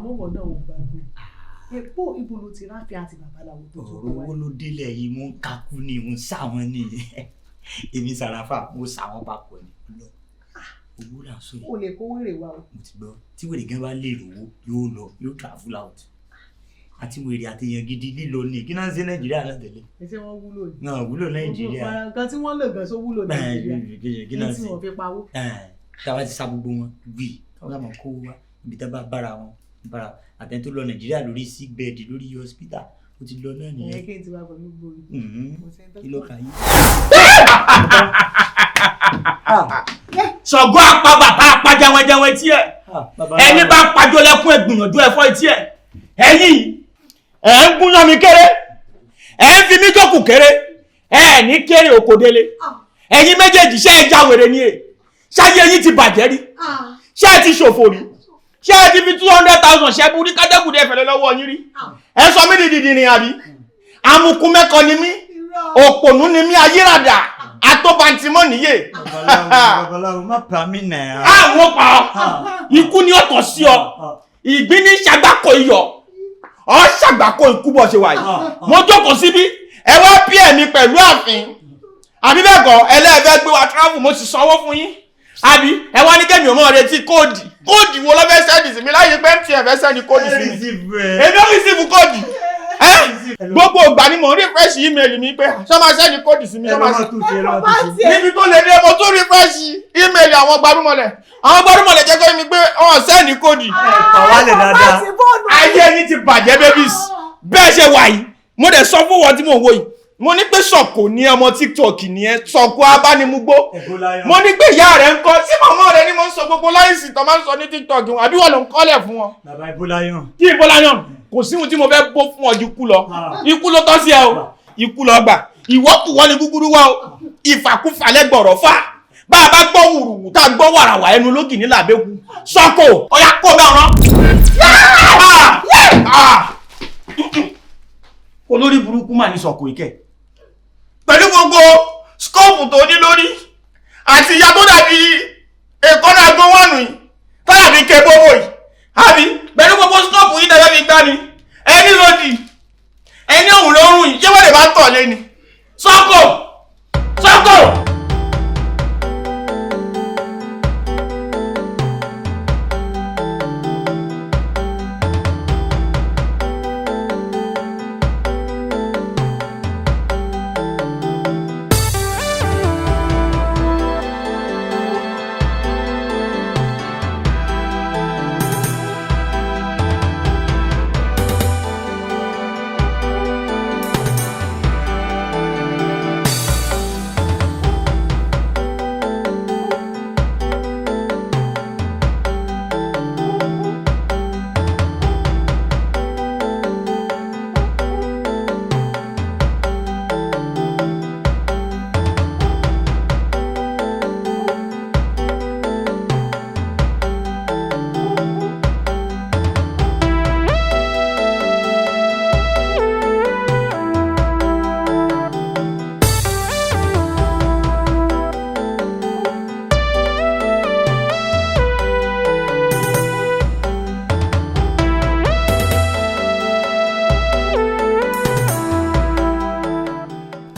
Àmọ́ wọ̀ náà ò gbádùn. Epo ibo ló ti ráfíà àti babaláwo tó tó Ọ̀rọ̀ owó ló délẹ̀ yìí, mo ń kakú ni, mo ń sá wọn ni. Èmi Sàràfà, mo sá wọn papọ̀ ni. Lọ owó là ń sọ yìí. O lè kó wèrè wa o. Mo ti gbọ́, tí wèrè gan bá lè rówó yóò lọ, yóò travel out. Àti wèrè àti èèyàn gidi lílọ ni kí náà ń ṣe Nàìjíríà náà tẹ́lẹ̀. Ẹsẹ̀ wọn wúlò ni. Náà wúlò Nàìjíríà. Nǹkan tí wọ́n lò gan só wúlò Nàìjíríà. Kí náà Ní tí ṣe wọ́n fi pawó. Táwa ti sa gbogbo wọn gbì káwọn sábà kó wa ibi tá a bá bára wọn bára àtẹni tó lọ Nàìjíríà lórí sick bed lórí hospital ó ti lọ náà Ẹ̀yẹ́ nìyẹn. kí n ti wá pẹ̀lú gbòòrò. Kí ló kà yín. Ṣàngó apá bàbá apá jẹwẹjẹwẹ tí ẹ ẹni bá pàjọ lẹ́kún ẹgbìyànjú ẹ̀fọ́ etí ẹ. Ẹ̀yin ẹ ń gúnyán mi kéré, ẹ ń fi mí jókòó kéré, ẹ ní kéré òkòdélé. Ẹ̀yin méjèèjì ṣé ẹ já wèrè ni e? Ṣáyé yín ti bàjẹ́ rí? Ṣé ẹ ti ṣòfò rí? Ṣé ẹ ti fi 200,000 ṣẹ́bù rí kájẹ́gùdé ẹ̀fẹ̀lẹ́ lọ́wọ́ yín rí? Ẹ sọ mí di dìdìrìn àbí? Amukun mẹ́kọ ni mí, òpònú ni mí, ayérada atóbantìmọ́ nìyé. Babaláwo má pa mí nà. Àwọn pa ọ, ikú ni ọ̀tọ̀ sí ọ, ìgbín ní ṣàgbákò iyọ̀, ọ ṣàgbákò ikú bọ̀ ṣe wà yìí. Mo jókòó síbí, ẹ wá bí ẹ̀mí pẹ̀lú ààfin àbí bẹ́ẹ̀ kọ́, ẹlẹ́ẹ̀fẹ́ gbé wa travel, mo sì sanwó fún yín àbí? Ẹ wá ní kẹ́mi ò mọ̀ retí kóòdì. Kóòdì wo ló fẹ́ sẹ́ndì sí mi láyé pé MTN fẹ́ sẹ́ndì kóòdì sí mi? Èmi ò rìsíìfù kóòdì. Gbogbo ìgbà ni mò ń refresh email mi pé ṣọ́ máa sẹ́ndì kóòdì sí mi, ṣọ́ máa sẹ́ndì níbi tó lè dé. Mo tún refresh email àwọn gbarúmọlẹ̀, àwọn gbarúmọlẹ̀ jẹ́ kó mi pé ọ̀hún sẹ́ndì kóòdì. Ayé yín ti bàjẹ́ babies bẹ́ẹ̀ ṣe wà yìí. Mo dẹ̀ sọ fún wọn tí mò ń wò yìí, mo ní pé Sọ̀kò ní ọmọ TikTok ní ẹ, Sọ̀kò abánimugbó. Mo ní pé ìyá rẹ̀ ń kọ́ sí màmá rẹ̀ ni mo ń sọ gbogbo láìsí tó máa ń sọ ní TikTok wọn, àbí wọn ló ń kọ́lẹ̀ fún wọn. Bàbá Ibóláyàn. Kí Ibóláyàn kò sí ohun tí mo fẹ́ bó fún ọ ju ikú lọ. Ikú ló tọ́ sí ẹ o, ikú lọ gbà. Ìwọ́kùwọ́ ni gúgúrú wá o, ìfàkúfà lẹ́gbọ̀rọ̀ fà. Bá a bá gbọ́ wùrùwù tá a gbọ́ wàràwà ẹnu lógì ní làbẹ́kú. Sọ̀kò ọ̀yà kó bẹ́ẹ̀ rán. Olórí burúkú mà ní Sọ̀kò ìkẹ́. Pẹ̀lú gbogbo skóòpù tó ní lórí àti ìyá tó dàbí èkọ́nà agbówánu yìí tó dàbí kébówó yìí àbí, pẹ̀lú gbogbo skóòpù yìí tẹ̀lé fi gbá mi ẹni lòdì ẹni òun ló rùn yìí, ṣé wọ́n lè bá tọ̀ lé ni? Sọ̀kò! Sọ̀kò!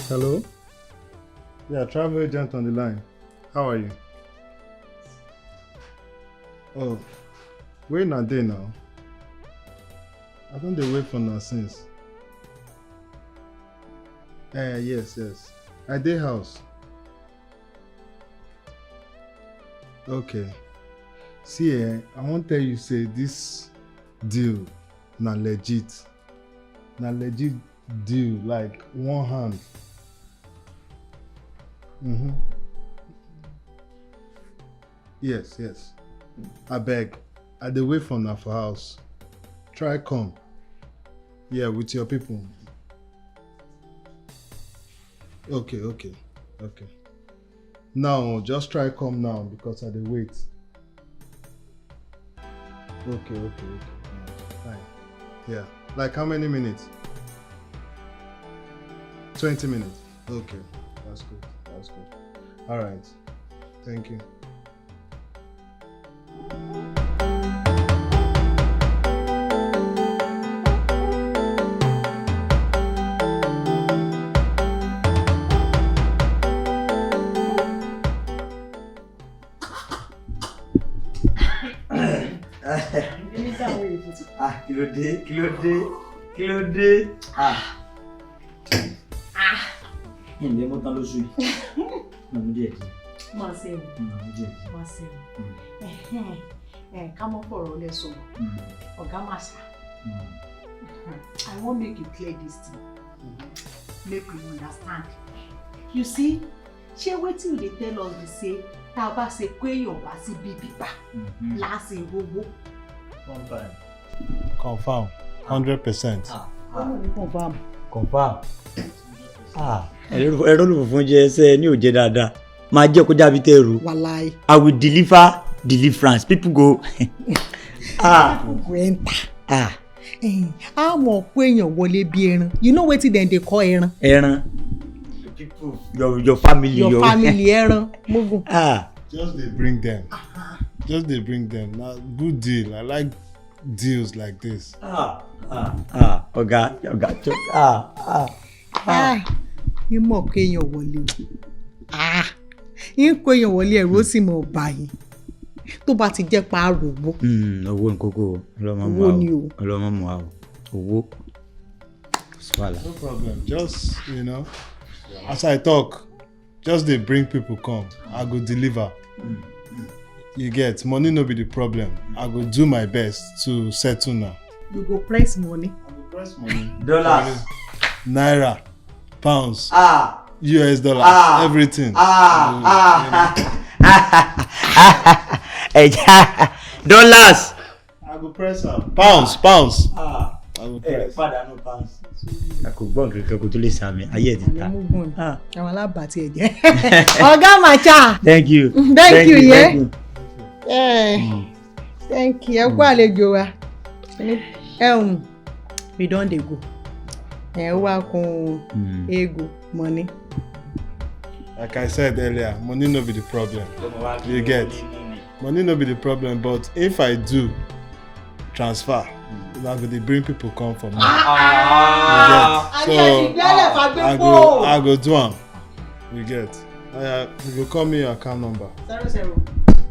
Hello? Yeah, travel agent on the line. How are you? Oh, where na dey now? I don dey wait for una since. Yes, yes. I dey house. Okay. See, I wan tell you say this deal na legit. Na legit deal, like one hand. Mm-hmm. Yes, yes. Abeg, I dey wait for una for house. Try come. Yeah, with your people. Okay, okay, okay. Now, just try come now because I dey wait. Okay, okay, okay. Fine. Yeah. Like how many minutes? 20 minutes. Okay, that's good. That's good. All right. Thank you. Ah, kí ló dé, kí ló dé, kí ló dé? Ah, ǹjẹ́ mo tán lóṣù yìí? Mo mú díẹ̀ díẹ̀. Máa ṣe o. Mo mú díẹ̀ díẹ̀. Máa ṣe o. Ká mọ́ fọ̀rọ̀ lẹ sọ̀rọ̀. Ọ̀gá Màṣá. I wan make you clear this thing. Make we understand. You see, ṣé wetin you dey tell us be say tá a bá ṣe kó èèyàn wá sí bíbí bá láti rówó. Confirm, 100%. Confirm. Confirm. Ẹ̀rọ olùfòfún jẹ ẹsẹ̀ ní òjẹ́ dáadáa. Máa jẹ́ kó jábí tẹ́ ru. Wàláì. I will deliver deliverance. People go. People go enter. A mọ̀ pé èèyàn wọlé bí ẹran. You know wetin dem dey call ẹran? Ẹran. People, your family. Your family ẹran. Mugun. Just dey bring them. Just dey bring them. Na good deal. I like deals like this. Ọ̀gá, ọ̀gá. Yín mọ̀ pé èèyàn wọlé o. Yín kó èèyàn wọlé, ẹ̀rù ó sì mọ̀ báyìí. Tó bá ti jẹ́ pa àròwó. Owó ní kókó o. Ọlọ́mọ mú wa o. Ọlọ́mọ mú wa o. Owó. No problem. Just, you know, as I talk, just dey bring people come. I go deliver. You get, money no be the problem. I go do my best to settle now. You go press money. I go press money. Dollars. Naira, pounds, US dollars, everything. Dollars. I go press am. Pounds, pounds. I go press. Padà nù pounds. A kò gbọ́ nǹkan kan kó tó lè sàmì ayé ẹ̀ ti ta. Àwọn alábàtì ẹ̀ jẹ́. Ọ̀gá Màṣá. Thank you. Thank you, yeah. Thank you. Ẹ kú àlejò wa. We don dey go. Ẹ wá kun ego money. Like I said earlier, money no be the problem. You get. Money no be the problem, but if I do transfer, I go dey bring people come for me. You get. So I go do am. You get. You go call me your account number. 00.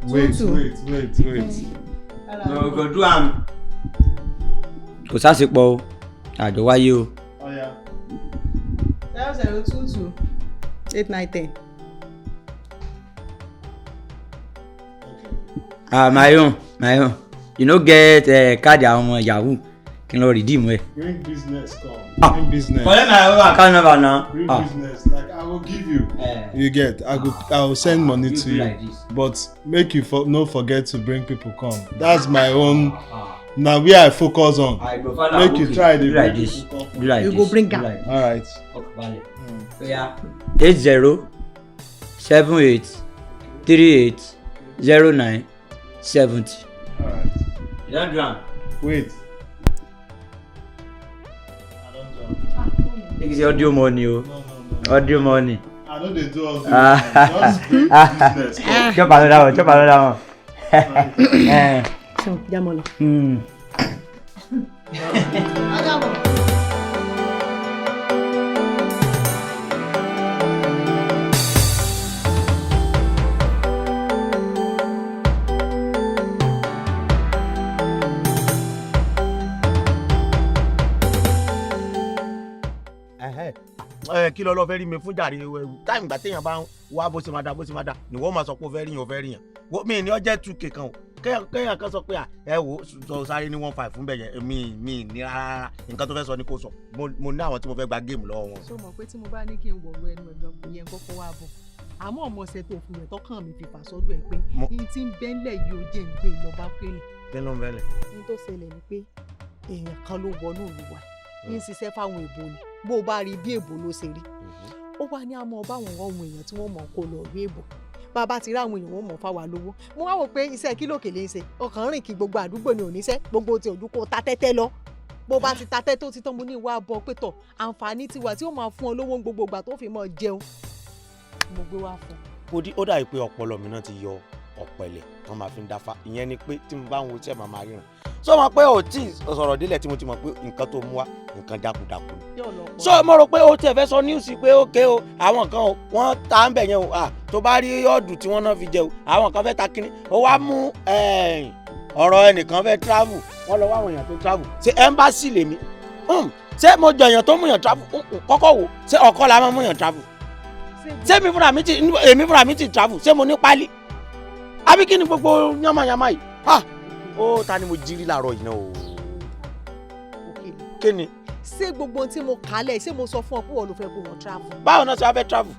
Wait, wait, wait, wait. No, go do am. Kò sásìpọ̀ o, àjọ wáyé o. 0022 8910. Ah, my own, my own. You no get card àwọn ọmọ yahoo kí n lọ redeem ẹ. Bring business come. Bring business. Collect my own account number now. Bring business. Like I will give you. You get. I will send money to you. Like this. But make you no forget to bring people come. That's my own. Now where I focus on. Make you try the like this. Do like you this. Go bring am. Like all right. Yeah. 80 78 38 09 70. All right. You don do am. Wait. I don do am. Take say audio money o. No, no, no. Audio money. I no dey do all this. Just bring business come. Chop another one. Chop another one. So, jamolo. Kí lọ́lọ́ fẹ́ rí mi fún jàre táìmù ìgbà téèyàn bá ń wá bó ṣe máa da bó ṣe máa da ni wọ́n máa sọ pé ó fẹ́ ríyàn ó fẹ́ ríyàn mi ní ọjẹ́ 2K kan o kéèyàn kan sọ pé ẹ wò ó sáré ní 1.5 fún bẹ́ẹ̀ yẹn mi ní rárá nǹkan tó fẹ́ sọ ni kò sọ mo ní àwọn tí mo fẹ́ gba géèmù lọ́wọ́ wọn. Ṣé o mọ̀ pé tí mo bá ní kí n wọ̀wọ́ ẹnu ẹ̀gbọ́n kò yẹ kọ́kọ́ wá bọ̀ àmọ́ ọmọọṣẹ́ tó fún rẹ̀ tọkàn mi fi fà sọ́dọ̀ ẹ̀ pé n tí ń bẹ́ńlẹ̀ yìí ó jẹ́ ń gbé lọ bá pélé. Kí ló ń bẹ́lẹ̀? N tó ṣẹlẹ̀ ni pé èèyàn kan ló wọnú ìlú wa ń ṣiṣẹ́ fáwọn èèbò ni bó o bá rí bí èèbò ló ṣe rí ó wá ní àmọ́ ọba àwọn ohun èèyàn tí wọ́n mọ̀ kó lọ rí èèbò bàbá ti rí àwọn èèyàn wọ́n mọ̀ fáwa lówó mo wá wò pé iṣẹ́ kí lókè lè ń ṣe ọkàn rìn kí gbogbo àdúgbò ni òníṣẹ́ gbogbo ti òdú kó ta tẹ́tẹ́ lọ bó bá ti ta tẹ́tẹ́ ó ti tán mo ní ìwà bọ̀ pé tọ̀ àǹfààní ti wà tí ó máa fún ọ lówó gbogbo ìgbà tó fi máa jẹun mo gbé wá fún. Ó dàbí pé ọpọlọ mi náà ti yọ ọ̀pẹ̀lẹ̀ tán máa fi ń dáfá ìyẹn ni pé tí mo bá ń wo iṣẹ́ màmá ríran sọ ma pé o tí sọ̀rọ̀ délẹ̀ tí mo ti mọ̀ pé nǹkan tó mú wa nǹkan jákujàku ni. Sọ mo rò pé o tiẹ̀ fẹ́ sọ níwùsì pé ókè o àwọn kan o wọ́n ta ń bẹ̀ yẹn o tó bá rí ọ̀dù tí wọ́n náà fi jẹ o àwọn kan fẹ́ ta kínní o wá mú Ọ̀rọ̀ ẹnìkan fẹ́ travel, wọ́n lọ wá àwọn èèyàn tó travel. Ṣé embassy lèmi? Ṣé mo jọ èèyàn tó múyàn travel? Kọ́kọ́ wò, ṣé ọkọ la máa múyàn travel? Ṣé èmi fúnra mi ti travel? Ṣé mo ní pálí? Àbí kí ni gbogbo yánmayánmá yìí? Ó ta ni mo jírí láàárọ̀ yìí náà o. Kí ni? Ṣé gbogbo ohun tí mo kà lẹ̀, ṣé mo sọ fún ọ pé wọ́n ló fẹ́ kó wọn travel? Báwo náà ṣe wá fẹ́ travel?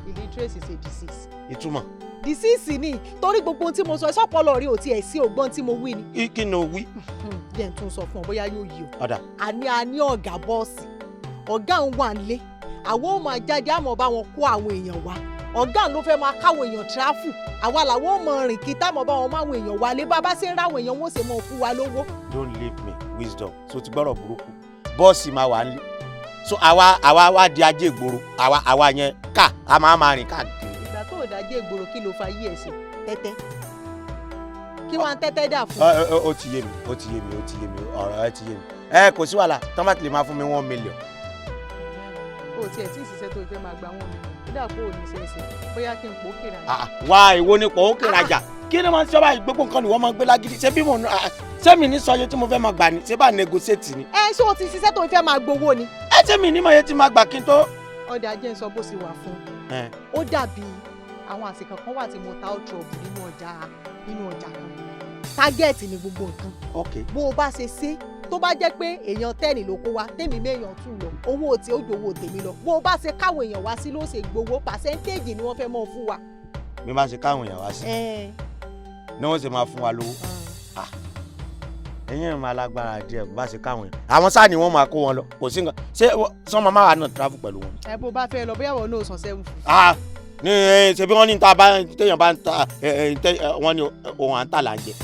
Illiteracy is a disease. Ìtumọ̀. Disease ni, torí gbogbo ohun tí mo sọ, sọ́pọ̀lọ́ rí ò tiẹ̀ sí ògbọ́n tí mo wí ni. Kí ni o wí? Jẹ́ n tún sọ fún ọ bóyá yóò yí o. Ọ̀dà. A ní ọ̀gá bọ́ọ̀sì, ọ̀gá ń wà nílé, àwọn ò máa jáde àmọ́ bá wọn kó àwọn èèyàn wá. Ọ̀gá ló fẹ́ máa káwọn èèyàn travel, àwa làwọn ò mọ rìn kí táwọn bá wọn máwọn èèyàn wálé, bá bá ṣe ń ráwọn èèyàn wọn ó ṣe mọ fún wa lówó. Don't leave me, wisdom. So ti gbọ́rọ̀ burúkú, bọ́ọ̀sì máa wà nílé, so àwa wá di ajé ìgboro, àwa yẹn ká a máa rìn káàkiri. Ìgbà tó o dájé ìgboro, kí ló fa yí ẹ̀ sí tẹ́tẹ́? Kí wọ́n á tẹ́tẹ́ dà fún? Ó ti yé mi, ó ti yé mi, ó ti yé mi, ọ̀rọ̀ ẹ ti yé mi. Ẹ kò sí wàhálà, tán bá ti lè máa fún mi 1 million. O tiẹ̀ tí ì ṣiṣẹ́ tó fẹ́ máa gba 1 million, ó dà kó o ní ṣe é ṣe, bóyá kí n pò ó kèrè àjà. Wá, ìwo ni pò ó kèrè àjà? Kí ni wọ́n ń sọ báyìí? Gbogbo nǹkan ni wọ́n máa ń gbé lágídí. Ṣé bí mo ṣé mi ní sọ iye tí mo fẹ́ máa gbà ni? Ṣé bá negotiate ni? Ẹ ṣé o ti ṣiṣẹ́ tó fẹ́ máa gbowó ni? Ẹ ṣé mi ní mọ̀ iye tí máa gbà kí n tó. Ọ̀dà, jẹ́ ń sọ bó ṣe wà fún un. Ó dàbí àwọn àsìkò kan wà tí mo ta out trouble nínú ọjà kan. Target ni gbogbo nǹkan. Bó o bá ṣe ṣe, tó bá jẹ́ pé èèyàn 10 ló kó wa, tèmi méèyàn tù lọ, owó tí ó ju owó tèmi lọ. Bó o bá ṣe káwọn èèyàn wá sí ló ṣe gbowó. Percentage ni wọ́n fẹ́ mọ́ fún wa. Bí wọ́n bá ṣe káwọn èèyàn wá sí ni wọ́n ṣe máa fún wa lówó. Ẹ̀yin ẹ̀ máa lágbára díẹ̀. Bó bá ṣe káwọn èèyàn, àwọn sáà ni wọ́n máa kó wọn lọ, kò sí nǹkan. Ṣé sọ́mọ máa wà náà travel pẹ̀lú wọn? Ẹ bó bá fẹ́ lọ, bóyá wọn náà san 750. Ní ṣe bí wọ́n ní ta bá téèyàn bá ń ta, wọ́n ní ohun à ń tà là ń jẹ.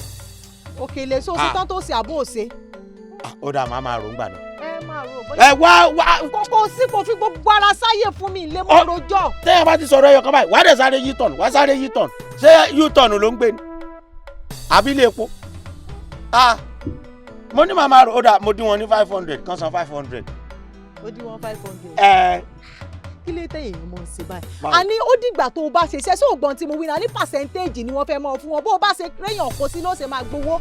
Òkèlè so ṣe tán tó ṣe àbó ṣe. Ó dà, máa rò ń gbà náà. Ẹ máa rò bóyá. Ẹ wá wá. Kókó sí kò fi gbogbo ara sáyè fún mi lé mọ́ rojọ́. Téèyàn bá ti sọ̀rọ̀ ẹyọ kan báyìí, wàá dẹ̀ sáré U-turn, wàá sáré U-turn. Ṣé U-turn ló ń gbé ni àbí ilé epo? Mo ní màmá rò ó dà, mo dín wọn ní 500, kan san 500. Ó dín wọn 500. Ẹ. Kí ló tẹ̀yìn èèyàn mọ̀ ń ṣe báyìí? A ní ó dìgbà tó o bá ṣe iṣẹ́ sí ògbọ́n tí mo wí náà ní percentage ni wọ́n fẹ́ mọ́ fún wọn. Bó o bá ṣe réyàn kó sí ló ṣe máa gbowó.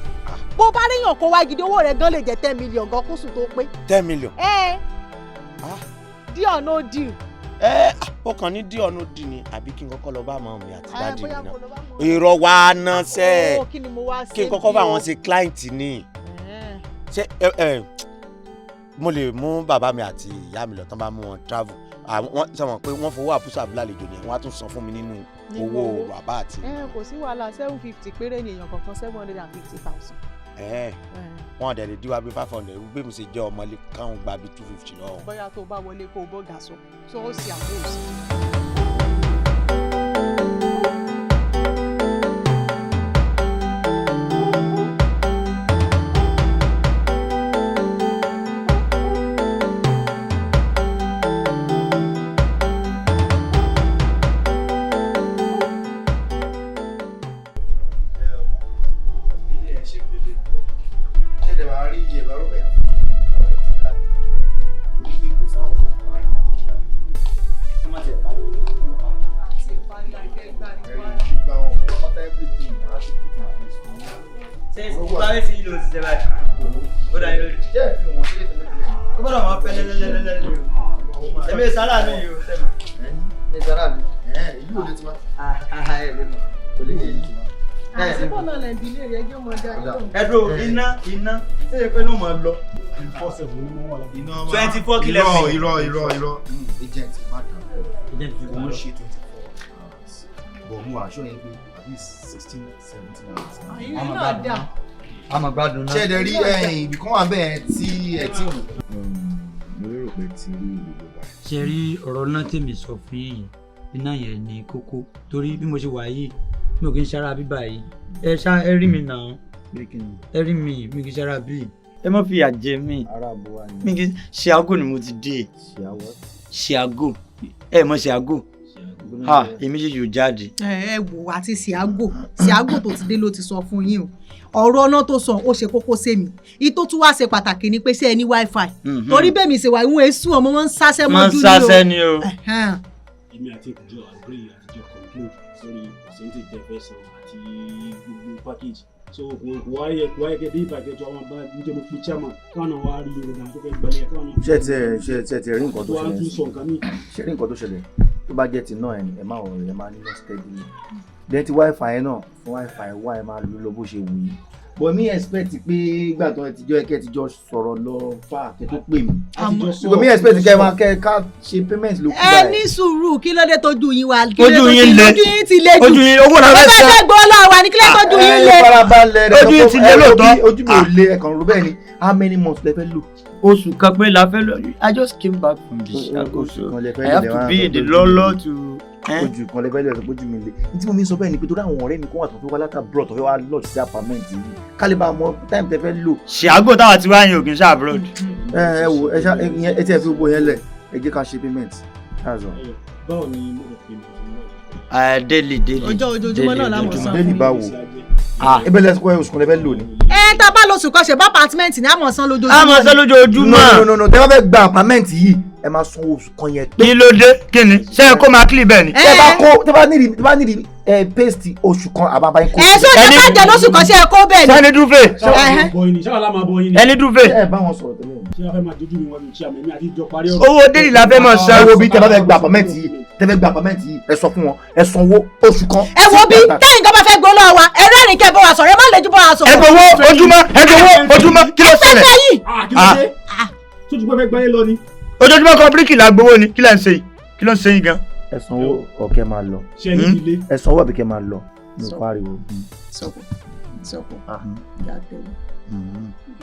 Bó o bá réyàn kó wá gidi, owó rẹ̀ gan lè jẹ́ 10 million gan kóṣù tó pé. 10 million. Ẹ deal or no deal? Ẹ ó kàn ní deal or no deal ni, àbí kí n kọ́kọ́ lọ bá màmá mi àti daddy mi náà? Èrò wa ná sẹ́. Kí ni mo wá ṣe? Kí n kọ́kọ́ bá wọn ṣe client ni. Ṣé ẹ mo lè mú bàbá mi àti ìyá mi lọ? Tán bá mú wọn travel, àwọn sọ wọn pé wọ́n fowó àbúṣe àbúlàlejò ni, wọ́n á tún san fún mi nínú owó bàbá àti. Ẹ kò sí wàhálà, 750 péré ni èèyàn kọ̀ọ̀kan, 750,000. Ẹ wọn dẹ̀ lè díwá bí 500 bí mo ṣe jẹ́ ọmọlé, káwọn gba bí 250 lọ́wọ́. Bóyá tó o bá wọlé kó o bọ́gà sọ tó o sì àbó òsì. Ilé ẹ̀ ṣe pélé, ṣé lè wàá rí environment torí pé kò sáwọn tó ń pa gbogbo àwọn pátápátá, everything á ti put in place fún yín. Ṣé ìgbà rẹ̀ sí ìlú òṣìṣẹ́ báyìí? Ó dá yín lójú? Ṣé ẹ fi wọ́n sílẹ̀ tẹ́lẹ̀tẹ́lẹ̀? Ó gbọ́dọ̀ máa fẹ́ lẹ́lẹ́lẹ́lẹ́lẹ́ o. Èmi sára mi yìí o, sẹ́mi. Ní sára mi ìlú òde tiwa. Ẹ lè mọ̀. Kò lè yé yìí tiwa. Àṣìbò náà lè bí ilé rẹ̀ ẹjọ́ mọ̀ dá yín lóhùn. Ẹ dúró, iná iná ṣé é pé ní o máa lọ? Iná máa 24 kílẹ̀ irọ́ pé. Irọ́, irọ́, irọ́. Agent, má dà. Agent fi Wọ́n ṣe 24 hours, but mo assure yín pé at least 16, 17 hours. Àyìn náà dà. A máa gbádùn náà. Ṣé ẹ dẹ̀ rí ibì kan wà bẹ́ẹ̀ tí ẹ ti wò? Mo lérò pé ti rí gbogbo báyìí. Ṣe rí ọ̀rọ̀ náà tèmi sọ fún yín, iná yẹn ní kókó, torí bí mo ṣe wà yìí, mi ò kí ń ṣara bíbà yìí. Ẹ ṣá ẹ rí mi náà, ẹ rí mi, mi kì í ṣara bí. Ẹ má fi ìyà jẹ mí. Mi kì í ṣe aago ni mo ti dé. Ṣe aago, ẹ mọ ṣe aago ha, èmi ṣe yóò jáde. Ẹ wò, àti Ṣíágò Ṣíágò tó ti dé ló ti sọ fún yín o. Ọ̀rọ̀ náà tó sọ, ó ṣe kókó sẹ́mi. Ìtò tún wá ṣe pàtàkì ni pé ṣé ẹ ní wifi? Torí bẹ́ẹ̀ mi ṣe wà, ìwọ̀n èsù ọmọ wọn ń sáṣẹ́ máa ń mọ́jú ni o. sáṣẹ́ ni o. Ẹ̀hẹ́n. Èmi àti ìkùjọ agree, àtijọ́ conclude sórí percentage tẹ́ fẹ́ san àti gbogbo package. So kò wáyé kò wáyé kẹ dé ìbàjẹ́ tó àwọn bá níjẹ́ mo fi chairman káwọn náà wá rí yorùbá tó fẹ́ gbalẹ̀ káwọn náà. Ṣé ẹ rí nǹkan tó tó wá tún ṣẹlẹ̀? Sọ nǹkan míì. Ṣé rí nǹkan tó ṣẹlẹ̀? Tó bá jẹ́ ti náà, ẹ má wọ̀rọ̀, ẹ máa ní lọ steadily. Then ti wifi yẹn náà, fún wifi wá, ẹ máa lò lọ bó ṣe wù yín, but mi expect pé ìgbà tó ẹ ti jọ ẹ kẹ́ ti jọ sọ̀rọ̀ lọ fà kẹ́ tó pè mí. Àtijọ́. Because mi expect kẹ́ máa kẹ́ ká ṣe payment ló kú Ẹ báyìí. ní sùúrù, kí ló dé tójú yín wá? Kí ló dé Ojú tójú yín le. Ojú yín ti le jù. Ojú yín, owó la Ó fẹ́ fẹ́ san. fẹ́ gbọ́ lọ́wọ́ wa ní, kí ló dé tójú yín le? Ẹ farabalẹ̀ rẹ̀. Ojú yín ti le lóòótọ́. Ojú mi ò le, ẹ kàn rò bẹ́ẹ̀ ni. How many months lẹ fẹ́ lò? Oṣù kan pé la fẹ́ lọ. I just came back from the Chicago, so Oṣù kan lẹ fẹ́ I have lò, to lẹ wá be in the sọ pé lọ́lọ́ to. Ojú kan lẹ fẹ́ lò, ẹ sọ pé ojú mi le. Ní tí mo fi ń sọ bẹ́ẹ̀ ni pé torí àwọn ọ̀rẹ́ mi kó wà tó fẹ́ wá láti abroad, tó fẹ́ wá lodge sí apartment yìí, ká lè bá a mọ time tẹ fẹ́ lò. Chicago táwa ti wá yín ò kì í ṣe abroad. Ẹ wo, ẹ ṣá ìyẹn, ẹ tí ẹ fi gbogbo yẹn lẹ̀, ẹ jẹ́ ká ṣe payment, that's all. Báwo ni mo rò pé mo ti ń lọ? Daily, daily. Ọjọ́ ojoojúmọ́ náà la mọ̀ san. Daily báwo? Ah. Ebe lẹsùn kọ́, oṣù kan lẹ fẹ́ lò ni. Ẹ tá a bá lóṣù kan ṣe bá apartment ní àmọ̀ san lójoojúmọ́. A máa san lójoojúmọ́. No, no, no, tẹ bá fẹ́ gba apartment yìí, ẹ máa san oṣù kan yẹn pé. Kí ló dé? Kí ni ṣé ẹ kó máa kílì bẹ́ẹ̀ ni? Tẹ bá kó, tẹ bá nídìí, tẹ bá nídìí ẹ paste oṣù kan àbábá yín kó. Ẹ sọ ṣe bá jẹ lóṣù kan, ṣe ẹ kó bẹ́ẹ̀ ni? Sẹ́ni dúfè. Ṣáà lá máa bọ yín ni. Ẹni dúfè. Ẹ bá wọn sọ̀rọ̀ tẹ́lẹ̀. Ṣé wàá fẹ́ máa dojú mi wọn mi chairman mi àti ìjọ parí ọ̀rọ̀? Owó daily la fẹ́ máa san. Ẹ wo bí, tẹ bá fẹ́ gba apartment yìí, tẹ fẹ́ gba apartment yìí, ẹ sọ fún wọn, ẹ sanwó oṣù kan. Ẹ wo bí, tẹ́yìn kan bá fẹ́ gbọ́ lọ́wọ́ wa, ẹ rẹ́rìn kẹ́ bọ́ wa sọ̀rọ̀, ẹ má lè ju bọ́ wa sọ̀rọ̀. Ẹ gbowó ojúmọ́, ẹ gbowó ojúmọ́, kí ló ṣẹlẹ̀? Ẹ yìí. Ah, kí ló dé? Tó ti pẹ́ fẹ́ gbáyé lọ ni. Ojoojúmọ́ kan bíríkì la gbowó ni, kí lẹ̀ ń ṣe yìí? Kí ló ń ṣe yín gan? Ẹ sanwó ọ̀kẹ́ máa lọ. Ṣé ẹ ní ilé? Ẹ sanwó àbíkẹ́ máa lọ, mi ò pariwo. Sọ̀kò sọ̀kò ìyá tẹ̀wọ́.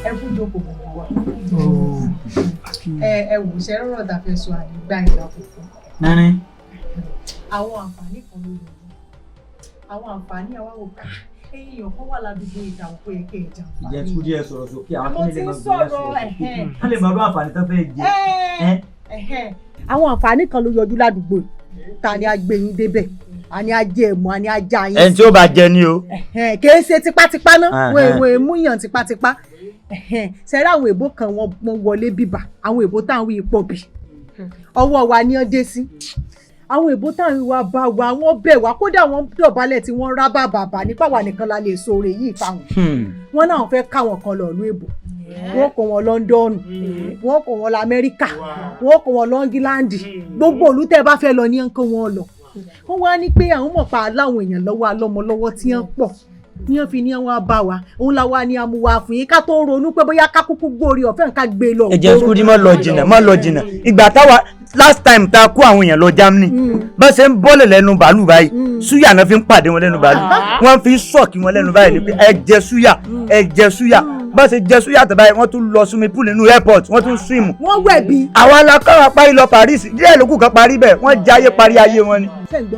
Ẹ kú jókòó gbogbo wa. Ẹ wò, ṣe rọrọ tá a fẹ́ sọ àdìgbà ìgbà kòkó. Nání. Àwọn àǹfààní kan ló yọjú, àwọn àǹfààní àwọn wò ká èèyàn kan wà ládùúgbò ìtàwọn pé ẹ kẹ́ ẹ jàǹfààní. Ìjẹ́ tún díẹ̀ sọ̀rọ̀ sókè, àwọn Mo kí ni ti lè ń máa gbé sọ̀rọ̀, sọ̀rọ̀ sókè. Ẹ̀hẹ́n. Wọ́n lè máa rú àǹfààní tó fẹ́ jẹ. Ẹ̀hẹ́n. Àwọn àǹfààní kan ló yọjú ládùúgbò yìí. Ta ni a gbé yín débẹ̀, a ní a jẹ ẹ̀mú, a ní a já yín. Ẹni tí ó bá jẹ ni o. Ẹ̀hẹ́n, kì í ṣe tipátipá ná. Ẹ̀hẹ́n. Wọ́n èèwọ̀ èmúyàn tipátipá. Ẹ̀hẹ́n, ṣẹ̀rí àwọn èèbó kan, wọ́n wọlé bíbà, àwọn èèbó táwọn wí pọ̀ bì ọwọ́ wa ní ọ́n dé sí. Àwọn èèbó táwọn wí wa bá wa, wọ́n bẹ̀ wá, kódà wọ́n dọ̀bálẹ̀ tí wọ́n rá bàbà nípa wà nìkan la lè sọ̀rọ̀ èyí fáwọn. Wọ́n náà fẹ́ káwọn kan lọ ìlú èbó, wọ́n kó wọn Lọ́ndọ̀nù, wọ́n kó wọn lọ Amẹ́ríkà, wọ́n kó wọn lọ Ẹ́ngíláńdì, gbogbo ìlú tẹ́ ẹ bá fẹ́ lọ ní ẹ̀ ń kó wọn lọ. Wọ́n wá ní pé àwọn mọ̀ pa aláwọn èèyàn lọ́wọ́ alọ́mọ lọ́wọ́ tí wọ́n pọ̀ ní wọ́n fi ní wọ́n bá wa, òun la wa ní amúwa fún yín ká tó ronú pé bóyá ká kúkú gbórí ọ̀fẹ́ nǹkan gbé lọ. Ẹ jẹ́ kúndí, má lọ jìnnà, má lọ jìnnà. Ìgbà táwa last time ta kó àwọn èèyàn lọ Germany, bá ṣe ń bọ́lẹ̀ lẹ́nu bàálù báyìí, súyà náà fi ń pàdé wọn lẹ́nu bàálù, wọ́n fi ń sọ̀kì wọn lẹ́nu báyìí ni pé ẹ jẹ súyà, ẹ jẹ súyà. Bá ṣe jẹ súyà tó báyìí, wọ́n tún lọ swimming pool nínú airport, wọ́n tún swim. Wọ́n wẹ̀ bí. Àwa la kọ́ wa parí lọ Paris, díẹ̀ lókù kan parí bẹ́ẹ̀, wọ́n jayé parí ayé wọn ni.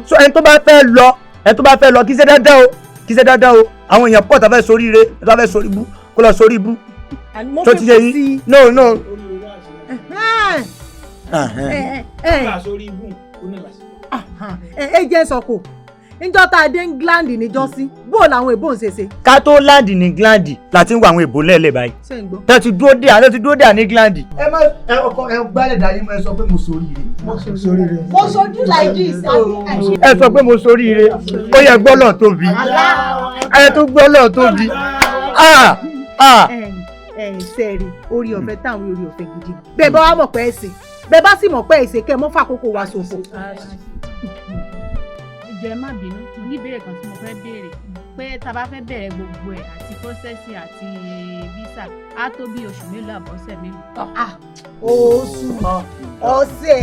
So ẹni tó bá fẹ́ lọ, ẹni tó bá fẹ́ lọ, kí ṣe dandan o, kí ṣe dandan o. Àwọn èèyàn pọ̀ tó fẹ́ soríire, tó fẹ́ sórí bú, kó lọ sórí bú. Tó ti ṣe yín, no, no. Ẹ jẹ́ sọ̀kò, níjọ́ tá a dé England níjọ́sí, bó làwọn èbó ń ṣe ṣe. Ká tó land ní England la ti ń wo àwọn èbó lẹ́lẹ̀ báyìí. Ṣé ń gbọ́? Tẹ́ ti dúró dé, àtẹ́ ti dúró dé ní England. Ẹ má ẹ ọkọ ẹ gbálẹ̀ dání mọ́, ẹ sọ pé mo soríire. Mo sojú like this. Ẹ sọ pé mo soríire, ó yẹ gbọ́lọ̀ tóbi, ẹ tó gbọ́lọ̀ tóbi. Ah ah. Ẹ sẹ́ẹ̀rì orí ọ̀fẹ́ táwọn orí ọ̀fẹ́ gidi bẹ́ẹ̀ bá wà mọ̀ pé ẹ sè, bẹ́ẹ̀ bá sì mọ̀ pé ẹ sè, kẹ́ ẹ mọ́ fàkókò wa ṣòfò. Ẹ jọ̀ọ́, ẹ má bínú, mo ní ìbéèrè kan tí mo fẹ́ béèrè pé tá a bá fẹ́ bẹ̀rẹ̀ gbogbo ẹ̀ àti processing àti visa, á tó bí oṣù mélòó àbọ̀sẹ̀ mélòó? Oṣù, ọ̀sẹ̀,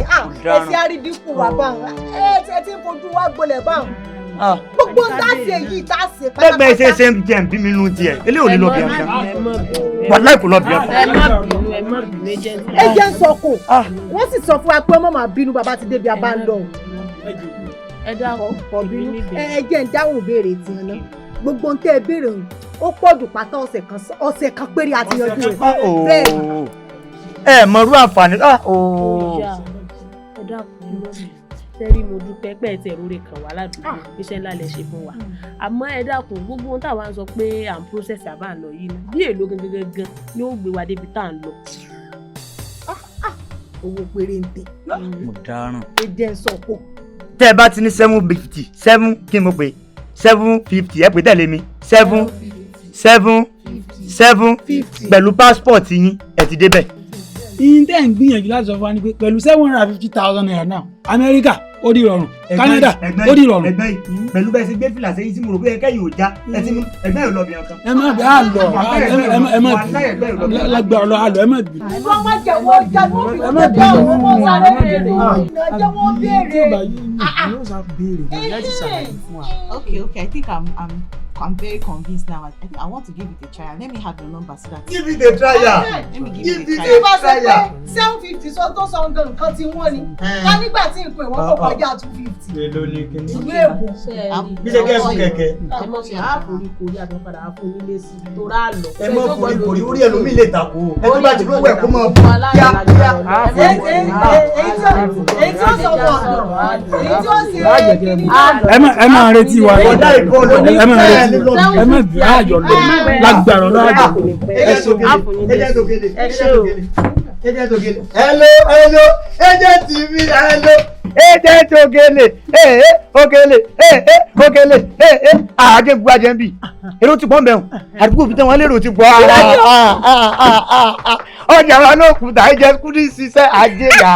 ẹsẹ̀ àrídìkù wà báwọn, ẹ ti ń fojú wa gbolẹ̀ báwọn, gbogbo ń tá a ṣe yìí tá a ṣe pátápátá. Lẹ́gbẹ̀ẹ́ ṣe ṣe ń jẹ́ bí mi nù tiẹ̀, eléyìí ò ní lọ bí ọ̀sán, wàláì kò lọ bí ọ̀sán. Ẹ má bínú, ẹ má bínú, agent. Ẹ jẹ́ ń sọ kò, wọ́n sì sọ fún wa pé ọmọ màá bínú bàbá ti débi abá ń lọ. Ẹ dákun. Kò bínú. Ẹ jẹ́ ń dáhùn ìbéèrè tiẹ̀ náà. Gbogbo ń tẹ́ ẹ béèrè òun, ó pọ̀ jù pátá ọ̀sẹ̀ kan, ọ̀sẹ̀ kan péré àti yanjú rẹ̀ bẹ́ẹ̀ ni. Ẹ mọ̀rú àǹfààní. Ẹ dákun, ẹ má bínú. Sẹ́rí, mo dúpẹ́ pẹ́ tí ẹ̀rọ rẹ̀ kàn wá ládùúgbò, iṣẹ́ ńlá lẹ ṣe fún wa. Àmọ́ ẹ dákun, gbogbo ohun táwa ń sọ pé à ń process àbá ń lọ yìí ni bí èlò gangan gangan ni ó gbé wa débi tá à ń lọ. Owó pérénte. Mo dáràn. Ẹ jẹ́ ń sọ̀kò. Tẹ́ ẹ bá ti ní 750 seven, kí n mo pè 750, ẹ pè tẹ̀lé mi, seven seven seven, pẹ̀lú passport yín, ẹ ti débẹ̀. Ìyín tẹ́ ń gbìyànjú láti sọ fún wa ni pé pẹ̀lú ₦750,000 náà, Amẹ́ríkà ó di rọrùn, Canada ó di rọrùn. Ẹgbẹ́ yìí, pẹ̀lú bẹ́ẹ̀ ṣe gbé fìlà sẹ́yìn tí mo rò pé ẹkẹ́ yìí ò já, ẹ ti mú ẹgbẹ́ yìí lọ bí ọkàn. Ẹ má bẹ á lọ, ẹ má bí lágbára lọ, á lọ, ẹ má bí. Wọ́n má jẹ́ wọ́n já ní wọ́n fi Ẹ má wọ́n bí bẹ́ẹ̀ wọ́n mọ̀ sáré ẹ má béèrè. bínú. Jẹ́ wọ́n Tí ò béèrè. bá yé mi, yóò sá béèrè náà láti ṣàlàyé fún wa. Okay. I think I'm very convinced now. I think I want to give it a try. Let me have your number so that. Give it a try. Let me give Give it a it try. Tí bá ṣe pé 750 sọ tó sọ gan nǹkan tí wọ́n ní ká nígbà tí nǹkan ìwọ́n kò kọjá 250. Èló ni kíní. Ìlú èbó. Bí ṣe kẹ́ fún kẹ̀kẹ́. Ẹ mọ̀ sí àforíkorí àti wọn padà fún yín lésì tó rà lọ. Ẹ mọ̀ foríkorí, orí ẹlòmíì lè takò. Ẹ tó bá ti rówó ẹ̀ kó mọ̀ kíá kíá. Èyí tí ó sọ wọ̀, èyí tí ó ṣe kíní. Ẹ má retí wa. Ọ̀dà ìbọ̀lù. Ẹ má retí, ẹ má bí àjọ lọ, lágbára lọ, àjọ lọ. Ẹ ṣe òkèlè, ẹ jẹ́ tòkèlè. Hello, hello, agent TV, hello. Agent Òkèlè, ee Òkèlè, ee Òkèlè, ee àjẹ gbogbo àjẹ ń bì. Èrò ti pọ̀ ń bẹ̀rùn, àdúgbò fi tẹ́ wọn lérò ti pọ̀. Ọjà wa náà kùtà, ẹ̀jẹ̀ kúndí ṣiṣẹ́ ajé yà.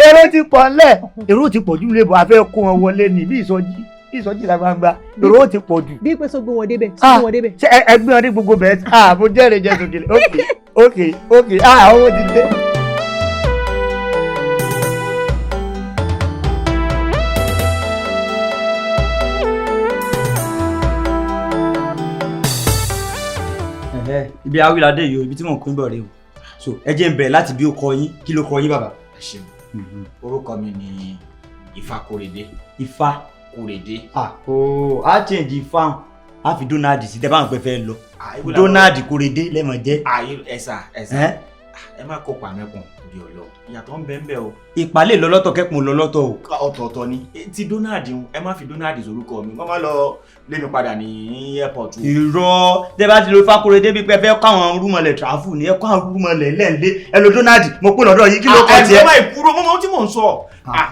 Èrò ti pọ̀ ńlẹ̀, èrò ti pọ̀ jù lébọ̀, àfẹ́ kó wọn wọlé ní bí ìsọjí, bí ìsọjí la gbangba, èrò ti pọ̀ jù. Bí pé sọ gbé wọn débẹ̀, sọ gbé wọn débẹ̀. Ṣé ẹ gbé wọn dé gbogbo bẹ̀rẹ̀? Ah, mo jẹ́rìí jẹ́ tòkèlè. Ok, ah, owó ti dé. Ibi awilade yìí o, ibi tí mò ń kún bọ̀ rè o. So ẹ jẹ́ n bẹ̀rẹ̀ láti bí ó kọ yín. Kí ló kọ yín, bàbá? Ẹ ṣeun. Orúkọ mi ni Ifákóredé. Ifá Kórèdé. Ah, ooo, á change Ifá, á fi Donald sí tẹ bá ń pẹ́ fẹ́ lọ. Donald Kórèdé lẹ́mọ̀ jẹ́. Ẹ̀sà ẹ̀sà, ẹ má kó pàmẹ́kùn torí ọlọ, ìyàtọ̀ ń bẹ ń bẹ o. Ìpàlẹ̀ lọ lọ́tọ̀, kẹ́kùn lọ lọ́tọ̀ o. Ọ̀tọ̀ọ̀tọ̀ ni ti Donald ń, ẹ má fi Donald sorúkọ mi, wọ́n má lọ lé mi padà ní airport o. Irọ́, tẹ bá ti lo Ifákóredé bí pé fẹ́ kọ́ àwọn rúmọlẹ̀ tráfù ni, ẹ kọ́ àwọn rúmọlẹ̀ lẹ́ǹlé, ẹ lo Donald. Mo pè lọ́dọ̀ yìí, kí ló kọ́ tiẹ̀? Ẹ má ìkúrò, mo mọ ohun tí mò ń sọ.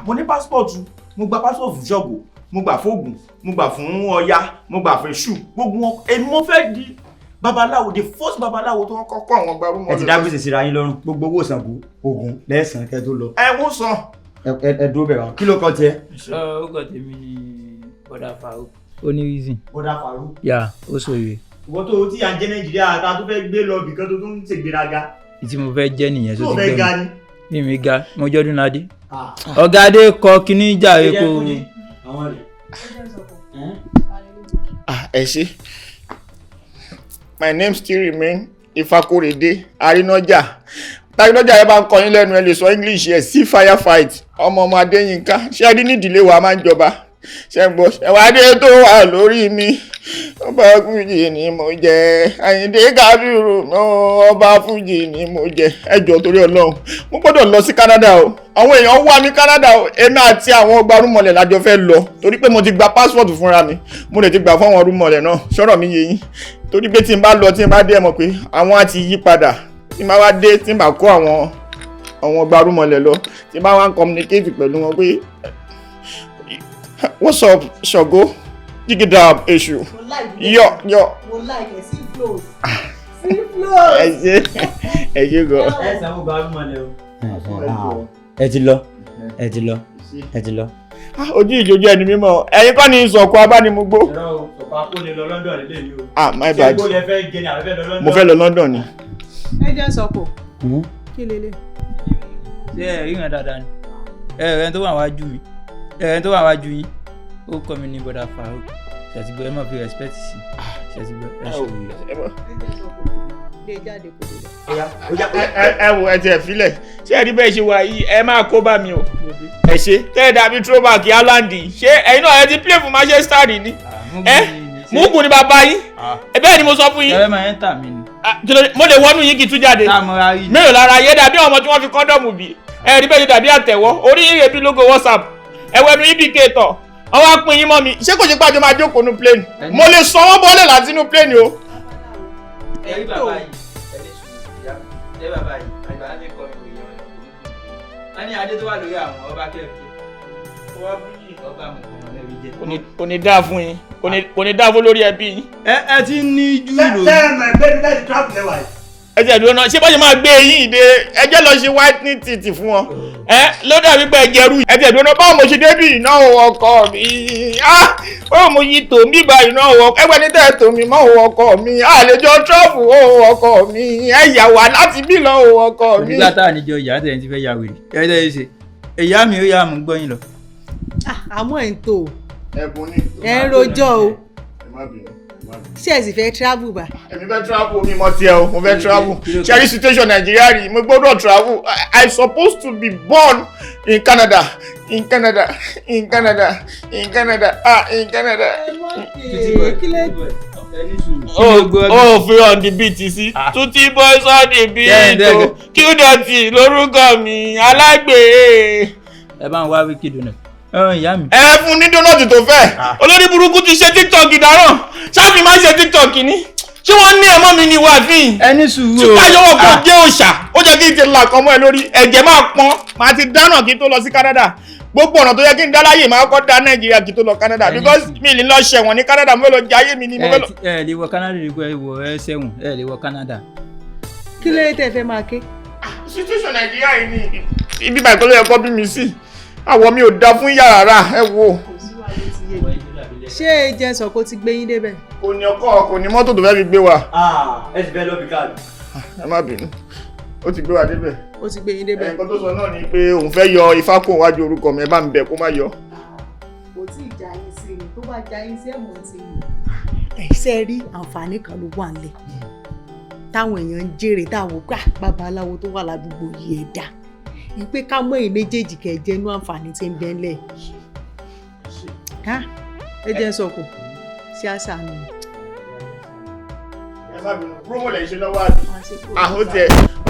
Mo ní pásítọ̀tù, mo gba pásítọ̀tù fún Ṣàngó, mo gbà fóògùn, mo gbà fún Ọya, mo gbà fún Èṣù, gbogbo wọn. Èmi mo fẹ́ di babaláwo, the first babaláwo tó kọ́kọ́ kọ́ àwọn gbarumọ. Ẹ ti dá gbèsè síra yín lọ́rùn, gbogbo owó Ṣàngó, Ògún lẹ́sàn-án kẹ́ tó lọ. Ẹ wọ́n san. Ẹ dúró bẹ̀rẹ̀ wọn, kí ló kọ́ tiẹ̀? Orúkọ tèmi ni Bọ́dà Faruk. Ó ní reason. Bọ́dà Faruk. Yà ó sòye. Ìwọ tó o tí à ń jẹ́ Nàìjíríà ta tó fẹ́ gbé lọ bìkan tó tún ń ṣègbéraga. Ìtí mo fẹ́ jẹ́ nìyẹn tó Tó ti fẹ́ gbẹ́ ga mi. ni. Mi ga, mo jọ́dún ládé. Ọ̀gá Adé kọ kíní jàre kó. Àwọn rẹ̀. Ah, ẹ ṣé. My name still remain Ifákóredé Arínájà. Tarínájà yẹn bá ń kọ yín lẹ́nu, ẹ lè sọ English ẹ̀ sí firefight. Ọmọ ọmọ Adéyínká, ṣé ẹ rí nídìílé wa máa ń jọba? Ṣé ń gbọ́? Ẹ̀wọ̀n adé tó wà lórí mi. Ọba Fújì ni mo jẹ́. Àyìndé Kábírù náà, ọba Fújì ni mo jẹ́. Ẹ jọ̀ọ́ torí Ọlọ́run. Mo gbọ́dọ̀ lọ sí Canada o. Àwọn èèyàn wá mi Canada o. Èmi àti àwọn gbarúmọlẹ̀ lájọ fẹ́ lọ. Torí pé mo ti gba passport fúnra mi. Mo lè ti gbà fún àwọn rúmọlẹ̀ náà. Ṣọ́rọ̀ mi yé yín. Torí pé tí n bá lọ, tí n bá dé, ẹ mọ̀ pé àwọn á ti yí padà. Tí n bá wá dé, tí n bá kó àwọn gbarúmọlẹ̀ lọ, tí n bá wá ń communicate pẹ̀lú wọn pé what's up Ṣàngó, jigida Èṣù, yọ yọ. Mo like ẹ sí flows. Sí flows. Ẹ ṣé, ẹ ṣé gan. Ẹ sanwó gbarúmọlẹ̀ o. Ẹ ti lọ, ẹ ti lọ, ẹ ti lọ. Ojú ìjòjú ẹni mímọ́, ẹ̀yin kọ́ ni sọ̀kò abánimugbó. Irọ́ o, sọ̀kò akóni lọ London lélẹ̀ yìí o. Ah, my Ṣé bad. igbó lẹ fẹ́ jẹ ni àbẹ́ fẹ́ lọ London? Mo fẹ́ lọ London ni. Ẹ jẹ́ ń sọ̀kò. Kí lélẹ̀? Ṣé ẹ ríran dáadáa ni? Ẹ rẹ tó wà wájú mi. Ẹ rẹ tó wà wájú yín. Ó kọ́ mi ní Bọ́dà Faruk. Ṣètìgbọ́, ẹ má fi respect sí. Ṣètìgbọ́, ẹ ṣòro. Lè jáde kò lè lọ. Ẹ wo, ẹ tiẹ̀ filẹ̀, ṣé ẹ rí bẹ́ẹ̀ ṣe wà yìí, ẹ máa kó bá mi o. Ẹ ṣe tẹ́ ẹ dàbí throwback Haaland. Ṣé ẹ̀yin náà ẹ ti play fún Manchester rí ni? Ẹ mugun ni bàbá yín, ẹ bẹ́ẹ̀ ni mo sọ fún yín. Ẹ máa ń tà mí ni. Mo lè wọnú yín kí n tún jáde mélòó lára yé dàbí ọmọ tí wọ́n fi kọ́ńdọ̀mù bí. Ẹ rí bẹ́ẹ̀ ṣe dàbí àtẹ̀wọ́ orí yín rè bí logo WhatsApp. Ẹwẹ́ nu ibi kéètọ̀. Àwọn apin yín mọ́ mi. Ṣé kò ṣe pàjọ máa jókòó nu plane? Mo lè sọ wọ́n bọ́lẹ̀ láti inú plane o. Ẹ rí bàbá yìí, ẹ ní sùúrù, ìyá ẹ bàbá yìí, àgbà láti kọ́ mi òye wọn. A ní adé tó wà lórí àwọn ọba kẹfì. Ọba mọ̀kànlá lẹ́bi jẹ. Kò ní dáa fún yín, kò ní dáa fún lórí ẹbí yín. Ẹ ti ní jù lórí. Ṣé ẹ mọ̀ pé bí láti travel lẹ́wà yìí? Ẹ jẹ́ ìdúró náà, ṣé bá ṣe máa gbé eyín ìdè ẹjẹ́ lọ ṣe whitening teeth fún wọn? Ẹ ló dàbí pé ẹjẹ rú. Ẹ jẹ́ ìdúró náà, báwo mo ṣe débì iná ọkọ mi? Báwo mo yí tò mí bá iná ọkọ? Ẹgbẹ́ ní tẹ́ tò mí mọ́ ọkọ mi. Àlejò travel ọkọ mi. Ẹ yà wá láti bí lọ ọkọ mi. Nígbà tá à níjọ ìyá tẹ̀ ń ti fẹ́ ya wèrè. Ẹ tẹ́ ẹ ṣe. Ìyá mi ó yà mú gbọ́yìn lọ. Àmọ́ ẹ̀ ń tò. Ẹ̀bùn ni. Ẹ ń rojọ́ o. Ẹ má bínú. Ṣé ẹ sì fẹ́ travel bá? Èmi fẹ́ travel, mi mọ tiẹ̀ o, mo fẹ́ travel. Ṣẹ́rí situation Nàìjíríà rí, mo gbọ́dọ̀ travel. I supposed to be born in Canada, in Canada, in Canada, in Canada, ah, in Canada. Oh, fi on the beat sí. Tutti boys on the beat o. Qdotty lórúkọ mi, alágbè. Ẹ bá ń wá wíkì dùnà. Ìyá mi. Ẹ fún ní dónọ́ọ̀tì tó fẹ́. Olórí burúkú ti ṣe TikTok dáràn. Ṣáàfì máa ń ṣe TikTok ni. Ṣé wọ́n ní ẹ̀mọ́ mi ni wà fín? Ẹ ní sùúrù o. Tí káyọ̀wọ̀ kò jẹ́ òòṣà, ó jẹ́ kí n ti là kan mọ́ ẹ lórí. Ẹ̀jẹ̀ máa pọ́n, màá ti dáná kí n tó lọ sí Canada. Gbogbo ọ̀nà tó yẹ kí n dá láyè máa kọ́ dá Nàìjíríà kí n tó lọ Canada. Because mi lè lọ ṣẹ̀wọ̀n ní Canada, mo fẹ́ lọ jayé mi ni mo fẹ́ lọ. Ẹ lè wọ Canada rí pé wọ ẹ ṣẹ̀wọ̀n, ẹ lè wọ Canada. Kí ló dé tẹ́ fẹ́ máa ké? Situation Nàìjíríà yìí ni ibi báyìí tó ló yẹ kó bí mi sí. Àwọ̀ mi ò da fún yàrá rà, ẹ wo. Ṣé ẹ jẹ́ sọ kó ti gbé yín débẹ̀? Kò ní ọkọ̀, kò ní mọ́tò tó fẹ́ fi gbé wa. Ẹ sì fẹ́ lọ bí káàdì. Ẹ má bínú, ó ti gbé wa débẹ̀. Ó ti gbé yín débẹ̀. Nǹkan tó sọ náà ni pé òun fẹ́ yọ ifá kó wájú orúkọ mi, ẹ bá mi bẹ̀ kó má yọ. Kò tí ì já yín sí ni, tó bá já yín sí ẹ̀mọ́ ti yìn. Ṣé rí àǹfààní kan ló wà nílẹ̀ táwọn èèyàn ń jèrè táwọn gbà babaláwo tó wà ládùúgbò yìí ẹ̀ dá. Ìpè ká mọ èyí méjèèjì kẹ jẹ inú àǹfààní tí ń bẹ ńlẹ̀. Ẹ jẹ́ sọ̀kò sí àṣà mi. Ẹ má bínú, promo lẹ̀ ṣe lọ́wọ́ àbí?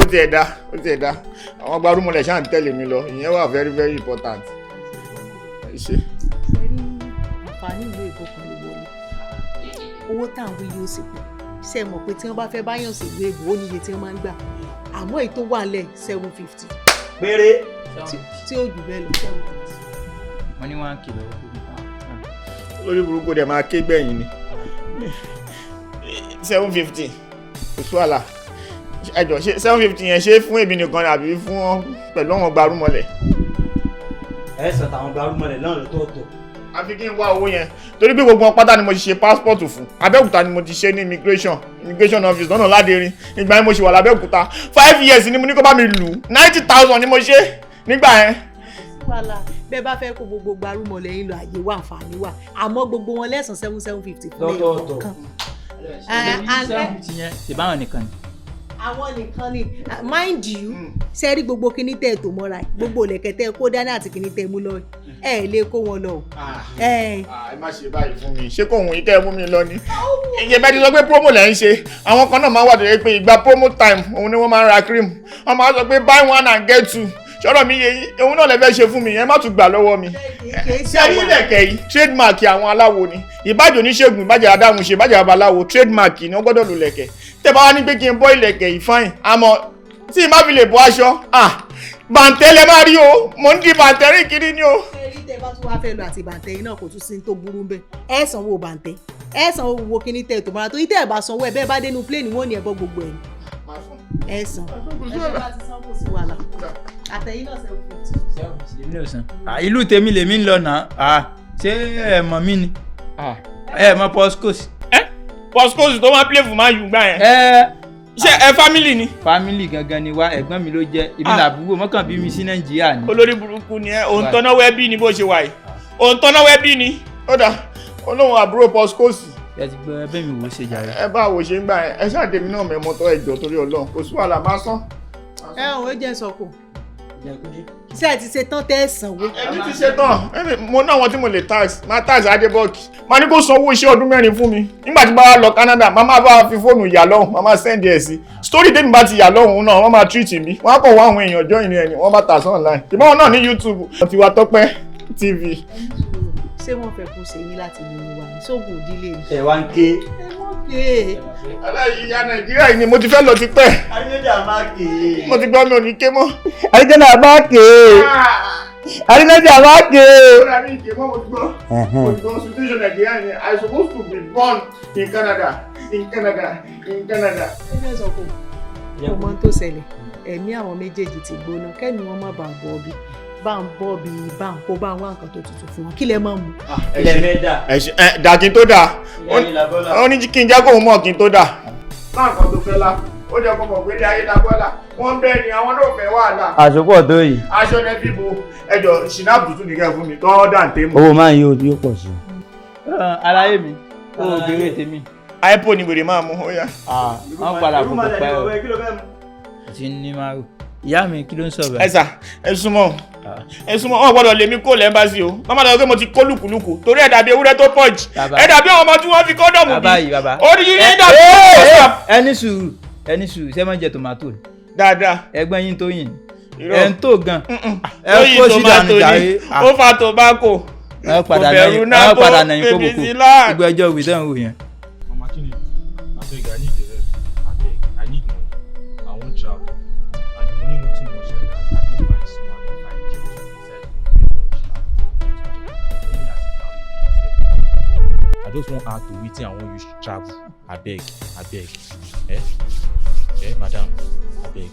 Ó tiẹ̀ dá, ó tiẹ̀ dá. Àwọn gbarúmọlẹ̀ ṣáà ń tẹ̀lé mi lọ, ìyẹn wà very very important. Ẹ ṣe. Ṣé rí àǹfààní ìlú Èkó kan ló wọlé? Owó tá à ń wí yóò sì pọ̀. Ṣé ẹ mọ̀ pé tí wọ́n bá fẹ́ báyàn sí ìlú Èbó, ó níye tí wọ́n máa ń gbà. Àmọ́ èyí tó wà lẹ̀ 750. Péré. Tí ó jù bẹ́ẹ̀ lọ 750. Wọ́n ní 1 kilo. Lórí burúkú dẹ̀ máa ké gbẹ̀yìn ni. 750. Kò sí wàhálà. Ẹ jọ̀ọ́ ṣé 750 yẹn ṣé fún èmi nìkan ni àbí fún wọn pẹ̀lú àwọn gbarúmọlẹ̀? Ẹ sọ tàwọn gbarúmọlẹ̀ náà lọ́tọ̀ọ̀tọ̀. Àfi kí n wá owó yẹn torí pé gbogbo wọn pátá ni mo ti ṣe passport fún. Abẹ́òkúta ni mo ti ṣe ní immigration office lọ́nà Ládẹrin. Ìgbà yẹn mo ṣe wà lábẹ́òkúta 5 years ni mo ní kó bá mi lù 90,000 ni mo ṣe nígbà yẹn. Wàhálà bẹ́ẹ̀ bá fẹ́ kó gbogbo gbarúmọlẹ̀ yín lọ, àyè wà, àǹfààní wà, àmọ́ gbogbo wọn lẹ́sàn 750 fún ẹ̀yọ̀ kọ̀ọ̀kan. 750 yẹn ṣe báwọn nìkan ni. Àwọn nìkan ni, mind you, ṣe rí gbogbo kinní tẹ́ ẹ tó mọ́ra gbogbo ìlẹ̀kẹ̀ tẹ́ ẹ kó dání àti kinní tẹ́ ẹ mú lọ ẹ lè kó wọn lọ. Ẹ má ṣe báyìí fún mi, ṣé kò wùn yín kẹ́ ẹ mú mi lọ ni? Ìyẹn bẹ́ẹ̀ ti sọ pé promo lẹ̀ ń ṣe, àwọn kan náà máa wà tó yẹ pé ìgbà promo time òun ni wọ́n máa ń ra cream, wọ́n máa sọ pé buy one and get two. Ṣọ́rọ̀ mi yé yín, òun náà lè fẹ́ ṣe fún mi, ẹ má tún gbà lọ́wọ́ mi. Ṣé rí ìlẹ̀kẹ̀ yìí, trademark àwọn aláwo ni. Ìbàjẹ́ oníṣègùn, ìbàjẹ́ adáhunṣe, ìbàjẹ́ babaláwo, trademark ni wọ́n gbọ́dọ̀ lò lẹ̀kẹ̀. Tẹ́ bá wá ní pé kí n bọ́ ìlẹ̀kẹ̀ yìí fine, àmọ́ tí n bá fi lè bọ́ aṣọ, bàǹtẹ́ lẹ máa rí o, mò ń di bàǹtẹ́ rìn kiri ni o. Ṣé rí tẹ́ bá tún wá fẹ́ lọ àti bàǹtẹ́ yìí náà kò tún sí tó burú bẹ́ẹ̀. Ẹ sanwó bàǹtẹ́, ẹ sanwó gbogbo kíní tẹ́ tó mọ́ra tó yí tẹ́ ẹ bá sanwó ẹ bẹ́ẹ̀ bá dénú pléènì wọ́n ní ẹ bọ́ gbogbo ẹ̀. Ẹ san. Ẹ bá ti sanwó sí wàhálà. Àtẹ̀yìn náà 750. Ìlú tèmi lèmi ń lọ náà, ṣé ẹ mọ̀ mí ni? Ẹ mọ̀ Postcos. Postcos tó máa play fún máa yù gbà yẹn. Ṣé ẹ family ni? Family gangan ni wá, ẹ̀gbọ́n mi ló jẹ́, èmi làbúrò mọ́kàn bí mi sí Nàìjíríà ni. Olórí burúkú ni ẹ, òun tọ́ná wẹ́bí ni bó ṣe wà yìí. Òun tọ́ná wẹ́bí ni. Ó dà, olóhùn àbúrò Postcos. Ẹ ti gbọ́ ẹbẹ́ mi wò ó ṣe jàre. Ẹ bá wò ṣe ń gbà yẹn, ẹ ṣáà dèmi náà mẹ́mọ́tọ́ ẹ̀jọ̀ torí Ọlọ́run, kò sí wàhálà máa sán. Ẹ ò jẹ́ sọ̀kò. Ṣé ẹ ti ṣe tán tẹ́ ẹ sanwó? Èmi ti ṣe tán, mo ní àwọn tí mo lè tax, máa tax Adébọ́ọ̀kì. Máa ní kó sanwó iṣẹ́ ọdún 4 fún mi. Nígbà tí bá wá lọ Canada, máa máa bá fi fóònù yà lọ́hùn, máa máa send ẹ̀ sí. Story tèmi bá ti yà lọ́hùn náà, wọ́n máa treat mi. Wọ́n á kọ̀ wá àwọn èèyàn join ẹni, wọ́n bá tà sí online. Ìbọn náà ní YouTube. Wọ́n ti wá tọ́pẹ́. TV. Ṣé wọ́n fẹ́ kó ṣe yín láti nínú wa ní sóògùn ìdílé ni. Ẹ wá ń ké. Ẹ mọ̀ ké. Aláìyá Nàìjíríà yìí ni mo ti fẹ́ lọ ti pẹ́. Àrínájà máa ké. Mo ti gbọ́ mi ò ní ké mọ́. Àrínájà máa ké. Àrínájà máa ké. Ó mi ké mọ́, mo ti gbọ́. Mo ti gbọ́ situation Nàìjíríà ni I supposed to be born in Canada, in Canada, in Canada. Ẹ fẹ́ sọ kò mọ ohun tó ṣẹlẹ̀, ẹ̀mí àwọn méjèèjì ti gbóná, kẹ́mi wọn má bàa bọ̀ bí bá ń bọ́ bí bá ń kó bá ń wá nǹkan tó tutù fún wọn, kí lẹ máa mú. Ilẹ̀ mẹ́ta. Ẹ dà kí n tó dà, ó ní kí n jẹ́ kóun mọ̀ kí n tó dà. Láǹkan tó fẹ́ la, ó jẹ́ kó mọ̀ pé ní ayé lágbọ́lá, wọ́n ń bẹ́ẹ̀ ni àwọn náà fẹ́ wàhálà. Àṣopọ̀ tó yìí. Aṣọ ní fi bo ẹjọ́ ṣìnáàpù tuntun nìkan fún mi tọ́ dàǹtẹ́ mu. Owó máa ń yóò pọ̀ sí. Aláyé mi, ó béèrè tèmi. Ipo ni wèrè máa mú, ó yá. Wọ́n padà kò kò pẹ́ o. Ti ní márùn. Ìyá mi, kí ló ń sọ̀rọ̀? Ẹ sà, ẹ súnmọ́, ẹ súnmọ́, wọn gbọ́dọ̀ lèmi kó lẹ́ńbàṣì o. Wọ́n máa lọ pé mo ti kó lùkùlùkù torí ẹ̀ dàbí ewúrẹ́ tó pọ̀ jù. Ẹ dàbí àwọn ọmọ tí wọ́n fi kọ́ndọ̀mù bí. Ó ní yín dàbí. Ẹ ní sùúrù, ẹ ní sùúrù, ṣé máa ń jẹ tòmátò? Dáadáa. Ẹ̀gbọ́n yín tó yìn. Ẹ ń tó gan. Ẹ kó sí dànù jàre. Ó fa tobacco. Ẹ padà nàyìn kó bòkó. Ìgbẹ́jọ́ ìwé dán wò yẹn. Mama Chinedu, abeg, I need your help. Abeg, I need money. I wan travel. And the money no too much like that. I no find small, I no find change inside the money. Let me as it now be inside. I just wan add to wetin I wan use travel. Abeg, abeg. Eh? Eh, madam, abeg.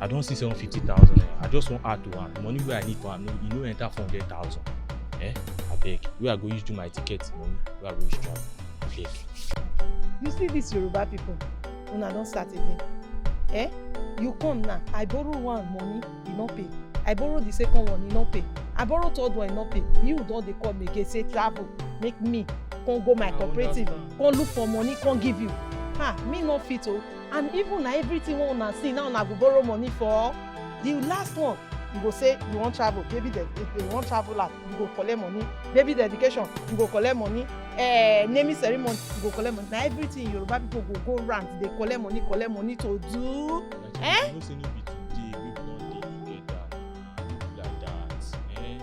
I don see 750,000 naira. I just wan add to am. The money wey I need for am, e no enter 400,000. Eh? Abeg, where I go use do my ticket money, where I go use travel. Abeg. You see this Yoruba people, una don start again. Eh? You come now, I borrow one money, you no pay. I borrow the second one, you no pay. I borrow third one, you no pay. You don dey come again, say travel, make me come go my cooperative, come look for money, come give you. Ah, me no fit o. And even na everything wey una see now, una go borrow money for. The last one, you go say you wan travel, baby, you wan travel out, you go collect money. Baby dedication, you go collect money. Naming ceremony, you go collect money. Na everything Yoruba people go go round, dey collect money to do. Eh? You know say no be today we don dey together na, no be like that. Eh?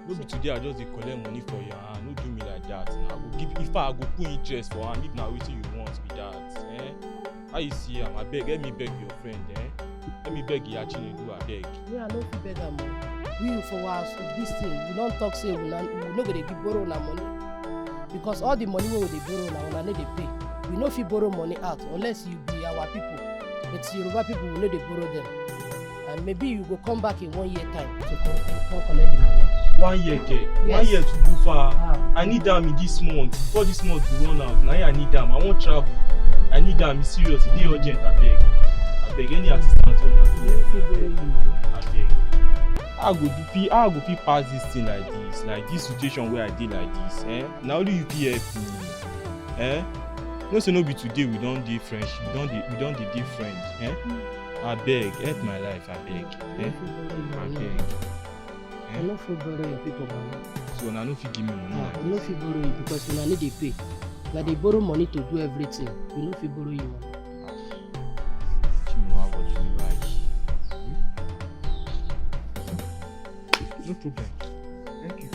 No be today I just dey collect money for your hand, no do me like that. Na I go give, if I go put interest for am, if na wetin you want be that. Eh? How you see am? Abeg, let me beg your friend, eh? Let me beg Iya Chinedu, abeg. Me, I no fit beg am o. We for our this thing, we don talk say we no go dey give borrow una money. Because all the money wey we dey borrow na una no dey pay. We no fit borrow money out unless you be our people. But Yoruba people, we no dey borrow them. And maybe you go come back in 1 year time to come collect the money. 1 year ke? Yes. 1 year to go far. I need am in this month. Before this month go run out, na here I need am. I wan travel. I need am. It's serious. E dey urgent, abeg. Abeg, any assistance wey una fit borrow you money. Abeg. How I go fit pass this thing like this, like this situation where I dey like this, eh? Na only you fit help me, eh? No say no be today we don dey friendship, we don dey friend, eh? Abeg, help my life, abeg, eh? Abeg. I no fit borrow your people money. So una no fit give me money like I no fit borrow you because una no dey pay. Na dey borrow money to do everything. We no fit borrow you money. Chinua, what do you like? No problem. Thank you.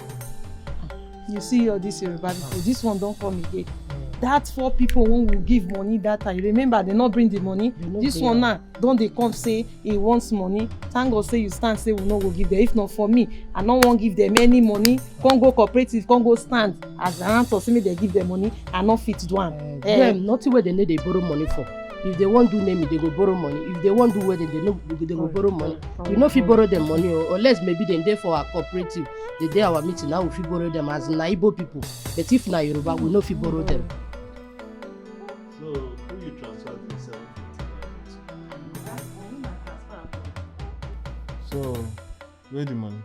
You see all this Yoruba people, this one don come again. That 4 people when we give money that time, you remember they not bring the money. This one now don dey come say he wants money. Thank God say you stand say we no go give them. If not for me, I no wan give them any money. Come go cooperative, come go stand as guarantor say make they give them money. I no fit do am. Them nothing wey they no dey borrow money for. If they wan do naming, they go borrow money. If they wan do wedding, they go borrow money. We no fit borrow them money, unless maybe they dey for our cooperative. They dey our meeting now. We fit borrow them as na Igbo people. But if na Yoruba, we no fit borrow them. So who you transfer the 750,000 to? So where the money?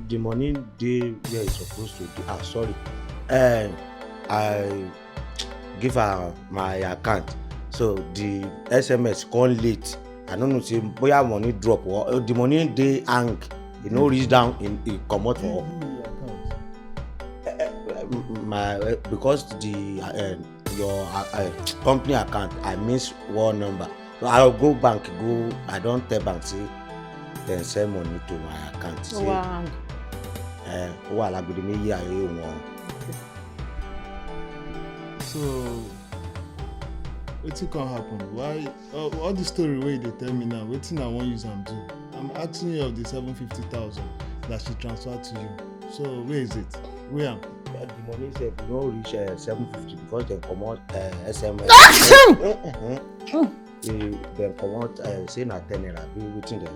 The money dey where it's supposed to be. Ah, sorry. I give her my account, so the SMS come late. I no know say boya money drop or the money dey hang, e no reach down, e comot for my because the your company account, I miss one number, so I go bank go. I don tell bank say Dem send money to my account. Ó wá hang. Ẹ ó wà lágbèdè méjì ayé wọn. So wetin come happen? Why all the story wey you dey tell me now, wetin I wan use am do? I'm asking you of the 750,000 that she transferred to you. So where is it? Where am? The money sef no reach 750 because dem comot SMS. Dem comot say na 10 naira be wetin dem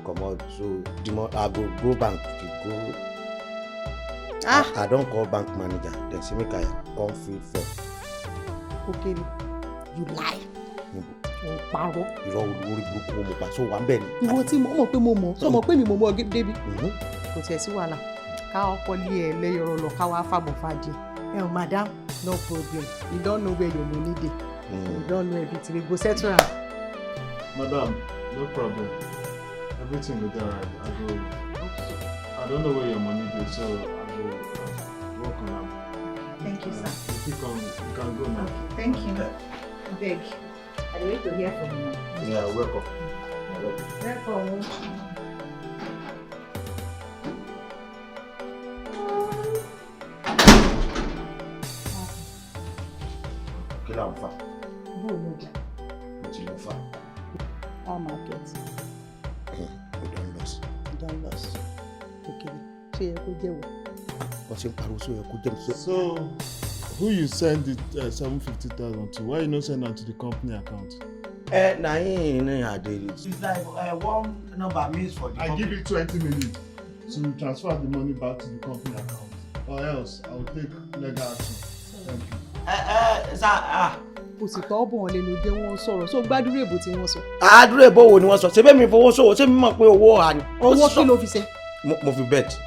comot, so the money I go go bank to go. Ah. I don call bank manager, dem say make I come fill form. Okele, you lie. Ò ń parọ́. Irọ́ orí burúkú wo mo pa so wà ń bẹ̀ ni. Ìwọ tí mo mọ̀ pé mo mọ̀, sọ mọ̀ pé mi mo mọ̀ débi. Kò tiẹ̀ sí wàhálà. Ká ọkọ lé ẹ lẹ́yọ̀rọ̀ lọ ká wá fàbọ̀ fàdíẹ̀. Ẹ ò madam, no problem. You don't know where your money dey. You don't know everything. We go settle am. Madam, no problem. Everything go dey alright. I go. I don't know where your money dey, so I go work on am. Thank you, sir. You fit come, you can go now. Okay, thank you. Abeg, I dey wait to hear from you. Yeah, welcome. Welcome. Kí ló ń fà? Bó o lọjà? Mo ti lọ fà. How market? We don loss. You don loss. Okele, ṣé yẹ kó jẹ́wọ́? Wọ́n ṣe ń pariwo sóyẹ kó jẹ́ mi. So, who you send the 750,000 to? Why you no send am to the company account? Ẹ na him ni I dey. It's like one number miss for the I company. give you 20 minutes to transfer the money back to the company account, or else I will take legal action. Thank you. Ẹ sá ah. Kò sì tọ́ bọ̀ wọn lẹ́nu jẹ́ wọ́n sọ̀rọ̀ so gbádùn èbò tí wọ́n sọ. Àdúrà èbó wo ni wọ́n sọ? Ṣé bẹ́ẹ̀ mi fowó ṣòwò? Ṣé mi mọ̀ pé owó ọ̀hà ni? Owó kí ló fi ṣe? Mo fi bet.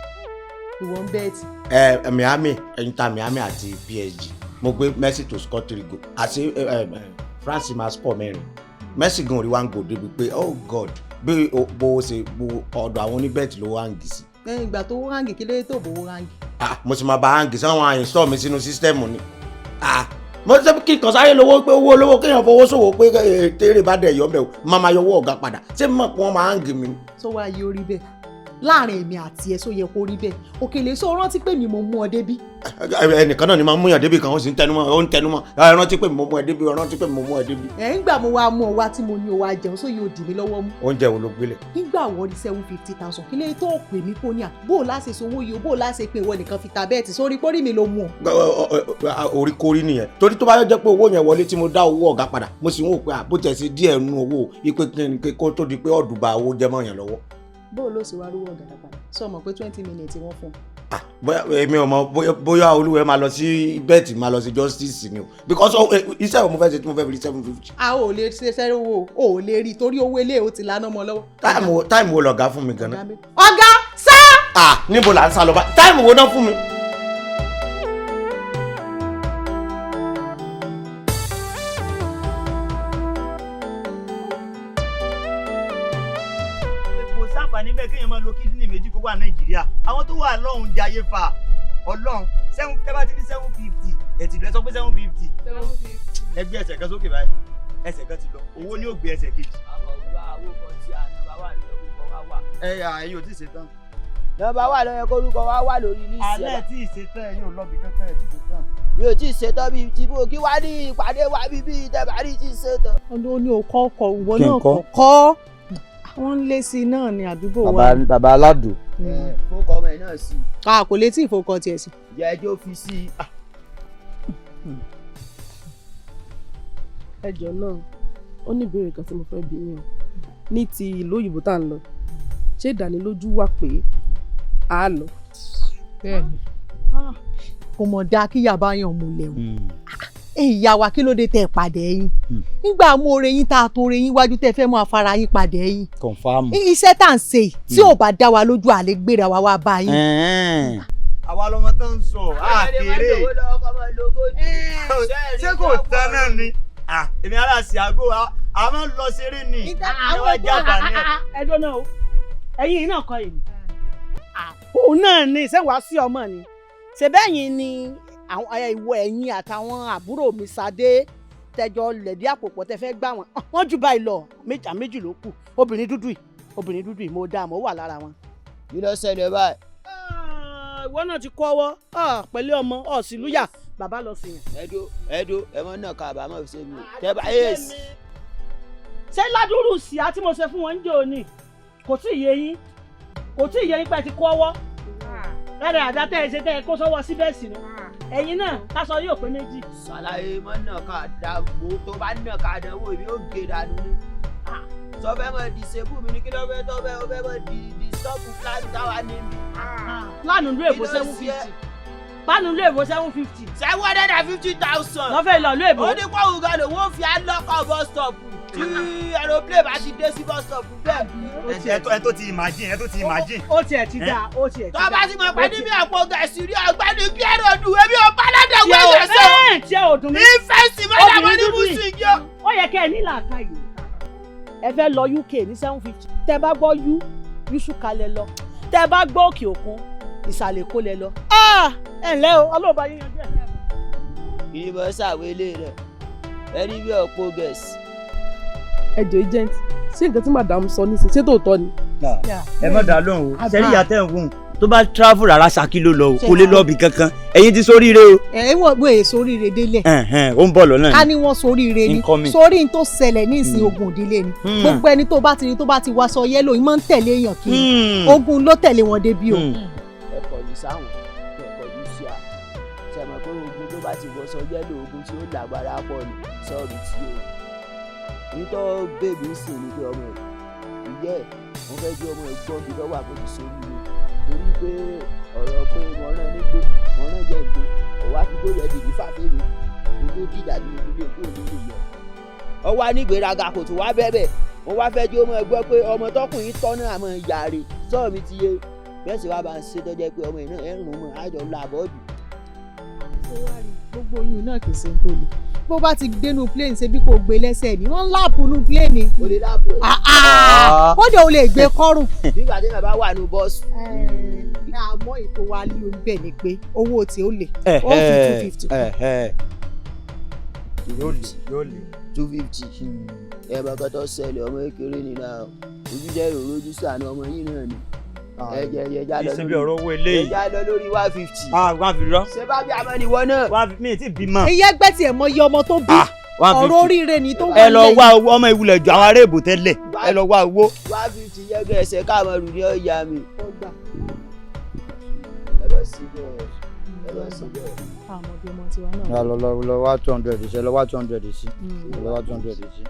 Ìwọ ń bet. Ẹ Miami, Inter Miami àti PSG. Mo gbé Messi to score 3 goal. Àti France máa score 4. Messi gan orí 1 goal débi pé oh God bí bó ṣe ọ̀dọ̀ àwọn oníbẹ̀tì ló hàǹgì sí. Ìgbà tó hàǹgì kí ló dé tó bówó hàǹgì? Mo sì máa bá hàǹgì sáwọn àyìnstọ́ mi sínú sísítẹ́ẹ̀mù ni. Mo ṣe kí n kàn sáré lówó pé owó olówó kéèyàn fowó ṣòwò pé tèrè bá dẹ̀ yọ mẹ́ o máa ma yọwọ́ ọ̀gá padà ṣé mo mọ̀ pé wọ́n máa hàǹgì mi. Sọ wá yí orí bẹ́ẹ̀ láàrin èmi àti ẹ sọ yẹ kó rí bẹ́ẹ̀ Òkèlè sọ rántí pé mi mo mú ọ débí. Ẹnìkan náà ni máa ń múyàn débi kan ó sì ń tẹnumọ́ ó ń tẹnumọ́ ẹ rántí pé mo mú ẹ débi rántí pé mo mú ẹ débi. Ẹ ń gbà mo wá mú ọ wá tí mo ní o wá jẹun sọ yóò dì mí lọ́wọ́ mú. Oúnjẹ wo ló gbélé. Nígbà wo ni 750,000 kí lè tó pè mí kó ní à bó o láṣẹ sanwó yìí o bó o láṣẹ pé ìwọ nìkan fi ta bẹ́ẹ̀tì sórí pórí mi ló mú ọ. Orí kórí nìyẹn torí tó bá jẹ́ pé owó yẹn wọlé tí mo dá owó ọ̀gá padà mo sì ń wò pé àbótẹ́ sí díẹ̀ nínú owó ipe kó tó di pé ọ̀dùbà owó jẹ́ mọ́ yẹn lọ́wọ́. Bó o ló sì wá rúwọ́ ọ̀gàdà padà sọ mọ̀ pé 20 minutes wọ́n fún un. Bóyá èmi ò mọ̀ bóyá olúwẹ̀ máa lọ sí bẹ́ẹ̀tì máa lọ sí justice ni o because iṣẹ́ wo mo fẹ́ ṣe tí mo fẹ́ fi rí 750. A ò lè ṣe ṣẹ́ owó o ò lè rí torí owó ilé o ti lànà mọ́ lọ́wọ́. Táìmù wo lọ̀gá fún mi gan-an. Ọ̀gá sá. Níbo là ń sá lọ bá táìmù wo náà fún mi. Níbẹ̀ kéèyàn máa lo kídìní méjì kó wà Nàìjíríà àwọn tó wà lọ́hùn jayé fa ọlọ́run tẹ́ bá ti ní 750 ẹ̀tì lọ sọ pé 750 ẹ gbé ẹsẹ̀ kan sókè báyìí ẹsẹ̀ kan ti lọ owó ni ó gbé ẹsẹ̀ kejì. Ẹ ẹ̀yin ò tí ì ṣetán. Nọ́mbà wà lọ́yẹ kórúkọ wa wà lórí lísì. Alẹ́ tí ì ṣetán ẹ̀yin ò lọ́bì kankan ẹ̀ tí ì ṣetán. Mi ò tí ì ṣetán bíi tí mo kí wá ní ìpàdé wa bíbí ìtẹ̀bárí tí ì ṣetán. Ọdún ní o kọ́ ọkọ̀ ìwọ náà kọ́ wọ́n ń lé sí i náà ní àdúgbò wa. Bàbá aládùn. Fowókọ ọmọ ẹ náà sí. A kò lè tí ìfowókọ tiẹ̀ sí. Ìyá ẹjọ́ fi sí i. Ẹjọ́ náà ó ní ìbéèrè kan tí mo fẹ́ bi yín o ní ti ìlú òyìnbó tá à ń lọ ṣé ìdánilójú wà pé a lọ. Bẹ́ẹ̀ni kò mọ̀ dáa kí yàrá yàn múlẹ̀ o ìyá wa kí ló dé tẹ pàdé yín nígbà mú oore yín tá a tó oore yín wájú tẹ fẹ́ mú afárá yín pàdé yín. Confirm. Iṣẹ́ tá à ń ṣe tí ò bá dá wa lójú àlè gbéra wa wá bá yín. Àwa lọmọ tó ń sọ àkèrè ṣé kò tán náà ni èmi ará Ṣìágò a máa ń lọ ṣeré ni àwọn ẹgbẹ́ ẹjọ́ náà o ẹ̀yin náà kọ́ èmi òun náà ni ṣé wàá sí ọmọ ni ṣe bẹ́yìn ni àwọn ìwọ ẹ̀yin àtàwọn àbúrò mi Sadé tẹjọ lẹ̀dí àpòpọ̀ tẹ fẹ́ gbà wọ́n wọ́n jù báyìí lọ méjì méjì ló kù obìnrin dúdú yìí Obìnrin dúdú yìí mo dá àmọ́ ó wà lára wọn. Kí ló ṣẹlẹ̀ báyìí? Ìwọ náà ti kọ́ ọwọ́ pẹ̀lú ọmọ ọ̀sìn lúyà bàbá lọ sí yẹn. Ẹdó ẹdó, ẹ mọ náà ká àbámọ̀ fi ṣe mi o. Tẹ bá ace. Ṣé ládùúrù sí á tí mo ṣe fún wọn ń jẹ́ òní kò tí ì yé yín, kò tí ì yé yín pé ẹ ti kọ́ ọwọ́ rárá àdá tẹ́ ẹ ṣe tẹ́ ẹ kó sọ́wọ́ síbẹ̀ sí nu ẹ̀yin náà ká sọ yóò pé méjì. Ṣàlàyé mọ náà ká dàgbò, tó bá náà ká dánwò èmi ó gé dànù ni. Sọ fẹ́ mọ disable mi ni, kí ló fẹ́ tó fẹ́ ó fẹ́ mọ di disturb plan táwa ní mi. Plan ìlú èbó 750, plan ìlú èbó 750. 750,000. Lọ́fẹ̀ẹ́ lọ ìlú èbó. Ó ní pọ́ùn gan lòun ó fi alọ́kọ̀ bus stop tí aeroplane bá ti dé sí bus stop bẹ́ẹ̀. Ẹ tó ti imagine, ẹ tó ti imagine. Ó tiẹ̀ ti dáa, ó tiẹ̀ ti dáa. Tó bá ti mọ̀ pé níbi àpò gẹ̀ẹ́sì rí ọgbẹ́ni kí ẹ̀rọ dùn èmi ò bá ládàá wẹ̀ gẹ̀ẹ́sì. Tí ò dùn mí. Ìfẹ́ sì máa dàbọ̀ ní mùsùlùmí yọ. Ó yẹ kẹ́ ẹ ní làákàyè. Ẹ fẹ́ lọ UK ní 750, tẹ bá gbọ́ U Yusuf kalẹ̀ lọ, tẹ bá gbọ́ òkè òkun ìsàlẹ̀ Èkó lẹ lọ. Ẹ ǹlẹ́ o, ọlọ́ọ̀bá yín yanjú ẹ̀. Ìbọn ṣàwélé rẹ̀ ẹni bí ọ̀pọ̀ gẹ̀ẹ́sì. Ẹ jọ̀ọ́ agent, ṣé nǹkan tí madam sọ nísìnyí ṣé tòótọ́ ni? Ẹ má dá lóhùn o, sẹ́rí ìyá tẹ̀ ń wò ó tó bá travel rárá, Ṣakí ló lọ o, kò lè lọ́ọ̀bì kankan. Ẹ̀yin ti sóríire o. Ẹ wọ́n gbé èso oríire délẹ̀. Ẹ̀hẹ̀n, ó ń bọ̀ lọ́nà. Ká ní wọ́n soríire ni. Incoming. Sórí n tó ṣẹlẹ̀ ní ìsìn, ogun ìdílé ni. Gbogbo ẹni tó bá ti rí tó bá ti wáṣọ yellow yìí máa ń tẹ̀lé èèyàn kiri. Ogun ló tẹ̀lé wọn débi o. Ẹ kọjú sáwọn, ẹ kọjú sí a ṣe mọ̀ pé ogun tó bá ti wọṣọ yellow, ogun tí ó lágbára pọ̀ ni sọ́ọ̀rì tí o nítọ́ bèbí sì ni pé ọmọ ẹ̀ ìyẹ́ ẹ̀ mo fẹ́ jẹ́ ọmọ ẹ̀ gbọ́ bí lọ́wọ́ àbójú sórí mi, torí pé ọ̀rọ̀ pé wọ́n rán nígbó, wọ́n rán yẹ gbó, kò wá fi gbó yẹ dìdí fàfẹ́ mi ní tó dìjà ní ilé kúrò nínú yẹn. Ọwọ́ anígbéraga kò tún wá bẹ́ẹ̀ bẹ́ẹ̀, mo wá fẹ́ jẹ́ ọmọ ẹ̀ gbọ́ pé ọmọ tọkùnrin tọ́ náà àmọ́ ìyá rẹ̀ sọ́ọ̀ mi ti yé bẹ́ẹ̀ sì wá bá ń ṣe tọ́jẹ́ pé ọmọ yìí náà ẹ̀ ń rún mọ́ àjọ làbọ́ọ̀dù. Gbogbo oyún náà kì í ṣe ń tó le. Bó bá ti dénú plane, ṣe bí kò gbé lẹ́sẹ̀ ni wọ́n ń lap nú plane. O lè lap ẹ̀. Kódà o lè gbé kọ́rùn. Nígbà tí bàbá wà ní bọ́ọ̀sì. Àmọ́ ètò wa ló ń bẹ̀ ni pé owó tí ó lè ó fi 250. Yóò lè, yóò lè. 250 ẹ bá kọ́ tó ṣẹlẹ̀, ọmọ kékeré ni náà ojú jẹ́ ìròrò ojú sànù ọmọ yín náà ni ẹ jẹ ẹ já lọ. Ìsinmi ọ̀rọ̀ owó eléyìí. Ẹ já lọ lórí 150. Ah, 150 rọ. Ṣé bá bí amọ́ ni wọ́n náà. One mi ti bímọ. Ìyẹn gbẹ́ tiẹ̀ mọ iye ọmọ tó bí, ọ̀rọ̀ oríire ni tó wà. Ẹ lọ wá owó ọmọ ìwúlẹ̀ ju àwọn ará èbò tẹ́lẹ̀, ẹ lọ wá owó. 150 yẹ kẹ́ ẹsẹ̀ káàmọ́ rù ní ọ̀yà mi. Ẹ bá sí bẹ́ẹ̀, ẹ bá sí bẹ́ẹ̀. Àmọ́ bí ọmọ tiwa náà. Lọ lọ lọ wá 200 sí, lọ wá 200 sí, lọ wá 200 sí.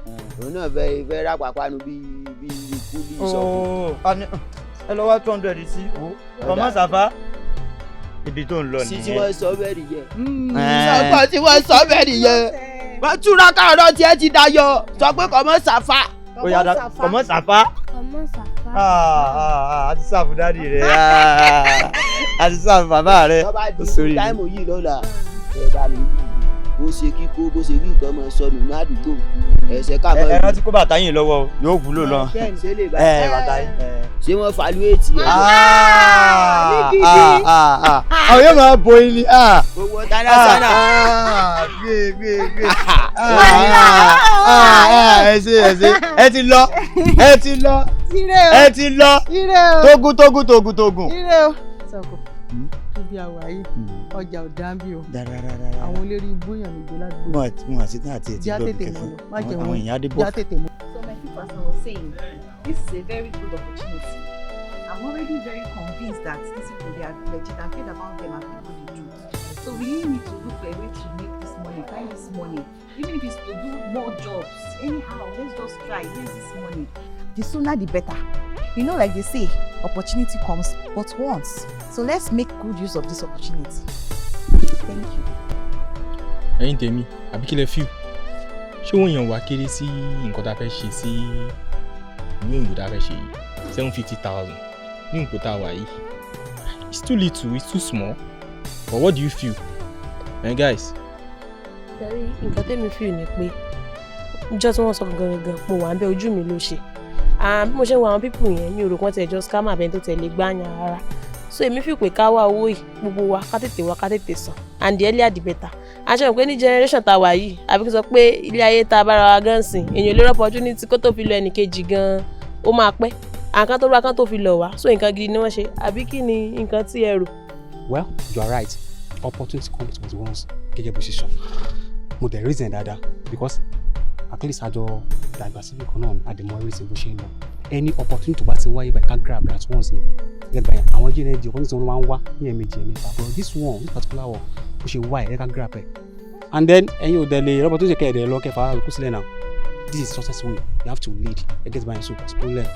Òun náà fẹ́ fẹ́ rápápánu bíi bíi kúlí ìsọ̀kù. Ẹ lọ wá 200 sí o, ọmọ sàfà ibi tó ń lọ nìyẹn. Sí tí wọ́n sọ bẹ́ẹ̀ nìyẹn. Sọgbọ́n tí wọ́n sọ bẹ́ẹ̀ nìyẹn. Wọ́n túra káàrọ̀ tiẹ̀ ti dayọ̀, sọ pé kọ̀mọ́ sàfà. Kọ̀mọ́ sàfà. Kọ̀mọ́ sàfà. A ti sáfù dádì rẹ̀, a ti sáfù bàbá rẹ̀. Tọ́ba di táìmù yìí lọ́la, ẹ bá mi bí bó ṣe kíkó bó ṣe kí nǹkan máa sọnù ní àdúgbò ẹsẹ̀ ká mọ́. Ẹ rántí kó bàtà yín lọ́wọ́ o, yóò wúlò lọ. Ẹ bàtà yín. Ṣé wọ́n falu ètì ẹ̀? Àwọn yóò máa bo yín ni. Owó tánásánà. Gbé gbé gbé. Ẹ ṣe ẹ ṣe, ẹ ti lọ, ẹ ti lọ, ẹ ti lọ, tógún tógún tógún tógún. Ire o. Sọkò ibi àwà yìí, ọjà ò dá bí o, àwọn eléré ibú èèyàn ló gbé ládùúgbò. Wọn àti tán àti ẹtì lọ bí kankan, àwọn èèyàn á dé bọ. So my people, as I was saying, this is a very good opportunity. I'm already very convinced that these people, they are legit. I've heard about them and people they do. So we really need to look for a way to make this money, find this money. Even if it's to do more jobs. Anyhow, let's just try. Raise this money. The sooner the better. You know, like they say, opportunity comes but once. So let's make good use of this opportunity. Thank you. Ẹ̀yin tèmi, àbí kí lẹ fíw? Ṣé òun yàn wá kéré sí nǹkan tá a fẹ́ ṣe sí ìlú òyìnbó tá a fẹ́ ṣe yìí? 750,000 ní nǹkan tá a wà yìí, it's too little, it's too small. But what do you feel, eh, guys? Torí nǹkan tẹ́mi feel ni pé ìjọ tí wọ́n sọ gangan gangan, mo wà ń bẹ, ojú mi ló ṣe. Bí mo ṣe ń wo àwọn people yẹn, mi ò rò pé wọ́n ti ẹ̀jọ́ scammer abẹ́ni tó tẹ̀lé gbáyàn rárá. So èmi fi pé ká wá owó yìí, gbogbo wa ká tètè wá, ká tètè san, and the earlier the better. A ṣe mọ̀ pé ní generation tá a wà yìí, àbí kí n sọ pé ilé ayé tá a bára wa gan sìn, èèyàn lè opportunity kó tó fi lọ ẹnì kejì gan, ó máa pẹ́. Àǹkan tó rú akán tó fi lọ̀ wá, so nǹkan gidi ni wọ́n ṣe, àbí kí ni nǹkan tí ẹ rò? Well, you are right. Opportunity comes but once, gẹ́gẹ́ bó ṣe sọ. Mo dẹ̀ reason dáadáa because at least àjọ dàgbà síbi kan náà, àdèmọ reason bó ṣe ń lọ. Any opportunity tó bá ti wáyé báyìí, ká grab at once ni. Gẹ́gẹ́ báyìí, àwọn jíjìn opportunity wọn máa ń wá ní ẹ̀ẹ̀mejì, ẹ̀ẹ̀mẹ́ta, but this one, this particular one, bó ṣe wá ẹ̀, ká grab ẹ̀. And then ẹ̀yin ò dẹ̀ lè opportunity kẹ́ ẹ̀ dẹ̀ lọ kẹfà kú sílẹ̀ náà. This is success way. You have to lead. Ẹ get báyìí, so kò sí problem.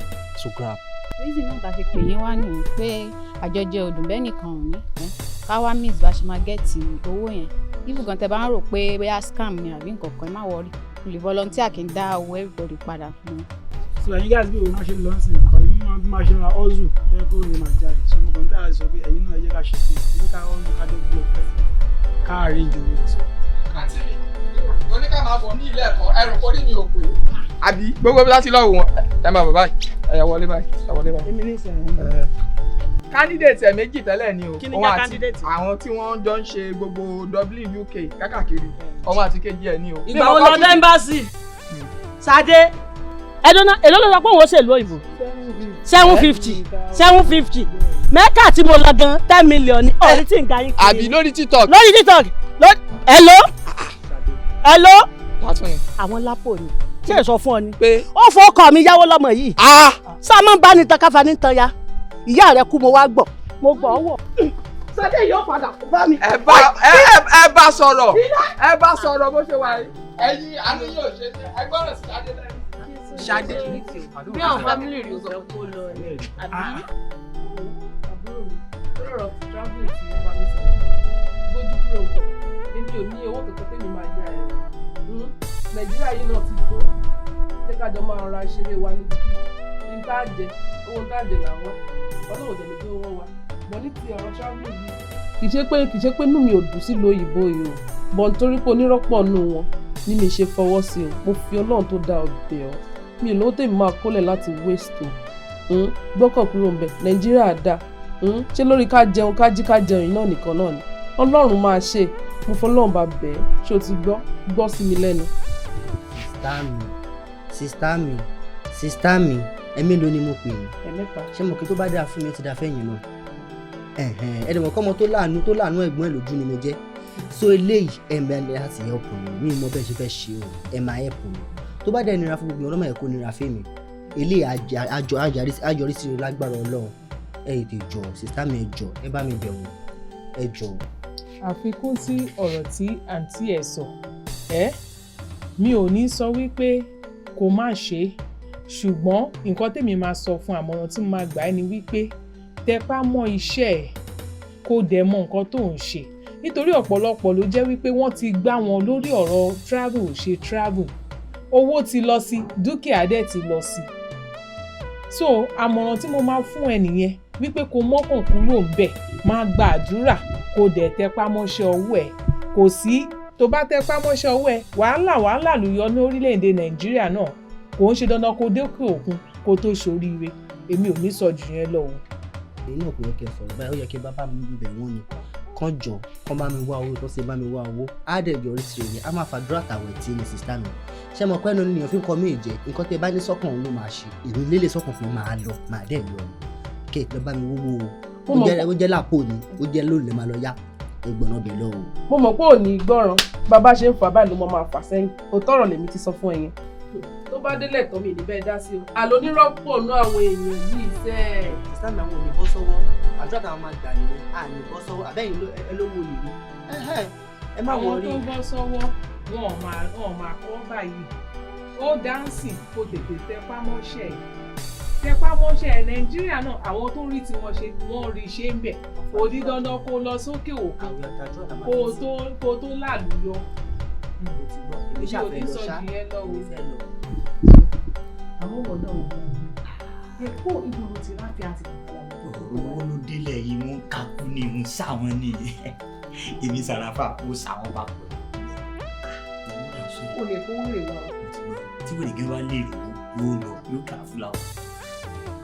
So grab. Reason náà ta fi pè yín wá nìyẹn pé àjọjẹ òdùn bẹ́ẹ̀ nìkan ò ní ká wá miss bá ṣe máa get owó yẹn. Even gan tẹ bá ń rò pé bóyá scam ni àbí nǹkan kan, ẹ má worry, mo lè volunteer kí n dá owó everybody padà fún un. So ẹ̀yin guys, bí òun náà ṣe lọ sí nǹkan yìí, máa bí máa ṣe máa hustle tó yẹ kó lè máa jáde. So mo kàn ń tàyà sọ pé ẹ̀yin náà, ẹ jẹ́ ká ṣe pé ẹ jẹ́ ká hustle, ká double up, ká arrange owó. Àǹtí mi, mo ní ká máa bọ̀ ní ilé ẹ̀kọ́ ẹrù kórìí mi ò pé. Àbí gbogbo bí láti lọ́wọ́ wọn, ẹ máa bọ̀ báyìí, ẹ wọlé báyìí, ẹ wọlé báyìí. Èmi ní sẹ́yìn. Candidate ẹ̀ méjì tẹ́lẹ̀ ni o. Kí ni Òun jẹ́ àti candidate? Àwọn tí wọ́n jọ ń ṣe gbogbo Dublin, UK kákàkiri, ọmọ àti kejì ẹ̀ ni o. Ìgbà wo lọ dé embassy? Sadé, ẹdun náà, èló ló sọ pé òun ó ṣèlú òyìnbó? 750, 750. Mẹ́kà tí mo lọ gan, 10 million ní ọ̀rí tí n ga yín kiri. Àbí lórí TikTok. Lórí TikTok. Hello, hello. Látún ni. Àwọn lápò ni ṣé èso fún ọ ni. Pé ó fọ ọkọ mi yáwó lọmọ yìí. Sáà máa ń bá ní tan káfa ní tan ya. Ìyá rẹ kú, mo wá gbọ́, mo gbọ́ ọwọ́. Sadé yóò padà bá mi. Ẹ bá ẹ ẹ ẹ bá sọ̀rọ̀, ẹ bá sọ̀rọ̀ bó ṣe wà yìí. Ẹ̀yin àánú yóò ṣe ṣe, ẹ gbọ́dọ̀ sí Ṣadé lẹ́nu. Ṣadé. Bí àwọn family rẹ̀ ò sọ kó lọ ni, àbí? Àbúrò mi, lórí ọ̀rọ̀ travelling tí wọ́n bá mi sọ̀rọ̀, gbójú kúrò wò, èmi ò ní owó kankan tẹ́mi máa yá ẹ. Nàìjíríà yìí náà ti tó, jẹ́ ká jọ máa ra ṣeré wa níbi bí n tá a jẹ, owó tá a jẹ làwọn ọlọ́wọ́ jẹ̀ lè gbé owó wa bọ̀ ní ti ọ̀rọ̀ travelling yìí. Kì í ṣe pé inú mi ò dùn sílùú òyìnbó yìí o, bọ̀ nítorí pé onírọ́pọ̀ nù wọn ni mi ṣe fọwọ́ sí o. Mo fi Ọlọ́run tó dá ọbẹ̀ ọ́, mi ò lówó tèmi máa kólẹ̀ láti waste o. Gbọ́kàn kúrò ń bẹ̀, Nàìjíríà dáa. Ṣé lórí ká jẹun, ká jí, ká jẹun yìí náà nìkan náà ni Ọlọ́run máa ṣe. Mo fọlọ́run bá bẹ̀ ẹ́, ṣé o ti gbọ́? Gbọ́ sí mi lẹ́nu. Sister mi, sister mi, sister mi, ẹ̀mí ló ni mo pè yín. Ẹ̀mẹ́ta. Ṣé mo kí tó bá dáa fún mi, ó ti dáa fẹ́yìn náà? Ẹ̀hẹ̀n, ẹ̀dẹ̀mọ̀ kọ́mọ tó láàánú ẹ̀gbọ́n ẹ̀ lójú ni mo jẹ́. So eléyìí, ẹ̀ máa láti help mi. Mi mọ bẹ́ẹ̀ ṣe fẹ́ ṣe o, ẹ̀ máa help mi. Tó bá dẹ̀ nira fún gbogbo ọlọ́mọ ẹ̀, kó nira fún mi. Eléyìí àjọ àjọrí sí lágbára Ọlọ́run. Ẹ tètè jọ, sister mi, ẹ jọ, ẹ bá mi bẹ̀ wọ́n, ẹ jọ. Àfikún sí ọ̀rọ̀ tí àǹtí ẹ̀ sọ ẹ́, mi ò ní sọ wípé kó má ṣe é, ṣùgbọ́n nǹkan tèmi máa sọ fún, àmọ̀ràn tí mo máa gbà ẹ́ ni wípé tẹpá mọ́ iṣẹ́ ẹ̀, kó dẹ̀ mọ nǹkan tó ń ṣe, nítorí ọ̀pọ̀lọpọ̀ ló jẹ́ wípé wọ́n ti gbá wọn lórí ọ̀rọ̀ travel ṣe travel, owó ti lọ sí, dúkìá dẹ̀ ti lọ sí. So àmọ̀ràn tí mo máa fún ẹ nìyẹn wípé kó mọ́kàn kúrò ńbẹ̀, máa gba àdúrà, kó dẹ̀ tẹpá mọ́ṣẹ́ ọwọ́ ẹ̀. Kò sí, tó bá tẹpá mọ́ṣẹ́ ọwọ́ ẹ̀, wàhálà wàhálà ló yọ ní orílẹ̀-èdè Nàìjíríà náà. Kò ń ṣe dandan kó dókè òkun kó tó ṣoríire. Èmi ò ní sọ jù yẹn lọ o. Èyí náà kò yẹ kí ẹ sọ̀rọ̀ báyìí, ó yẹ kí ẹ bá mi bẹ̀ wọ́n ni, kán jọ, kán bá mi wá owó tó ṣe, bá mi wá owó, á dẹ̀ yọrí sí rere. Á máa fàdúrà tàwẹ̀ tí ní. Sister mi, ṣé mo pẹ́ nu nìyẹn fi ń kọ́ mí jẹ? Nǹkan tẹ́ bá ní sọ́kàn, òun ló máa ṣe. Èmi lélẹ̀ sọ́kàn fún máa lọ, máa dẹ̀ lọ ni kí ẹ lọ bá mi wówó o. Ó jẹ́ lápò ni, ó jẹ́ lónìí lè máa lọ yá ẹgbọ̀n ọbẹ̀ lọ o. Mo mọ̀ pé ò ní gbọ́ràn, bàbá ṣe ń fà báyìí ló mọ máa fà sẹ́yìn. Òótọ́ ọ̀rọ̀ lèmi ti sọ fún ẹ yẹn. Tó bá délẹ̀ tán, mi ní bẹ́ẹ̀ dá sí o. Àlọ́ onírọ́pọ̀ nú àwọn èèyàn yìí sẹ́ ẹ̀. Sister mi, àwọn ò ní bọ́ sọ́wọ́. Àdúrà táwọn máa gbà nìyẹn, à ní bọ́ sọ́wọ́. Àbẹ́yìn ẹ lówó lè ní ẹ má Àwọn wọrí. tó bọ́ sọ́wọ́, wọn ò máa kọ́ báyìí. Ó dáǹsì, kó tètè tẹpá mọ́ṣẹ́ ẹ̀, tẹpá mọ́ṣẹ́ ẹ̀. Nàìjíríà náà, àwọn tó rí tiwọn ṣe, wọ́n rí ṣe ń bẹ̀. Kò di dandan kó lọ sókè òkun kó tó lálùyọ. Èmi ṣàfẹ́ lọ ṣá. Jù yẹn lọ o. Èmi fẹ́ lọ. Àwọn ọmọ náà ò mọ èkó ìgboro ti ráfíà àti Owó ló délẹ̀ yìí, mú kakú ni mo sáwọn ní. Èmi Sàràfà, mo sáwọn papọ̀. O lè kó wèrè wa o. Tí wèrè gẹ́gẹ́ bá lè rò ó, yóò lọ, yóò kà fúláwọ̀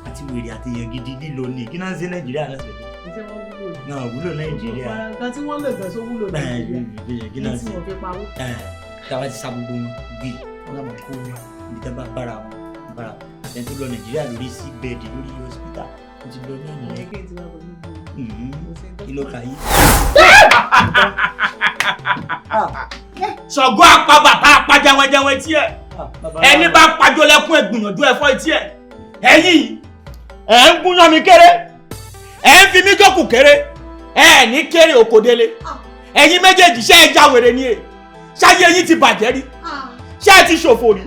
àti wèrè àti èèyàn gidi lílọ ní kí náà ń ṣe Nàìjíríà náà tẹ̀lé. Iṣẹ́ wọn wúlò ní. Náà wúlò Nàìjíríà. Nǹkan tí wọ́n lè gbẹ̀ só wúlò Nàìjíríà. Kí náà Ní ṣe tí wọ́n fi pawó. Táwa ti sa gbogbo wọn gbé, wọn kà máa kó ibi tá a bá bára wọn. Zamfara, àtẹni tó lọ Nàìjíríà lórí sick bed, lórí hospital, ó ti lọ náà nìyẹn. Kí ló kà yí. Ṣàngó apá bàtà apá jẹwẹjẹwẹ etí ẹ, ẹni bá pàjọ lẹkún ẹ gbìyànjú ẹfọ etí ẹ. Ẹ̀yin ẹ ń gúnyán mi kéré, ẹ ń fi mí jókòó kéré, ẹ ní kéré òkòdélé. Ẹ̀yin méjèèjì, ṣé ẹ já wèrè ni? E ṣáyé yín ti bàjẹ́ rí? Ṣé ẹ ti ṣòfò rí?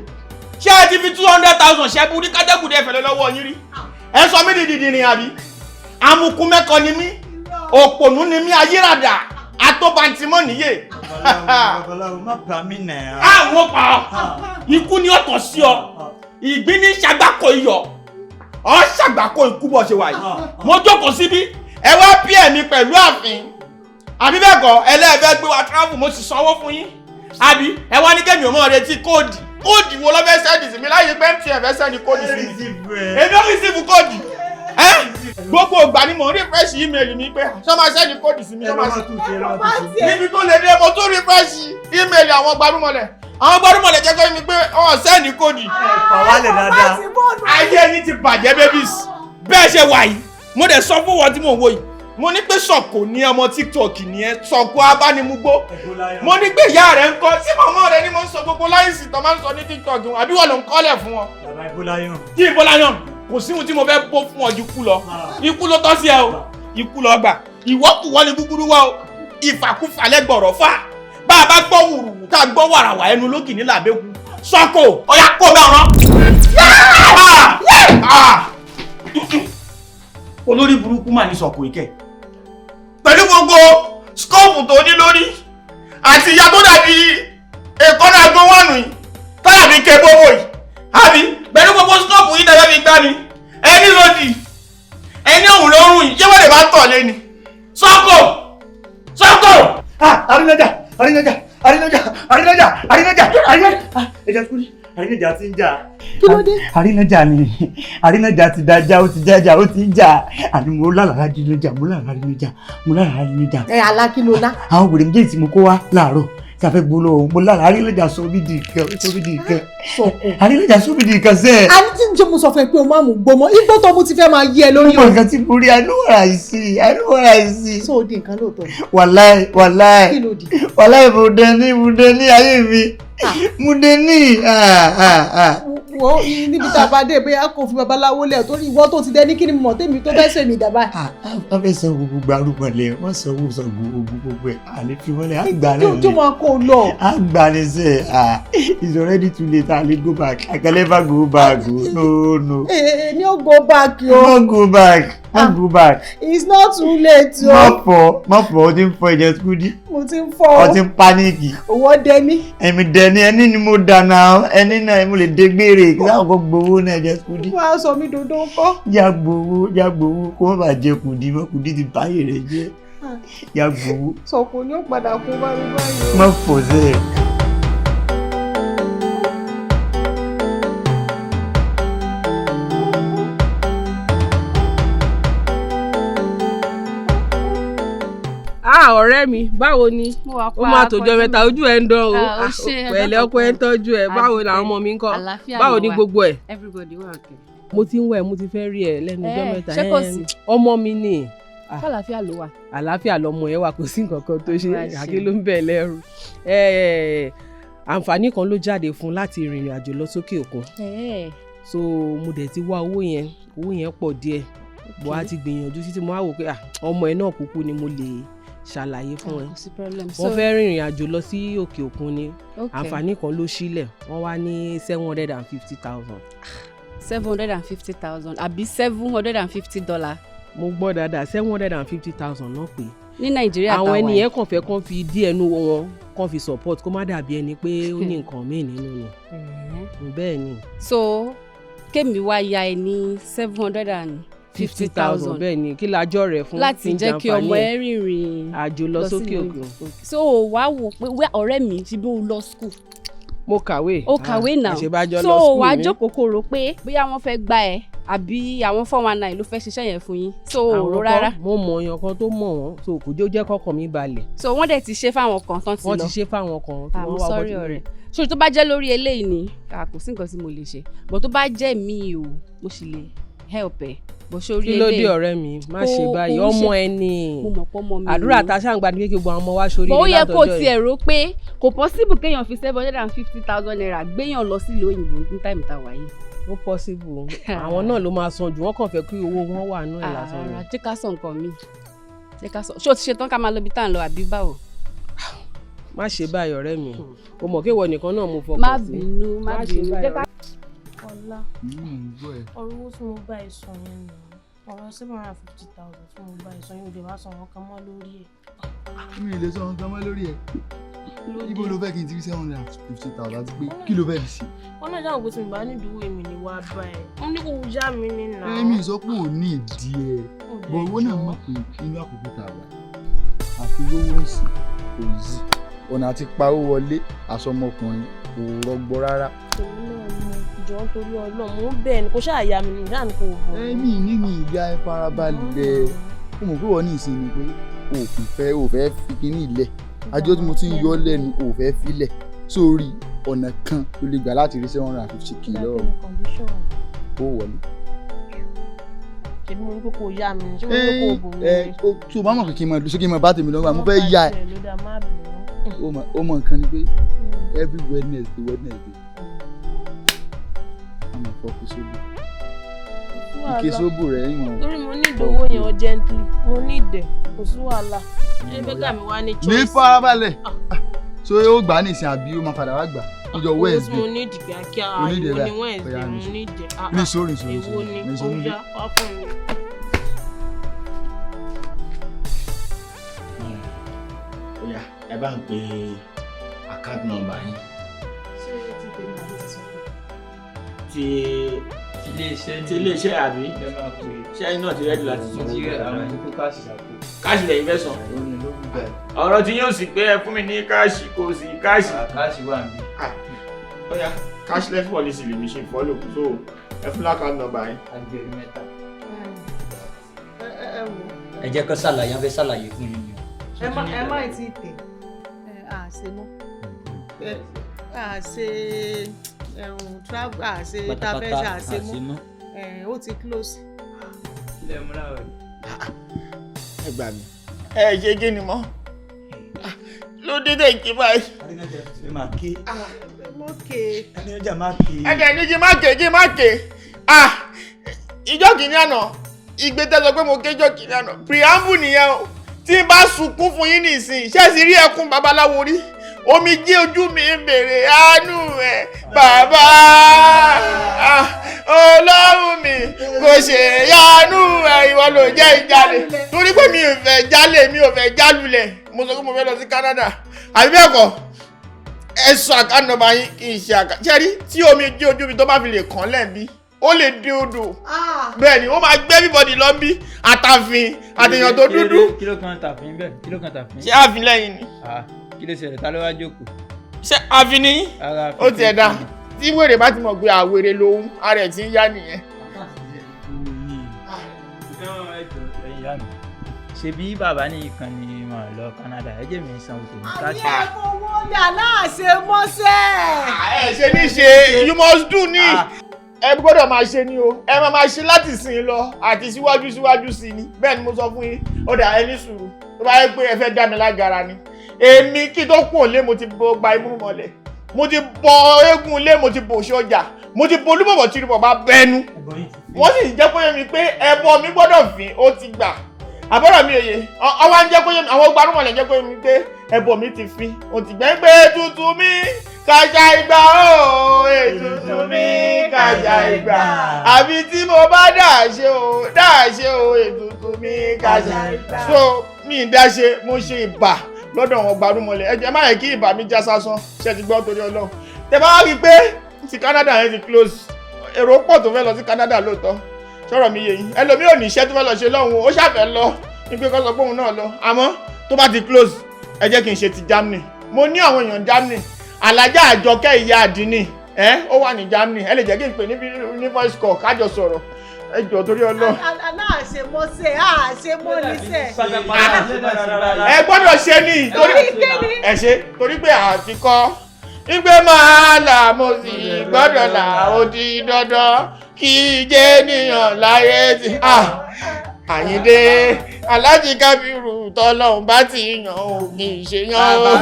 Ṣé ẹ ti fi 200,000 ṣẹ́bù rí kátẹ́gùdé ẹ̀fẹ̀lẹ́ lọ́wọ́ yín rí? Ẹ sọ mí di dìdìrìn àbí? Amukun mẹ́kọ ni mí, òpònú ni mí, ayírádà atóbantìmọ́ níyè. Babaláwo, má bà mí nà á. Àwọn pa ọ, ikú ni ọ̀tọ̀ sí ọ, ìgbín ní ṣàgbákò iyọ̀, ọ ṣàgbákò ikú bọ̀ ṣe wà yìí. Mo jókòó síbí, ẹ wá bí ẹ̀mí pẹ̀lú ààfin, àbí bẹ́ẹ̀ kọ́? Ẹlẹ́ẹ̀fẹ́ gbé wa travel, mo sì sanwó fún yín, àbí? Ẹ wá ní kẹ́mi ò mọ̀ retí code. Code wo ló fẹ́ send sí mi láyé pé MTN fẹ́ send code sí mi? Èmi ò receive code. Ẹ gbogbo ìgbà ni mò ń refresh email mi pé ṣọ́ máa send code sí mi, ṣọ́ máa send níbi tó lè dé. Mo tún refresh email àwọn gbarumọlẹ̀, àwọn gbarumọlẹ̀ jẹ́ kọ́ mi pé ọ̀ send code. Fà wálẹ̀ dáadáa. Ayé yín ti bàjẹ́, babies. Bẹ́ẹ̀ ṣe wà yìí, mo dẹ̀ sọ fún wọn tí mò ń wò yìí, mo ní pé Sọ̀kò ní ọmọ TikTok ní ẹ, Sọ̀kò abánimugbó. Mo ní pé ìyá rẹ̀ ń kọ́ sí màmá rẹ̀ ni mo ń sọ gbogbo láìsí tó máa ń sọ ní TikTok wọn, àbí wọn ló ń kọ́lẹ̀ fún wọn. Bàbá Ìbóláyàn. Tí Ìbóláyàn, kò sí ohun tí mo fẹ́ bó fún ọ ju kú lọ. Ikú ló tọ́ sí ẹ o, ikú lọ gbà. Ìwọ́kùwọ́ ni gúgúrú wá o, ìfàkúfà lẹ́gbọ̀rọ̀ fà. Bá a bá gbọ́ wùrùwù tá a gbọ́ wàràwà, ẹnu lókì ní làbẹ́kù. Sọ̀kò, ọ̀yà kó mẹ́ràn. Olórí burúkú mà ní Sọ̀kò ìkẹ́, pẹ̀lú gbogbo skóòpù tó ní lórí àti ìyá tó dàbí èkọ́nà agbówánu yìí, tó dàbí kébówó yìí, àbí? Pẹ̀lú gbogbo skóòpù yìí tẹ́lẹ̀ fi gbá mi, ẹni lòdì ẹni òun lórun yìí, ṣé wọ́n lè bá tọ̀ lé ni? Sọ̀kò, Sọ̀kò. Àrínájà, àrínájà, àrínájà, àrínájà, àrínájà, àrínájà, ẹja kúrì, àrínájà ti ń jà. Kí ló dé? Àrínájà ni, àrínájà ti dájà, ó ti jájà, ó ti ń jà. Àní mo lálàá àrínájà, mo lálàá àrínájà, mo lálàá àrínájà. Ẹ àlá kí ló lá? Àwọn wèrè méjèèjì tí mo kó wá láàárọ̀ tí a fẹ́ gbó lọ́wọ́, mo lálàá àrínájà sọ mí di nǹkan, sọ mí di nǹkan. Sọ̀kò. Àrínájà sọ mí di nǹkan sẹ́ẹ̀. A ní tí ń jẹ́ mo sọ fún ẹ pé o máa mú gbọmọ igbó tó mo ti fẹ́ máa yí ẹ lórí. Mo mọ nǹkan tí mo rí. I know what I see, I know what I see. So o di nǹkan lóòótọ́ ni? Wàláì, wàláì. Kí ló di? Wàláì, mo dẹ ní, mo dẹ ní ayé mi, mo dẹ ní. Wo, níbi tá a bá dé, bóyá kò fi babaláwo lẹ̀, torí ìwọ tó ti dẹ ní, kí ni mo mọ̀ tèmi tó fẹ́ sèmi dàbá. Wọ́n fẹ́ san gbogbo gbárùmọ̀lẹ̀, wọ́n san owó Ṣàngó ogun gbogbo ẹ̀, àlè fi wọ́n lẹ̀, àgbà náà ni. Tó máa kó o lọ. Àgbà ni sẹ́, ah, it's already too late. I lè go back, I can never go back o, no, no. Èmi ò go back o. No go back, no go back. It's not too late o. Má fọ, má fọ, o ti ń fọ ìjẹ skudi. Mo ti ń fọ. O ti ń panic. Owó dẹ ní. Èmi dẹ ní, ẹni ni mo dà náà, ẹni náà mo lè dé gbére, kí sáwọn kò gbowó náà jẹ skudi. Wàá sọ mí dodo ńkọ́. Já gbowó, já gbowó, kó má bàa jẹ kùdí mọ́, kùdí ti báyé rẹ jẹ́. Já gbowó. Sọ̀kò ni ó padà kó bá mi báyìí o. Má fọ sẹ́ẹ̀. Ah, ọ̀rẹ́ mi, báwo ni? Ó máa tòjọ́ mẹ́ta, ojú ẹ̀ ń dán o. Ah, ó ṣé, Pẹ̀lẹ́, ọkọ ẹ̀ ń tọ́jú ẹ̀. Báwo làwọn ọmọ mi ń kọ́? Àlàáfíà Báwo ló ni wà. gbogbo ẹ̀? Everybody wà okay. Mo ti ń wẹ̀, mo ti fẹ́ rí ẹ lẹ́nu ọjọ́ mẹ́ta. Ṣé kò sí? Ọmọ mi ni. Ah, Ṣàlàáfíà ló wà. Àlàáfíà lọmọ ẹ wà, kò sí nǹkan kan tó ṣe. Wá ṣe. Àkí ló ń bẹ̀ lẹ́rù. Àǹfààní kan ló jáde fún láti rìnrìn àjò lọ sókè òkun. So mo dẹ̀ ti wá owó yẹn, owó yẹn pọ̀ díẹ̀, bó a ti gbìyànjú títí, mo á wò pé ah, ọmọ ẹ náà kúkú ni mo lè ṣàlàyé fún ẹ. Kò sí problem. Wọ́n fẹ́ rìnrìn àjò lọ sí òkè òkun ni. Okay. Àǹfààní kan ló sílẹ̀, wọ́n wá ní 750,000. 750,000 àbí $750? Mo gbọ́ dáadáa, 750,000 náà pé. Ní Nàìjíríà Àwọn táwa ẹni yìí. yẹn kàn fẹ́ kàn fi díẹ̀ nú wọn kàn fi support, kó má dàbí ẹni pé ó ní nǹkan míì nínú ni. Bẹ́ẹ̀ ni. So kémi wá ya ẹ ní 750,000? Bẹ́ẹ̀ ni, kí lajọ́ rẹ̀ fún láti fi ń jẹ́ kí ọmọ jàǹfààní ẹ rìnrìn àjò lọ sókè sílùú òkun. So o wá wò pé wẹ́ ọ̀rẹ́ mi ṣe bí o lọ school. Mo kàwé. O kàwé náà. Àṣebájọ́ So lọ o school wá mi. jókòó kó rò pé bóyá wọ́n fẹ́ gbá ẹ Àbí àwọn 419 ló fẹ́ ṣiṣẹ́ yẹn fún yín? So ò Àwọn rò kan, rárá. Mo mọ èèyàn kan tó mọ̀ wọ́n, so kò jẹ́ ó jẹ́ kọ́kàn mi balẹ̀. So wọ́n dẹ̀ ti ṣe fáwọn kan tán ti lọ. Wọ́n ti ṣe fáwọn kan tí Ah, wọ́n mo wá sorry opportunity. ọ̀rẹ́. So tó bá jẹ́ lórí eléyìí ni, ah, kò sí nǹkan tí mo lè ṣe, but tó bá jẹ́ mi o, mo sì lè help ẹ, but sórí Kí ló dé eléyìí ọ̀rẹ́ mi? Má ṣe báyìí, kò ń ọmọ ẹni. Mo mọ̀ pé ọmọ mi Àdúrà ni. tá a ṣáà ń gbà ní pé kí gbogbo àwọn ọmọ wa ṣoríire But ó yẹ kó látọjọ́ yìí. tiẹ̀ rò pé kò possible kéèyàn fi ₦750,000 gbéyàn lọ sílùú òyìnbó ní time tá a wà yìí. Ó possible, àwọn náà ló máa san jù, wọ́n kàn fẹ́ kí owó wọn wà nú ẹ̀ lásán ni. Rárá, jẹ́ ká sọ nǹkan mi, jẹ́ ká sọ. Ṣé o ti ṣe tán ká máa lọ ibi tá à ń lọ àbí báwo? Má ṣe báyìí ọ̀rẹ́ mi, o mọ̀ kí ìwọ nìkan náà mo fọkàn Má sí. bínú, má Má ṣe bínú. báyìí Jẹ́ ká ọ̀rẹ́. Ọlá, ọ̀rọ̀ owó tí mo bá ẹ sọ yẹn nù, ọ̀rọ̀ 750,000 tí mo bá ẹ sọ yẹn, ò dé wá san wọn kan mọ́ lórí ẹ̀. Mi ì lè sọ nǹkan mọ́ lórí ẹ̀. Ibo ló fẹ́ kí n ti rí 750,000, àti pé kí ló fẹ́ fi ṣe? Wọn náà dáhùn pé tí mo bá ní ìdúró èmi ni wàá bá ẹ, mo ní kó yá mi ní nà. Èmi sọ pé ò ní ìdí ẹ bọ̀, owó náà mọ̀ pé inú àkókò tá a wà, àfi rówó ń sìn kò yí ọ̀nà àti pawó wọlé àsọmọkùnrin kò rọgbọ rárá. Èmi náà mo jọ ń torí Ọlọ́run, mo ń bẹ̀ ẹ́ ni kò ṣáà yá mi ní ìyá mi kò bọ̀. Èmi ní mi ìyá ẹ, farabalẹ̀. Ó mọ̀ pé wọ́n ní ìsinmi pé o kò fẹ́, o fẹ́ fi kíní ilẹ̀ àjọ tí mo ti ń yọ lẹ́nu, o fẹ́ filẹ̀ sórí ọ̀nà kan ló lè gbà láti rí 750 kì í lọ́rùn Condition. ó wọlé. Ṣebí mo ní pé kò yá mi ní, ṣé mo ní pé kò bò mí Ẹ ni? o tó o bá mọ̀ pé kí n máa ṣé kí n máa bá tèmi lọ́gbà, mo fẹ́ yá ẹ. Ló dáa, má bínú. Ó mọ nǹkan ni pé every Wednesday Wednesday a máa fọ́ kí sóbò ike sóbò rẹ̀ ìwọ̀n. Torí mo ní ìdòwò yẹn urgently, mo ní ìdẹ, kò sí wàhálà. Ṣé bẹ́gà mi wá ní choice? Ní farabalẹ̀, so ó gbà á nìsín àbí ó máa padà wá gbà níjọ́ Owó tí Wednesday? mo ní ìdí kíákíá. O ní ìdí Èwo ẹ̀ ni báyìí? Wednesday? Ọ̀yá, Mo nìṣó. ní ìdẹ. Nìṣó, nìṣó, nìṣó, Èwo ni? nìṣó Ó nílé. yá, wá fún mi. Ó yá, ẹ bá ń pe account number yín. Ṣé ti tèmi àbí ti sọ pé? Ti iléeṣẹ́. Ti iléeṣẹ́ àbí? Ẹ máa pè é. Ṣé ẹ̀yin náà ti ready láti Mo san? ti rẹ àwọn ẹni kó cash sàpò. Cash lẹ́yìn fẹ́ san? Ọ̀rọ̀ tí yóò sì pé ẹ fún mi ní cash, kò sí cash. Cash wà níbí. Ó yá, cashless policy lèmi ṣe follow, so ẹ fún account number yín. Agbẹ̀rún mẹ́ta. Ẹ ẹ wò. Ẹ jẹ́ kó ṣàlàyé, wọ́n fẹ́ ṣàlàyé fún yín ni. Ẹ má tí ì tẹ̀ ẹ, à ṣe mọ́ à ṣe ẹ̀hún travel, à ṣe tá a fẹ́ ṣe, à ṣe mọ́ ẹ̀, ó ti close. Ilé múra rẹ̀. Ẹ gbà mí. Ẹ ṣe kí ni mọ́ ló dé tẹ̀ kí báyìí. Ẹ máa ké. Mo ké. Ẹni ọjà máa ké. Ẹ dẹ̀ ní kí má ké, kí má ké. Ah, ìjọ́ kìíní àná ìgbé tẹ́ sọ pé mo ké ìjọ́ kìíní àná, preamble nìyẹn o. Tí n bá sunkún fún yín nísìnyí, ṣé ẹ sì rí ẹkún babaláwo rí? Omi jí ojú mi ń bèrè àánú ẹ bàbá. Ah, Ọlọ́run mi kò ṣe yánú ẹ, ìwọ ló jẹ́ ìjalè torí pé mi ò fẹ́ jálè, mi ò fẹ́ jálulẹ̀. Mo sọ pé mo fẹ́ lọ sí Canada, àbí bẹ́ẹ̀ kọ́? Ẹ sọ account number yín kí n ṣe àká ṣẹ́rí tí omi jí ojú mi tó bá fi lè kàn lẹ́ẹ̀bí, ó lè dé odò. Bẹ́ẹ̀ ni, ó máa gbé everybody lọ bí àtàfin àtẹ̀yàn tó dúdú. Kí ló kan tàfin bẹ́ẹ̀? Kí ló kan tàfin? Ṣé àfin lẹ́yìn ni? Ah, kí ló ṣẹlẹ̀? Ta ló wá jókòó? Ṣé àfin ni? Ara. Ó tiẹ̀ dá tí wèrè bá ti mọ̀ pé àwèrè lòun, ara ẹ̀ ti ń yá nìyẹn. Ìyá mi, ṣebí bàbá ní ìkànnì mọ̀ lọ Canada, ẹ jẹ́ mi sanwó tèmi cash. Owó dà láàṣẹ mọ́sẹ̀. Ẹ ṣe ní ṣe, you must do ní, ẹ gbọ́dọ̀ máa ṣe ni o. Ẹ máa máa ṣe láti sìn lọ àti síwájú síwájú sí ni. Bẹ́ẹ̀ ni mo sọ fún yín. Ó dà, ẹ ní sùúrù. Tó bá yẹ pé ẹ fẹ́ dá mi lágara ni, èmi kí tó kún òlé, mo ti bọ gba imú mọ́lẹ̀, mo ti bọ eégún ilé, mo ti bò ṣe ọjà, mo ti bo olúbọ̀bọ̀ tí olúbọ̀ bá bẹ́nu, wọ́n sì jẹ́ kó yé mi pé ẹbọ mi gbọ́dọ̀ fín. Ó ti gbà àbọ̀rọ̀ mi òye ọwọ́ ń jẹ́ kó yé mi, àwọn gbarumọ̀lẹ̀ jẹ́ kó yé mi pé ẹbọ mi ti fín, ó ti gbẹ́ pé tuntun mi kàṣà ìgbà ó, ètùtù mi kàṣà ìgbà, àbí tí mo bá dà ṣe o, dà ṣe o, ètùtù mi kàṣà ìgbà. So mi ì dá ṣe, mo ṣe ìbà lọ́dọ̀ àwọn gbarumọ̀lẹ̀. Ẹ jẹ́ má yẹ kí ìbà mi já sásán. Ṣe ti gbọ́? Torí Ọlọ́run, tẹ bá wá rí i pé ti Canada yẹn ti close, èrò pọ̀ tó fẹ́ lọ sí Canada lóòótọ́. Sọ̀rọ̀ mi yé yín? Ẹlòmíì ò ní iṣẹ́ tó fẹ́ lọ ṣe lọ́hùn, ó ṣàfẹ́ lọ ní pé kó sọ pé òun náà lọ. Àmọ́ tó bá ti close, ẹ jẹ́ kí n ṣe ti Germany. Mo ní àwọn èèyàn Germany, alájà Àjọkẹ́ ìyá àdínì ẹ, ó wà ní Germany. Ẹ lè jẹ́ kí n pè ní voice call kájọ sọ̀rọ̀. Ẹ jọ̀ọ́ torí Ọlọ́run. Aláàṣemọ́sẹ̀ àṣemọ́nisẹ̀. Ẹ gbọ́dọ̀ ṣe ni torí ẹ ṣe torí pé àtikọ́ ìgbé máa là mo sì gbọ́dọ̀ là ó di dandan kí jẹ́ níyàn láyé tí. Àyìndé Aláàjì Kábírù tọ́lọ́hún bá ti yàn ó kì í ṣe yàn ó.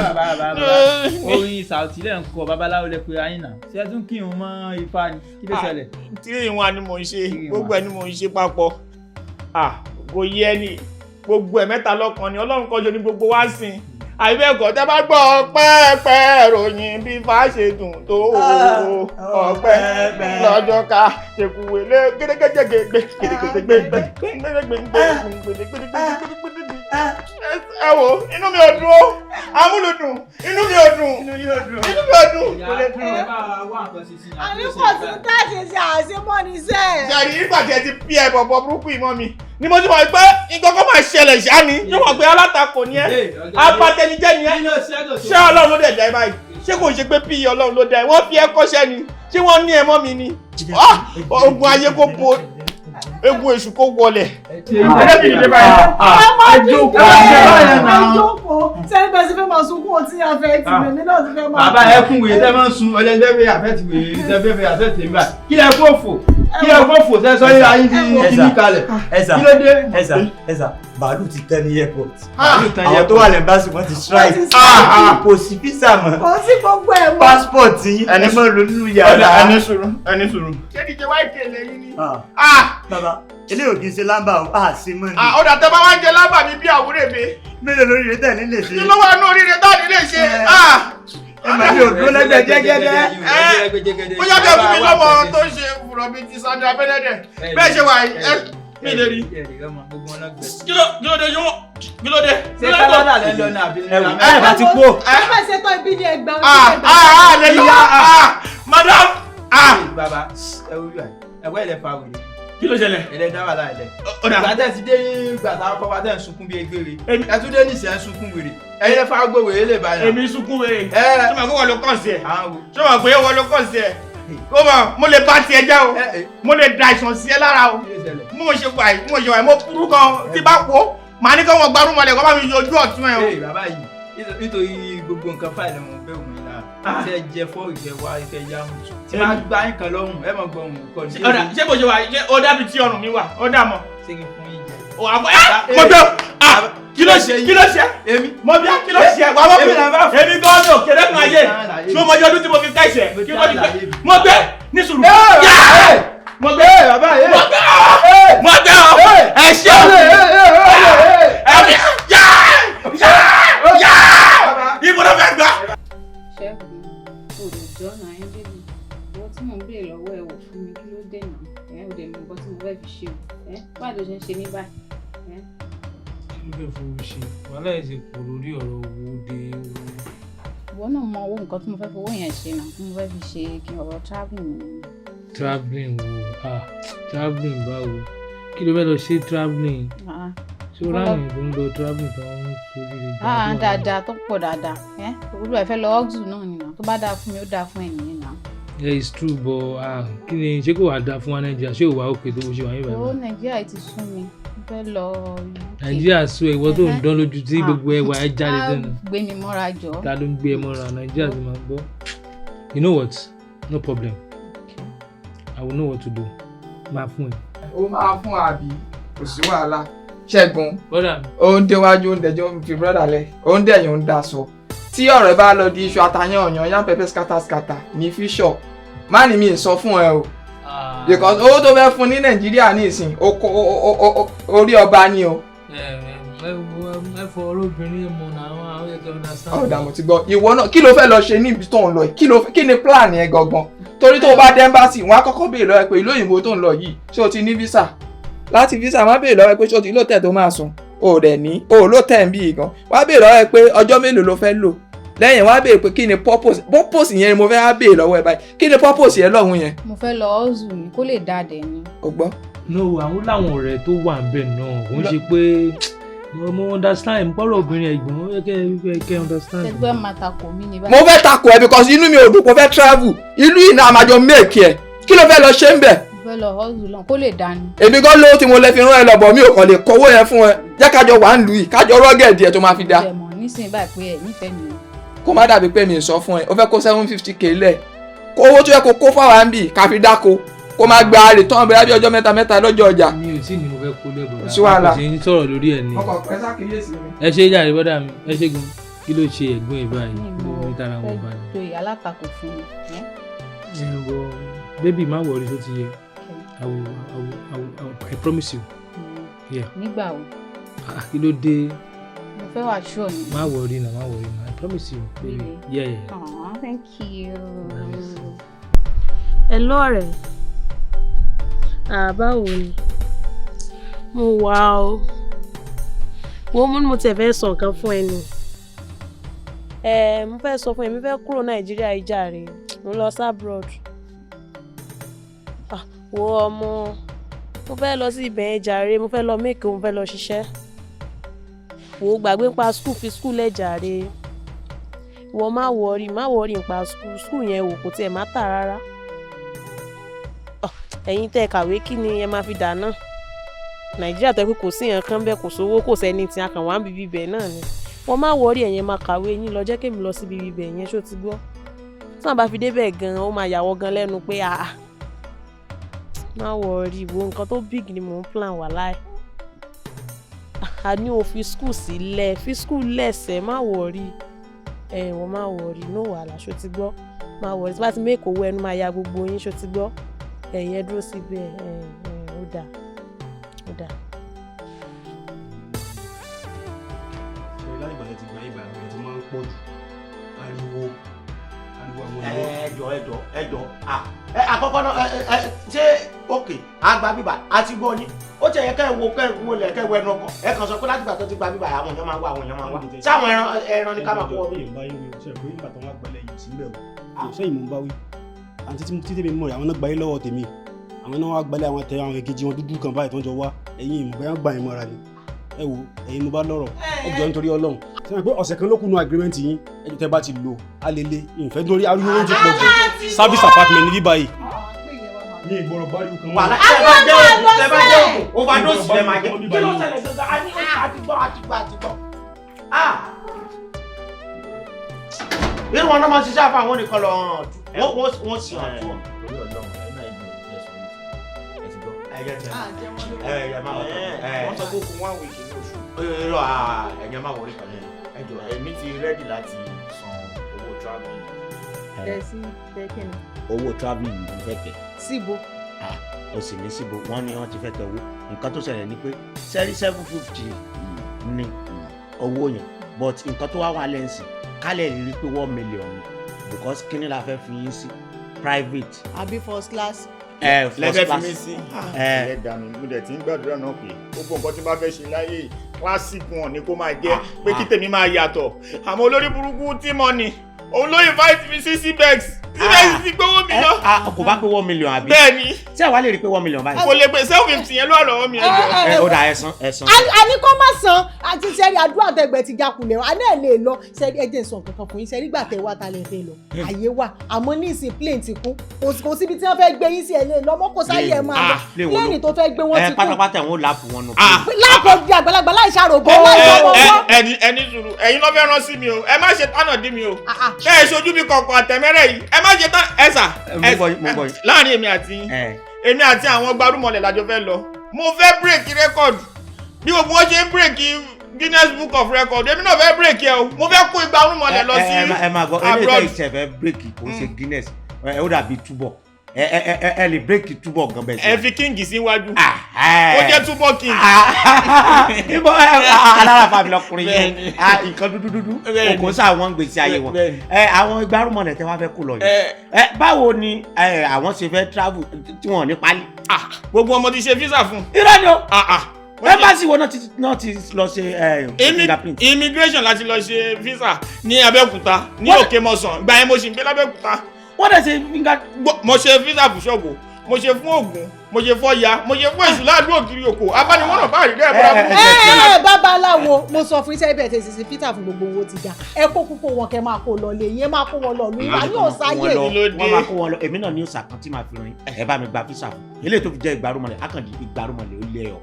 Orin Sàùtì lẹ́ ń kọ babaláwo lẹ pé ayín náà ṣé ẹ tún kí n mọ ifá ni kí ló ṣẹlẹ̀. Tírì ìwọ̀n ni mò ń ṣe gbogbo ẹ̀ ni mò ń ṣe papọ̀ kò yẹ ni gbogbo ẹ̀ mẹ́ta lọ́kan ni Ọlọ́run kọjọ ní gbogbo wa sìn àìbẹ́ẹ̀kọ́ tẹ́ bá gbọ́ ọpẹ́pẹ́ ròyìn bí fà ṣe dùn tó ọpẹ́ lọ́jọ́ ká ṣèkúwèlé gẹ́gẹ́gẹ́gẹ́ ẹ wo inú mi ò dùn ó amúlùdùn inú mi ò dùn inú mi ò dùn inú mi ò dùn. Àní kò sí táàṣe ṣe àṣemọ́nisẹ̀. Ṣé nígbà tí ẹ ti pí ẹ bọ̀bọ̀ burúkú ìmọ̀ mi ni mo ti mọ̀ pé nǹkan kan máa ṣẹlẹ̀ ṣá ni yóò mọ̀ pé alátakò ni ẹ́ abatẹnijẹ́ ni ẹ́ ṣé Ọlọ́run ló dẹ̀ dá ẹ báyìí ṣé kò ṣe pé pí Ọlọ́run ló dá ẹ wọ́n fi ẹ́ kọ́ṣẹ́ ni ṣé wọ́n ní ẹ mọ́ mi ni ogun ayé kó bo egun èṣù kó wọlẹ̀. Ẹ má jókòó ẹ jókòó sẹ́ni bẹ́ẹ̀ sì fẹ́ máa sunkún ọtí àfẹ́ tì mí náà ti fẹ́ máa. Bàbá ẹ kún wèrè tẹ́ máa ń sun ọlẹ́gbẹ́ fẹ́ àfẹ́ ti wèrè tẹ́ fẹ́ àfẹ́ tì mí báyìí kí lẹ kó fò kí lẹ kó fò sẹ́ sọ́yìn ayé ti kíní kalẹ̀ kí ló dé. Ẹ̀sà ẹ̀sà bàálù ti tẹ́ ní airport àwọn tó wà lẹ́mbàsì wọ́n ti strike kò sí físà mọ́ kò sí gbogbo ẹ̀ mọ́ passport yín ẹni mọ́ ló nínú yàrá. Ẹni sùúrù ẹni sùúrù. Ṣé díje wáyé kèlè yín ni. Bàbá eléyìí ò kì í ṣe lámbà o a sì mọ́ ni. Ọ̀dà tẹ bá wá ń jẹ lámbà mi bí àwúrè mi. Mélòó lórí rẹ tẹ̀ nílé ṣe. Kí ló wà ní oríire tá nílé ṣe. Ẹ mà ní òdúró lẹ́gbẹ̀ẹ́ jẹ́gẹ́dẹ́. Bóyá bí ọkùnrin mi lọ́mọ tó ṣe fùrọ̀ bíi ti Sandra Bennett bẹ́ẹ̀ ṣe wà yìí mi lè rí. Kí ló dé yóò kí ló dé. Ṣé Kánádà lẹ lọ ní àbí nílẹ̀ Ẹ bá ti kú. Ẹ bá ṣe tán ibi ní ẹgbàá. Lè yá madam. Bàbá ẹ wúlò ẹ wẹ́ ilẹ̀ fa wèrè. Kí ló ṣẹlẹ̀? Ẹlẹ́ dá wàhálà ẹlẹ́. Ìgbà tẹ̀ ti dé ìgbà tá a kọ́ wa tẹ̀ ń sunkún bí egbére. Ẹ tún dé nísìnyí ẹ ń sunkún wèrè. Ẹyin lẹ fa gbogbo wèrè lè bá yàn. Èmi sunkún wèrè. Ṣé màá kó wọ́n ló kàn sí ẹ̀? Ṣé màá pé wọ́n ló kàn sí ẹ̀? Ó mọ̀ mo lè bá tiẹ̀ jẹ́ o. Mo lè da ìsàn sí ẹ lára o. Mo ṣe wà yìí mo ṣe wà yìí mo burú gan tí bá kó. Màá ní kí wọ́n gbarú mọ́lẹ̀ kó bá mi yọjú ọ̀tún ẹ o. Ee bàbá yìí nítorí gbogbo nǹkan fáìlì wọn fẹ́ òun lára. Ṣé jẹ fọ́ ìfẹ́ wá ìfẹ́ yá mu? Tí máa gbá yín kan lọ́rùn ẹ mọ̀ gbọ́ òun kọ́ ni. Ọ̀dà ṣé bó ṣe wà ṣé ó dàbí tí ọrùn mi wà ó dà mọ́. Ṣé kí n fún yín jẹ? Mo gbé kí ló ṣe kí ló ṣe mo bí kí ló ṣe wà wọ́n fi èmi gan ní òkè lẹ́nu ayé ṣé mo yọ ọdún tí mo fi ká ìṣẹ̀ kí wọ́n ti gbé mo gbé ní sùúrù mo gbé mo gbé mo gbé ọ ẹ ṣe ẹ mi yá yá yá ibo ló fẹ́ gbà. Ṣẹ́gun o lè jọ́ náà ẹ́ bébì owó tí mò ń béèrè lọ́wọ́ ẹ wò fún mi kí ló dé náà ẹ ò dẹ̀ mọ nǹkan tí mo fẹ́ fi ṣe o ẹ báwo ló ṣe ń ṣe mí báyìí ẹ. Kí ló fẹ́ fowó ṣe wàhálà ẹ̀ ṣe pọ̀ lórí ọ̀rọ̀ owó dé owó. Ìwọ náà mọ owó nǹkan tí mo fẹ́ fowó yẹn ṣe náà tí mo fẹ́ fi ṣe kí ọ̀rọ̀ travelling mi. Travelling wo ah travelling báwo kí ló fẹ́ lọ ṣe travelling ṣé o ráyìn tó ń lọ travelling tó ń sórí rẹ̀ jù. Ah dáadáa tó pọ̀ dáadáa ẹ olú ẹ fẹ́ lọ oxu náà nìyẹn tó bá dáa fún mi ó dáa fún ẹnìyẹn náà. Yeah, it's true but ah kí ni ṣé kò wá dáa fún wa Nàìjíríà ṣé ò wá òkè tó bó ṣe wà yín báyìí. Owó Nàìjíríà ti sú mi mo fẹ́ lọ. Nàìjíríà sú ẹ ìwọ tó ń dán lójú tí gbogbo ẹwà ẹ jáde sẹ́nu. Gbé mi mọ́ra jọ. Ta ló ń gbé ẹ mọ́ra Nàìjíríà ti máa gbọ́. You know what? No problem. I will know what to do. Máa fún ẹ. Ó máa fún àbí kò sí wàhálà Ṣẹ́gun ó ń déwájú ó ń dẹjọ́ ń fi brọ́dà lẹ̀ ó ń dẹ̀yìn ó ń daṣọ tí ọ̀rẹ́ bá lọ di iṣu àtàyàn ọ̀yàn yán pẹpẹ scatter ní fíṣọ̀ má ní mi sọ fún ẹ o because owó tó fẹ́ fún ní Nàìjíríà ní ìsìn orí ọba ni o. Ẹ fọ olóbìnrin mọ̀ náà àwọn ẹ̀kẹ́ understand. Ọ̀dà mo ti gbọ́ ìwọ náà kí ló fẹ́ lọ ṣe níbi tó ń lọ yìí kí ni plan yẹn gangan torí tó o bá dé embassy wọn á kọ́kọ́ béèrè lọ́wọ́ ẹ pé ìlú òyìnbó tó ń lọ yìí ṣé o ti ní visa láti visa wọn á béèrè lọ́wọ́ ẹ pé ṣé o ti lóòtẹ̀ tó máa sùn o rẹ̀ ní o lóòtẹ̀ ń bí gan wọn á béèrè lọ́wọ́ ẹ pé ọjọ́ mélòó ló fẹ́ lò lẹ́yìn wọn á béèrè pé kí ni purpose purpose yẹn ni mo fẹ́ á béèrè lọ́wọ́ ẹ báyìí kí ni purpose yẹn lọ́hùn yẹn. Mo fẹ́ lọ ọ́zù ni kó lè dáa dẹ̀ ni. O gbọ́. No àwọn làwọn ọ̀rẹ́ tó wà ń bẹ̀ náà kò ń ṣe pé mo understand pọ́rọ̀ obìnrin ẹ̀gbọ́n ó yẹ kẹ́ understand. Ṣẹ́gbẹ́ máa takò mí ní báyìí. Mo fẹ́ takò ẹ because inú mi ò dùn kó fẹ́ travel ìlú yìí náà máa jọ make ẹ kí ló fẹ́ lọ ṣe ń bẹ̀. Mo fẹ́ lọ hustle lọ́n kó lè dání. Èmi gan lówó tí mo lè fi rán ẹ lọ bọ̀, mi ò kàn lè kọ́wọ́ yẹn fún ẹ. Jẹ́ kájọ wà ń lù yìí, kájọ rọ́gẹ̀dì ẹ̀ tó máa fi da. Ẹ mọ̀ nísìnyí báyìí pé ẹ nífẹ̀ẹ́ mi o. Kó má dàbí pé mi ì sọ fún ẹ, o fẹ́ kó 750K lẹ̀. Kó owó tó yẹ kó kó fáwa ń bì ká fi dáko, kó má gba return bóyá bí ọjọ́ mẹ́ta mẹ́ta lọ́jọ́ ọjà. Mi ò tí ní mo fẹ́ kó lẹ́bọ̀dá. Sí wàhálà. Kò sí ní sọ̀rọ̀ lórí ẹ̀ ni. Ọkọ̀ pẹ́ sákìyèsí mi. Ẹ ṣe jàre bọ́dà mi, ẹ ṣe gan. Kí ló ṣe ẹ̀gbọ́n ẹ̀ báyìí? Ní tara wọn balẹ̀. Joyè alátakò fún mi. Ẹ́ Ẹ bọ baby, má worry, tó ti yẹ. I promise you. Yeah. Nígbà wo? Ah, kí ló dé? Mo fẹ́ wà sure ni. Má worry na, má worry na. I promise you, baby. Really? Yeah. Aw, thank you. Hello ọ̀rẹ́. À, báwo ni? Mo wà o. Wo, mo ní mo tiẹ̀ fẹ́ sọ nǹkan fún ẹ ni. Ẹ mo fẹ́ sọ fún ẹ, mi fẹ́ kúrò Nàìjíríà yìí jàre. Mo ń lọ sí abroad. Ah, wo ọmọ, mo fẹ́ lọ sí ibẹ̀ yẹn jàre, mo fẹ́ lọ make, mo fẹ́ lọ ṣiṣẹ́. Wo, gbàgbé nípa school, fi school lẹ̀ jàre. Ìwọ má worry, má worry nípa school, school yẹn wò kò tiẹ̀ má tà rárá. Ẹ̀yin tẹ́ kàwé, kí ni ẹ máa fi dà náà? Nàìjíríà tó yẹ pé kò sí nǹkan kan bẹ́ẹ̀, kò sówó, kò sẹ́ni tí a kàn wá ń bíbí ibẹ̀ náà ni. Wọ́n má worry, ẹ̀yin máa kàwé yín lọ, jẹ́ kémi lọ síbi ibẹ̀ yẹn, ṣó ti gbọ́? Tí wọ́n bá fi débẹ̀ gan-an, ó máa yàwọ́ gan lẹ́nu pé àà. Má worry, wo, nǹkan tó big ni mò ń plan wà láì. A ní o fi school sílẹ̀, fi school lẹ̀sẹ̀, má worry. Ẹ wọ́n má worry, no wàhálà, ṣó ti gbọ́? Má worry, tí bá ti make owó, ẹnu máa ya gbogbo yín, ṣó ti gbọ́? Ẹ̀yin ẹ dúró síbẹ̀, ẹ ẹ ó dáa, ó dáa. Ṣe láì ìgbà tí gba ibà rẹ ti máa ń pọ̀ jù, ariwo ariwo àwọn èèyàn. Ẹ jọ, ẹ jọ, ẹ jọ, ah, ẹ àkọ́kọ́ náà, ẹ ẹ ṣé òkè àgbà bíbà àti gbọ́ ni ó ti yẹ kẹ́ ẹ wo, kẹ́ ẹ wo lẹ̀, kẹ́ ẹ wo ẹnu ọkọ̀. Ẹ kàn sọ pé láti gbà tó ti gba bíbà, àwọn èèyàn máa ń wá, àwọn èèyàn máa ń wá. Sáwọn ẹran ẹran ni ká máa kó wọ bí. Ìbá yín wí ṣe pé nígbà tó wá gbalẹ̀ yìí sílẹ̀ o, kò sẹ́yìn mò ń bá wí. Àǹtí tí tèmi mọ̀ rẹ̀, àwọn náà gbayé lọ́wọ́ tèmi, àwọn náà wá gbalẹ̀, àwọn tẹ àwọn èkejì wọn dúdú kan báyìí tó ń jọ wá. Ẹ̀yin ìmọ̀ bóyá gbà yín mọ́ra ni. Ẹ wo, ẹ̀yin mo bá lọ́rọ̀, ẹ jọ nítorí Ọlọ́run. Sẹ́yìn pé ọ̀sẹ̀ kan ló kùnú agreement yín, ẹ jọ, tẹ́ bá ti lò alele ìfẹ́ lórí ariwo ti pọ̀ jù. Service apartment ní bíbáyìí ní ìgbọ̀rọ̀ báriwo kan. Wàhálà, tẹ bá jẹ́ òògùn, tẹ bá jẹ́ òògùn, overdose lẹ máa jẹ. Kí ló ṣẹlẹ̀ gangan? A ní àti gbọ́, àti gbọ́, àti gbọ́. Ah, irú wọn náà máa ń ṣiṣẹ́ àfa àwọn nìkan lọ hàn wọ́n, wọ́n sì hàn tó. Torí Ọlọ́run, ẹ náà ẹ sọ ẹ ti gbọ́. Ẹ jẹ́ tẹ ẹ ẹ má wọ ẹ. Wọ́n sọ pé ó kù one week ní oṣù. Irọ́, ẹ̀yin má worry pẹ̀lú ẹ jọ. Èmi ti ready láti san owó travelling. Tẹ sí tẹ kí ni? Owó travelling ni mo fẹ́ tẹ̀. Síbo? O sì ní síbo, wọ́n ní wọ́n ti fẹ́ tẹ owó. Nǹkan tó ṣẹlẹ̀ ni pé sẹ́rí 750 ní owó yẹn, but nǹkan tó wá wà lẹ́ǹsì kálẹ̀ rí pé 1 million ni, because kíní la fẹ́ fi yín sí private. Àbí first class? Ẹ first Lẹ́fẹ̀ẹ́ fi class. mí sí. Ẹ Ẹlẹ́dàá mi, mo dẹ̀ ti ń gbàdúrà náà pé gbogbo nǹkan tí n bá fẹ́ ṣe láyé yìí, classic one ni kó máa jẹ́, pé kí tèmi máa yàtọ̀. Àmọ́ olórí burúkú tí mo ní, òun ló invite mi sí CBEX. CBEX ti gbówó mi lọ. Kò bá pé 1 million àbí? Bẹ́ẹ̀ni. Ṣé àwa lè rí pé 1 million báyìí? Kò lè pé, 750 yẹn ló wà lọ́wọ́ mi, ẹ jọ̀ọ́. Ẹ ó dà, ẹ̀sán ẹ̀sán. Àní kó má san àti sẹ́rí àdúrà tẹgbẹ́ ti jákulẹ̀, àná ẹ̀ lè lọ sẹ́rí. Ẹ jẹ́ n sọ nǹkan kan fún yín. Sẹ́rí gbà tẹ wá ta lẹ̀ fẹ́ lọ, àyè wà, àmọ́ ní ìsìn plane ti kún, kò síbi tí wọ́n fẹ́ gbé yín sí. Ẹ̀ lè lọ mọ́, kò sáyé ẹ̀ máa lọ. Plane wo ló Plane tó fẹ́ gbé wọn ẹ ti kún. Pátápátá wọn ò láàpù wọn nù. Láàpọ̀ di àgbàlagbà láì ṣàròbó láì ṣọmọ wọn. Ẹni ẹni sùúrù, ẹ̀yin ló fẹ́ rán sí mi o. Ẹ má ṣe tánà dí mi o. Ẹ ẹ ṣojú mi kọ̀ọ̀kan àtẹ̀mẹ́rẹ̀ yìí, ẹ má ṣe tán ẹ sà. Mo gbọ́ yín, mo gbọ́ yín. Láàrin èmi àti yín, èmi àti àwọn gbarumọlẹ̀ lájọ fẹ́ lọ. Mo fẹ́ break record bí gbogbo wọn ṣe ń break Guinness Book of Record, èmi náà fẹ́ break ẹ o. Mo fẹ́ kó igbarumọlẹ̀ lọ sí Ẹ máa gbọ́ eléyìí abroad. tẹ́ ìṣẹ̀fẹ̀ break, kò ń ṣe Guinness. Ẹ ó dàbí túbọ̀, ẹ lè break túbọ̀ gan bẹ́ẹ̀ sí. Ẹ fi king síwájú, ó jẹ́ túbọ̀ king. Ibo ẹ alára fàmì lọkùnrin yìí, nǹkan dúdú dúdú kò sá àwọn gbèsè ayé wọn. Ẹ àwọn igbárùmọ̀lẹ̀ tẹ wá fẹ́ kó lọ yìí, ẹ báwo ni àwọn ṣe fẹ́ travel tí wọn ò ní pálí? Gbogbo ọmọ ti ṣe visa fún. Irọ́ ni o. Embassy wo náà ti lọ ṣe fingerprint? Immigration láti lọ ṣe visa ní Abẹ́òkúta, ní Òkè Mọ̀sán. Ìgbà yẹn mo sì ń gbé lábẹ́òkúta. Wọ́n dẹ̀ ṣe finger. Mo ṣe visa fún Ṣàngó, mo ṣe fún Ògún. Mo ṣe fọ́ ya, mo ṣe fọ́ èṣù láàdú ògiri òkò, abániwọ̀nà bá rí rẹ̀ bọ́ra fún. Ẹ babaláwo, mo sọ fún iṣẹ́ ibẹ̀ tẹ̀ sísè Peter fún gbogbo owó ti ga. Ẹ kó púpọ̀ wọn kẹ máa kó lọ lé yín, ẹ máa kó wọn lọ lù yín, yóò sáyè. Wọ́n máa kó wọn lọ, èmi náà ní òòsà kan tí màá fi ràn yín, ẹ bá mi gba físà fún. Eléyìí tó fi jẹ́ ìgbárùmọ̀lẹ̀, akàndí ìgbárùmọ̀lẹ̀ ó lé ẹyọ.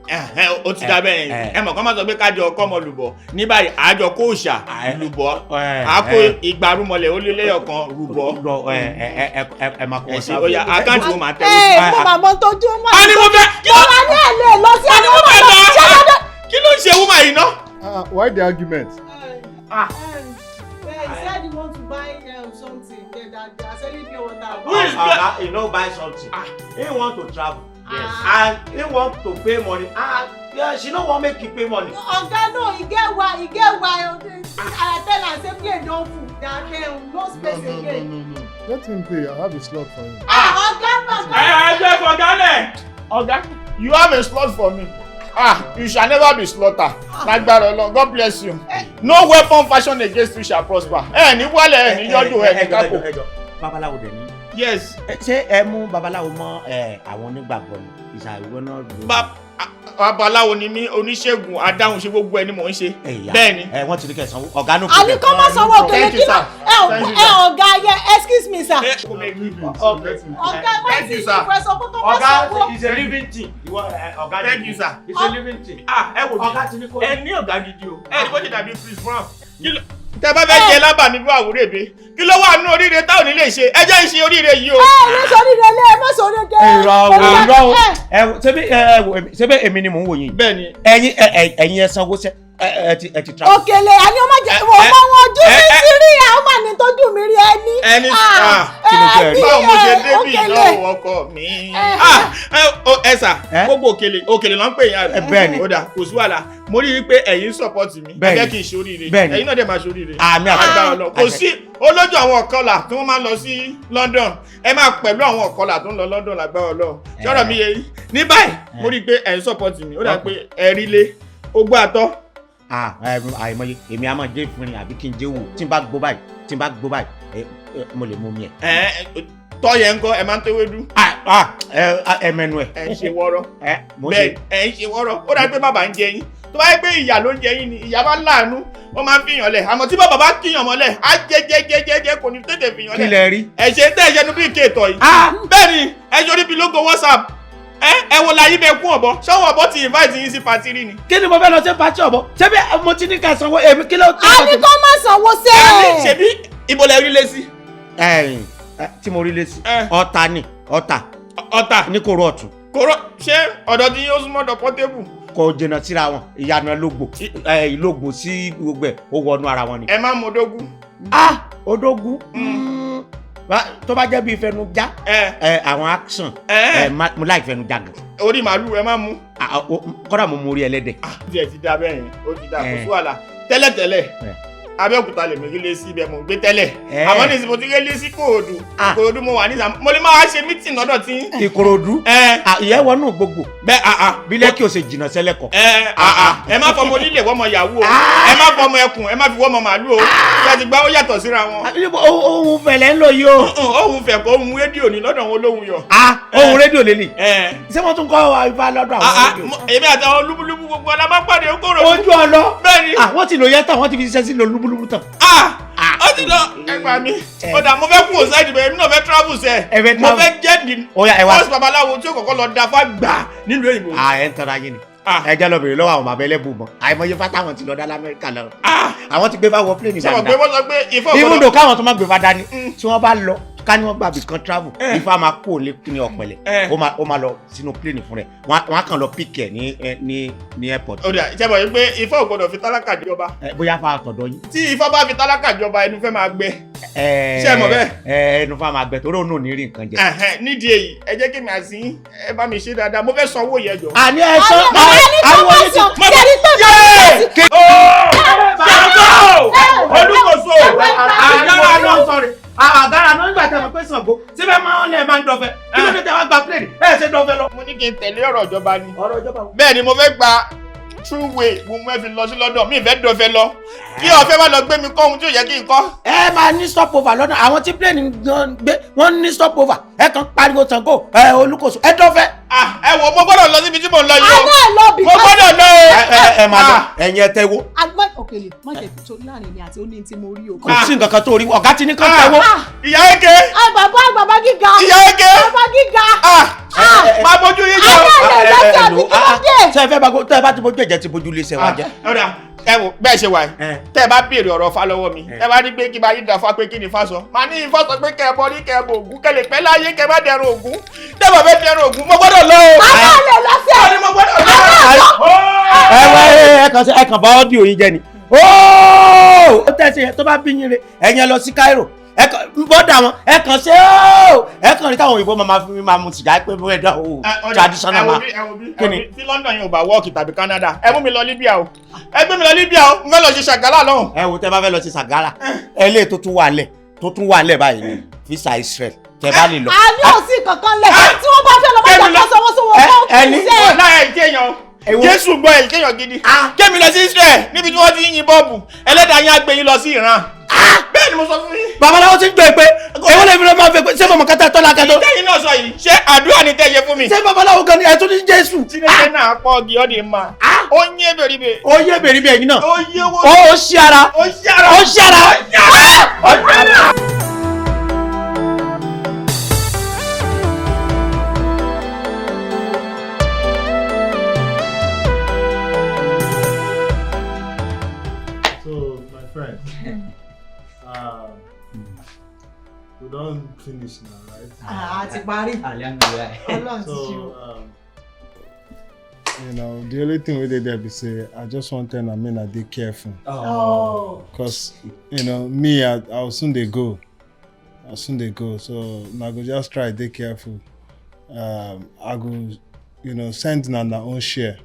Ó ti dá bẹ́ẹ̀ yẹn. Ẹ mọ̀ kán máa sọ pé kájọ ọkọ ọmọ lùbọ̀. Ní báyìí, àjọ kó òòṣà lùbọ̀. Àkó ìgbárùmọ̀lẹ̀ ó lé lẹ́yọ̀ kan rúbọ̀. Ẹ máa kó wọn sábà. Ó yá, àkáǹtì wo máa tẹ́wọ́ sí. Ẹ mo máa mọ tójú mọ́. A ní mo fẹ́. Mo máa ní ẹ̀ lè lọ sí ẹni mo máa lọ. Kí ló ń ṣe woman yìí ná? Why the argument? He said he want to buy something. They are selling pure water. Who is Oga, he no buy something. He want to travel. Yes. And he want to pay money. And yeah, she no wan make he pay money. Oga, no, e get why, e get why. I tell am say plane don full. That no space again. No. Let him pay. I have a slot for him. Oga, Oga. Oga, you have a slot for me. Ah, you shall never be slaughtered. Lágbára Ọlọ́run, God bless you. No weapon fashioned against you shall prosper. Ẹ ní wálẹ̀, ẹ ní yọjú, ẹ ní kákò. Babaláwo dẹ̀ ni. Yes. Ṣé ẹ mú babaláwo mọ́ àwọn onígbàgbọ́ ni? Ìṣàìwọ́ náà ló. Babaláwo ni mí, oníṣègùn, adáhùn ṣe gbogbo ẹ ni mò ń ṣe. Bẹ́ẹ̀ni. Ẹ wọ́n ti ní kẹ́ sanwó. Ọ̀gá ló. Àní kọ́ má sanwó òkèlè kí ló ẹ ọ̀gá yẹ excuse me sir. Ọ̀gá má ti ìfẹ́ sọ pé kọ́ má sanwó. Ọ̀gá is a living thing. Ọ̀gá Thank you sir. It's a living thing. Ah, ẹ wò mí. Ẹ ní ọ̀gá gidi o. Ẹ ní bó ṣe dàbí Chris Brown. Tẹ bá fẹ́ jẹ lábà mi bí àwúrò èbe, kí ló wà nínú oríire táwọn ò ní lè ṣe? Ẹ jẹ́ ń ṣe oríire yìí o. Ẹ ní sọ oríire lé, ẹ má sọ oríire. Irọ́ o, ṣebí èmi ni mò ń wò yín. Bẹ́ẹ̀ni. Ẹ̀yin ẹ sanwó sẹ́, ẹ ti travel. Òkèlè àní ọmọ jẹ wọ́n mọ wọn ojú mi ti rí àwọn mà ní tójú mi rí ẹni. Ẹni báwo mo ṣe débì náà ọkọ mi. Ẹ sà, gbogbo òkèlè òkèlè ló ń pè yín àbí. Bẹ́ẹ̀ni. Ó dà, kò sí wàhálà. Mo rí i pé ẹ̀yin support mi. Ẹ jẹ́ kí n ṣe oríire. Ẹ̀yin náà dẹ̀ máa ṣe oríire. Àmì àṣẹ. Agbára Ọlọ́run. Kò sí olójú àwọn ọ̀kọlà tí wọ́n máa ń lọ sí London. Ẹ máa pẹ̀lú àwọn ọ̀kọlà tó ń lọ London lágbára Ọlọ́run. Ṣọ́rọ̀ mi yé yín. Ní báyìí, mo rí i pé ẹ̀yin support mi. Ó dà pé ẹ rí lé. Ó gbọ́ àtọ́. Àìmọye èmi a máa jẹ́ ìfúnni àbí kí n jẹ́ wò tí n bá gbó báyìí tí n bá gbó báyìí mo lè mú mi ẹ. Tọ́yẹ̀ ńkọ́, ẹ máa ń tewédú. Ẹ mẹnu ẹ. Ẹ ń ṣe wọ́rọ́. Bẹ́ẹ̀ ẹ ń ṣe wọ́rọ́. Ó dà pé bàbá ń jẹ yín. Tó bá yẹ pé ìyà ló ń jẹ yín ni, ìyà bá láàánú, ó máa ń fìyàn lẹ̀. Àmọ́ tí bàbá bá kíyàn mọ́lẹ̀, á jẹ jẹ jẹ jẹ jẹ kò ní tètè fìyàn lẹ̀. Kí lẹ rí? Ẹ ṣe tẹ́ ẹ ṣẹnu bí ike ìtọ̀ yìí. Bẹ́ẹ̀ ni, ẹ ṣe orí bí logo WhatsApp. Ẹ wo láyé bẹ kún ọ̀bọ, ṣọ́wọ́ ọ̀bọ ti invite yín sí patí rí ni. Kí ni mo fẹ́ lọ sí patí ọ̀bọ? Ṣé bí mo ti ní ká sanwó èmi kí ló tó. A ní kó má sanwó sẹ́. Ṣebí ibo lẹ rí lé sí? Tí mo rí lé sí. Ọ̀tà ni ọ̀tà. Ọ̀tà. Ní koro ọ̀tún. Koro ṣé ọ̀dọ̀ tí yóò súnmọ́ ọ̀dọ̀ Portable? Kò jìnnà síra wọn, ìyànà lógbò ìlógbò sí gbogbo ẹ̀ ó wọnú ara wọn ni. Ẹ má mú odógún. Ah, odógún tó bá jẹ́ bíi fẹnujá àwọn action mo láì fẹnujá gan. Orí màálù ẹ má mú. Kọ́dà mo mú orí ẹlẹ́dẹ̀. Díẹ̀ ti da bẹ́ẹ̀ yẹn, ó ti da, kò sí wàhálà. Tẹ́lẹ̀tẹ́lẹ̀ Abẹ́òkúta lèmi rí lé sí ibẹ̀ mò ń gbé tẹ́lẹ̀. Àmọ́ ní ìsìn mo ti rí lé sí Ìkòròdú. Ìkòròdú mo wà ní ìsìn, mo lè máa ṣe mítìn lọ́dọ̀ tí. Ìkòròdú ìyẹn wọnú gbogbo. Bẹ́ẹ̀ bí Lẹ́kì ò ṣe jìnnà sẹ́lẹ̀kọ̀. Ẹ má fọmọ onílé wọ́mọ yahoo o, ẹ má fọmọ ẹkùn, ẹ má fi wọ́mọ màálù o. Ṣé ti gbá ó yàtọ̀ síra wọn. Ohun fẹ̀lẹ̀ ń lò yìí o. Ohun fẹ̀ kọ́ ohun rédíò ni lọ́dọ̀ wọn olóhùn yọ. Ohun rédíò lélẹ̀. Ṣé wọ́n tún kọ́ ifá lọ́dọ̀ àwọn rédíò? Èmi àtàwọn lúbúlúbú gbogbo alábàpàdé Ìkòròdú. Ojú ọlọ. Bẹ́ẹ̀ni. Wọ́n ti lò yẹn tán, wọ́n ti fi ṣiṣẹ́ sí lò lúbúlúbú tán. Ó ti lọ ẹgbà mi. Ó dà, mo fẹ́ kú òsáìdì bẹ́ẹ̀, èmi náà fẹ́ travel sẹ́. Mo fẹ́ jẹ́ the first babaláwo tí ó kọ́kọ́ lọ da fá gbà nílùú òyìnbó. Ẹ ń tọ́ra yín ni. Ẹ jẹ́ lọ bèrè lọ́wọ́ àwọn bàbá ẹlẹ́bùn mọ́. Àìmọye fátáwọn ti lọ dá l'Amẹ́ríkà lọ. Àwọn ti gbé bá wọ plane dáadáa. Ṣé wọ́n sọ pé ifá ọ̀gbọ́dọ̀. Ibùdó káwọn tó má gbé fá dání. Tí wọ́n bá lọ ká ní wọ́n gbàgbé kan travel, ifá máa kó lé ní ọ̀pẹ̀lẹ̀, ó máa lọ sínú plane fún rẹ̀, wọ́n á kàn lọ pick ẹ̀ ní airport. Ó dà, ṣe mọ̀ wípé ifá ò gbọ́dọ̀ fi tálákà jọba. Bóyá fa àtọ̀dọ̀ yín. Tí ifá bá fi tálákà jọba, ẹnu fẹ́ máa gbẹ. Ṣé mọ̀ bẹ́ẹ̀? Ẹnu fa máa gbẹ torí òun ò ní rí nǹkan jẹ. Nídìí èyí, ẹ jẹ́ kí mi àti yín, ẹ bá mi ṣe dáadáa, mo fẹ́ sanwó yẹn jọ. Àní ẹ sọ àwọn Olúkòso àgárá náà sọ̀rọ̀ àgárá náà nígbà tí a mọ̀ pé Ṣàngó síbẹ̀ máa ń lẹ̀ máa ń dọ̀fẹ́ kí ló dé tẹ́ wá gba plane ẹ̀ ṣe dọ̀fẹ́ lọ. Mo ní kí n tẹ̀lé ọ̀rọ̀ ìjọba ni. Ọ̀rọ̀ ìjọba. Bẹ́ẹ̀ ni mo fẹ́ gba true way mo mú ẹ fi lọ sí London, mi ìfẹ́ dọ̀fẹ́ lọ. Kí ọ̀fẹ́ má lọ gbé mi kọ́ ohun tí ò yẹ kí n kọ́. Ẹ máa ní stopover lọ́nà, àwọn tí plane gan gbé wọ́n ní stopover, ẹ kàn pariwo Ṣàngó ẹ Olúkòso ẹ dọ́fẹ́. Ẹ wo, mo gbọ́dọ̀ lọ síbi tí mo ń lọ yìí o. Àná ẹ̀ lọ bí. Mo gbọ́dọ̀ lọ o. Ẹ máa lọ, ẹ̀yin ẹ tẹ́wọ́. Àgbọn òkèlè má jẹ́ tó láàrin mi àti oní tí mo rí o. Kò sí nǹkan kan tó rí, ọ̀gá ti ní kán tẹ́wọ́. Ìyá Eke. Bàbá bàbá gíga. Ìyá Eke. Bàbá gíga. Máa bójú yín jọ. Àná ẹ̀ lọ sí àbí kí ló dé? Ṣé ẹ fẹ́ bá tẹ́ ẹ bá ti bójú ẹ̀jẹ̀ ti bójú léṣe wa jẹ́. Ọ̀dà ẹ wò bẹ́ẹ̀ ṣe wà yìí, tẹ́ ẹ bá béèrè ọ̀rọ̀ Ifá lọ́wọ́ mi, ẹ bá ní pé kí n bá yín dàfá pé kí ni Ifá sọ, màá ní Ifá sọ pé kẹ́ ẹ bọ ní kẹ́ ẹ bọ Ògún, kẹ́ lè pẹ́ láyé, kẹ́ ẹ má dẹrùn Ògún. Tẹ́ ẹ bá fẹ́ dẹrùn Ògún, mo gbọ́dọ̀ lọ o. Àná lè lọ sí ẹ̀. Mo gbọ́dọ̀ lọ. Ẹ wá ẹ kàn sí ẹ kàn bá ọ́díò yín jẹ ni. Ó tẹ̀sí yẹn tó bá bí yín re, ẹ̀yin ẹ lọ sí Cairo, ẹ kàn bọ́dà wọn, ẹ kàn ṣe ó, ẹ kàn rí táwọn òyìnbó máa fi máa mu sìgá pé bóyá ẹ̀dá o traditional ma. Kí ni tí London yẹn ò bá wọ́ọ̀kì tàbí Canada, ẹ mú mi lọ Libya o, ẹ gbé mi lọ Libya o, mo fẹ́ lọ ṣe ṣàgálà lọ́hùn. Ẹ wo, tẹ bá fẹ́ lọ ṣe ṣàgálà, ẹ lè tó tún wà lẹ̀ tó tún wà lẹ̀ báyìí ni visa Israel tẹ bá lè lọ. A ní òsì kankan lẹ̀ tí wọ́n bá fẹ́ lọ bá jẹ́ kó sanwó sówó ẹni láyé ìkéyàn Jésù gbọ́ ẹ̀ ìkéyàn gidi. Kémi lọ sí Israel níbi tí wọ́n ti ń yin bọ́ọ̀bù, ẹlẹ́dàá yín á gbé yín lọ sí Iran. Bẹ́ẹ̀ ni mo sọ fún yín. Babaláwo ti ń gbé pé èwo lè fi lọ máa fẹ́ pé ṣé mọ̀mọ́ kátà tọ́lá kátó. Ìtẹ́yìn náà sọ yìí, ṣé àdúrà ni tẹ́ ṣe fún mi. Ṣé babaláwo gan ni ẹ tún ní Jésù. Chineke náà pọ̀ gí ọ́ di ma. Ó yé bèrìbè. Ó yé bèrìbè ẹ̀yin náà. Ó yé wo. Ó ṣí ara. Ó ṣí ara. Ó ṣí ara. Ó ṣí ara. So, my friend, we don't finish now, right? Ah, ti parí. Alhamdulillah. Ọlọ́run ti ṣe o. So, you know, the only thing we did there be say, I just want to tell I dey careful. Oh. Cause, you know, me, I'll soon they go. I'll soon they go. So, I go just try dey careful. I go, you know, send na my own share.